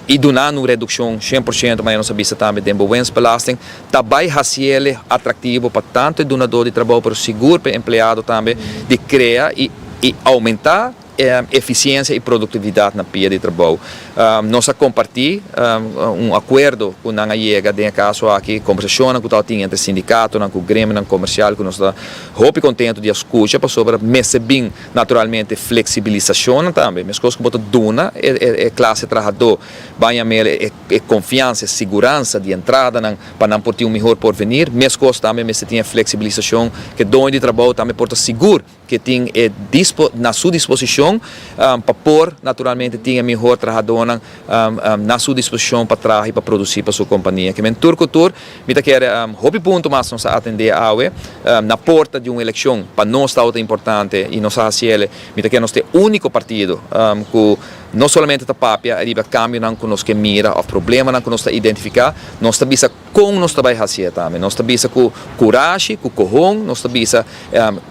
i duna un redukshon 100% manera nos a bisa tambe den bo winstbelasting ta bai hasiel atraktivo pa tantu e dunadó di trabou pero sigur pa e empleado tambe di krea i oumentá Efisiensia i produktividat na pia di trabou. Nos a kompartí un akuerdo ku nan a yega den e kaso aki, kombersashonnan ku tabatin entre sindikatonan ku gremionan komersial ku nos ta hopi kontentu di a skucha pasobra mester bin naturalmente fleksibilisashonnan tambe. Meskos ku bo ta duna e klase trahadó baña mel e konfiansa, e siguransa di entradanan pa nan por tin un mihor porvenir, meskos tambe mester tin e fleksibilisashon ku e doño di trabou tambe por ta sigur ke tin e dispo na su disposishon pa por naturalmente tin e mihor trahadónan na su disposishon pa traha i pa produsí pa su kompania. Ke men tur ku tur mi ta kere hopi punto mas nos a atendé awe na porta di un elekshon pa nos tabata importante i nos a hasiel mi ta kere nos ta e úniko partido ku no solamente ta papia riba kambionan ku nos ke mira òf problemanan ku nos ta identifiká nos ta bisa Kon nos ta bai hasié tambe? Nos ta bisa ku kurashi, ku kohon, nos ta bisa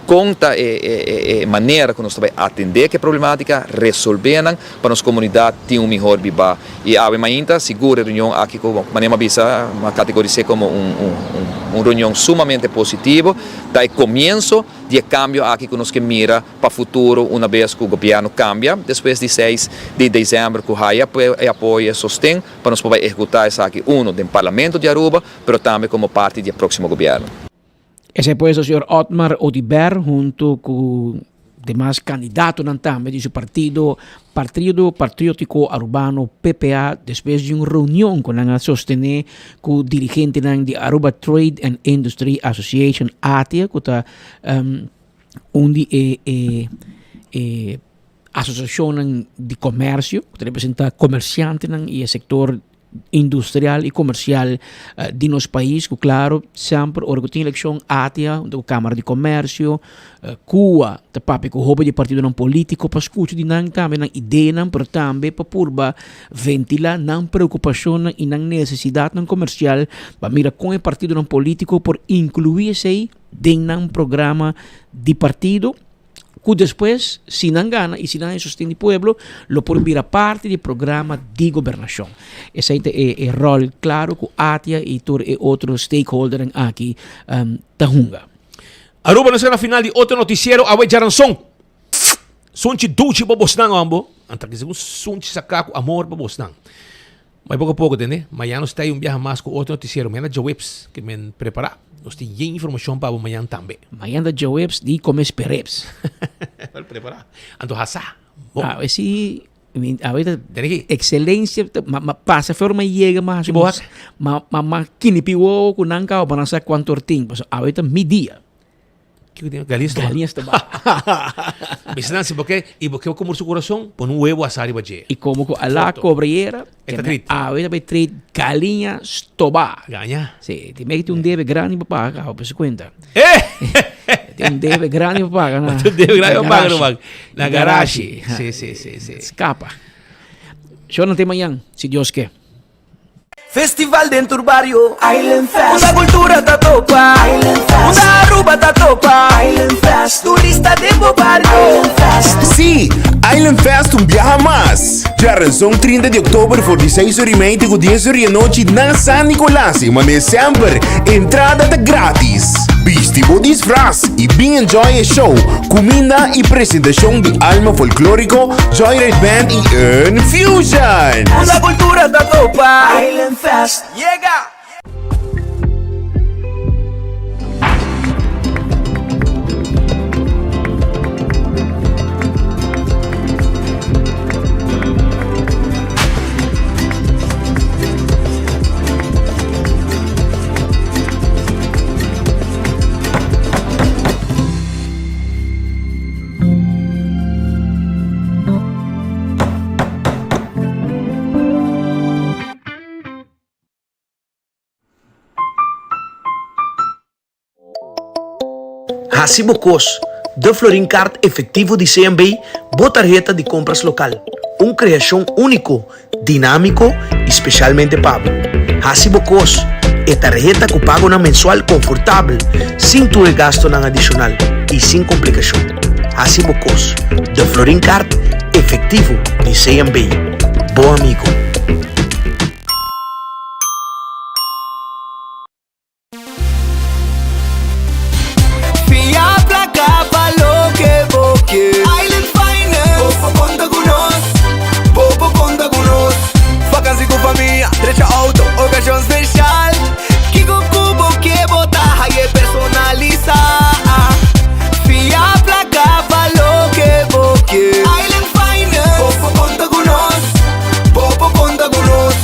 kon ta e manera ku nos ta bai atendé ku e problematika, resolvé nan pa nos komunidat tin un mihor bibá. I awe mainta sigur e reunion aki ku manera mi a bisa, mi a kategoris'é komo un reunion sumamente positivo, ta e komienso di e kambio aki ku nos ke mira pa futuro una bes ku gobièrnu kambia despues di seis di desèmber ku haya e apoyo, e sosten. pa nos por bai ehekutá esaki uno den Parlamento di Aruba, pero tambe komo parti di e próksimo gobièrnu. Esei pues ta señor Otmar Oduber hunto ku demas kandidatonan tambe di su partido Partido Patriótiko Arubano, PPA, despues di un reunion ku nan a sostené ku dirigentenan di Aruba Trade and Industry Association, ATIA, ku ta un di e e Asosiashonnan di komersio ku ta representá komersiantenan i e sektor industrial i komersial di nos pais ku klaro semper ora ku tin elekshon ATIA huntu ku Kamara di Komersio, kua ta papia ku hopi di partidonan politiko pa skucha di nan tambe nan ideanan pero tambe pa purba ventilá nan preokupashonnan i nan nesesidatnan komersial pa mira kon e partidonan politiko por inkluí esei den nan programa di partido. ku despues si nan gana i si nan e sosten di pueblo lo por bira parti di programa di gobernashon. Esei ta e e ròl klaro ku ATIA i tur e otro stakeholdernan aki ta hunga. Aruba nos na final di otro noticiero awe djaranson. Sunchi duchi pa bosnan hombo. Anta ki segun sunchi saka ku amor pa bosnan. Mai poko poko tende. Mañan nos ta un biaha mas ku otro noticiero. Mañan ta djaweps ke men prepara. Nos tin yen informashon pa bo mañan tambe. Mañan ta djaweps di kome sperreps. Wel prepara. Anto hasa. Bon. Awe si awe ta excelencia ma ma pasa for ma yega ma Ki bo hasi? ma ma ma kinipi wowo ku nan kaba pa nan sa kuantu or tin pasobra awe ta mi dia. Kiko tin? Galiña stobá. Galiña stobá. Bisa nan si bo ke i bo ke kumur su kurason, pone un huevo asá riba dje. I komo ku Alá kobra yera, E ta trit. awe ta bai trit galiña stobá. Gaña. Si, tin meki tin un debe grandi pa paga kaba pa su kuenta. Eh! Tin un debe grandi pa paga na. Tin un debe grandi pa paga ruman. Na garashi. Si, si, si, si. Skapa. Shor nan te mañan, si Dios ke. Festival den tur bario Island Fest Unda cultura ta topa Island Fest Unda Aruba ta topa Island Fest Turista den bo bario Island Fest Sí! Island Fest un biaha mas! Djaranson 30 di oktober for di 6 ora y mei te ku 10 ora di anochi na San Nicolas y mane semper, entrada ta gratis. Bisti bo disfraz y bin enjoy e show, cuminda y presentacion di Alma Folklorico, Joyride Band y Infusion! Unda cultura ta topa. Island Fest yega! Hasi bo kos, De Florin Card Efectivo di CMB, bo tarheta di compras local. Un creacion unico, dinamico y specialmente pa bo. Hasi bo kos, e tarheta cu pagonan mensual confortabel, sin tur e gastonan adicional y sin complicacion. Hasi bo kos, De Florin Card Efectivo di CMB, bo amigo. Fia placa pa loke bo ke. Island Finance. Bo por conta cu nos. Bo por conta cu nos. Vakantie cu famia, drecha auto, ocasion special. Kico cu bo ke bo ta haye personalisa. Fia placa pa loke bo ke. Island Finance. Bo por conta cu nos. Bo por conta cu nos.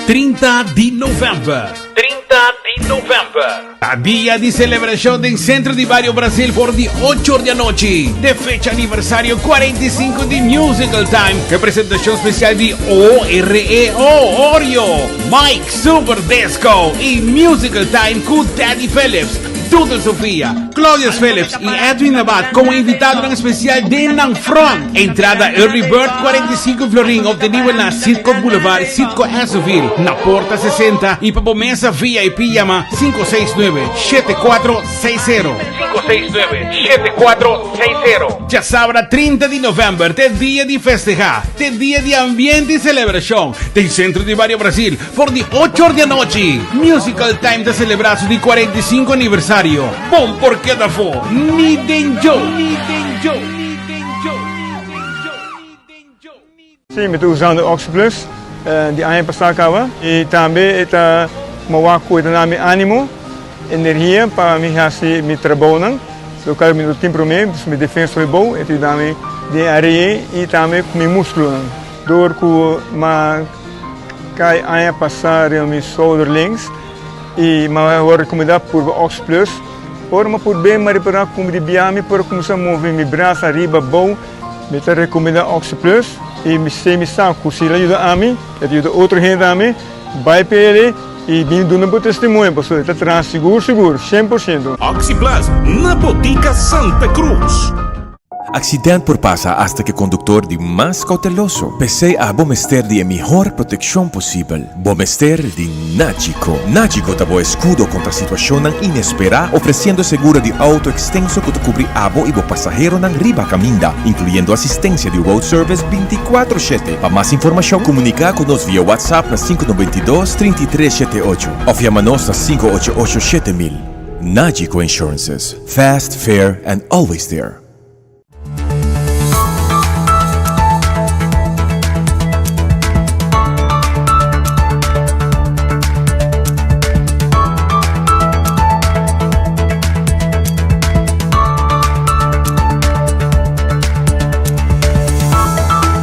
30 di november. 30 di november. Ta dia di celebracion den Centro di Bario Brasil for di 8 or di anochi. De fecha aniversario 45 di Musical Time. Cu presentacion special di OREO, Oreo, Mike Super Disco y Musical Time cu Daddy Phillips, Doodle Sofia, Claudius Phillips y Edwin Abad como invitadonan especial den nan front. Entrada Early Bird 45 florin obtenibel na Citgo Boulevard, Citgo Essoville, na Porta 60 y pa bo mesa VIP yama 569 7460. 569 7460. Djasabra 30 di november t'e dia di festeha, t'e dia di ambiente y celebracion den Centro di Bario Brasil. For di ocho or di anochi, Musical Time ta selebrá su di 45 aniversario. Bon por keda afó, ni den djo! Ni den djo! Ni den djo! Sí, mi ta usando OxyPlus di aña pasá kaba i tambe e ta mowa ku e ta na mi ánimo, energia pa mi hasi mi trabounan, lokual mi no tin promé, mi defensa hopi bou, e ta yuda mi den área ei i tambe ku mi múskulonan. Dor ku m'a Kai aña pasá riba mi shoulder links i m'a wòrdu rekomendá purba Ox Plus. Ora m'a purb'é m'a ripará ku di bia mi por kuminsá move mi brasa ariba abou. Mi ta rekomendá Ox Plus i mi sé mi sa ku si el a yuda ami, e ta yuda otro hende tambe. Bai pa el i bin duna bo testimonio pasobra e ta traha sigur sigur, 100%. Oxi Plus na Botica Santa Cruz. Accident por pasa hasta ke conductor di mas cauteloso. P'esey abo mester di e mihor proteccion posibel. Bo mester di Nagico. Nagico ta bo escudo contra situacionnan inespera, ofreciendo seguro di auto extenso cu ta cubri abo y bo pasaheronan riba caminda, incluyendo asistencia di road service binticuatro shete. Pa mas informacion, comunica cu nos via WhatsApp na sinku 92 33 shete ocho of yama nos na sinku ocho ocho 7000. Nagico Insurances, fast, fair and always there.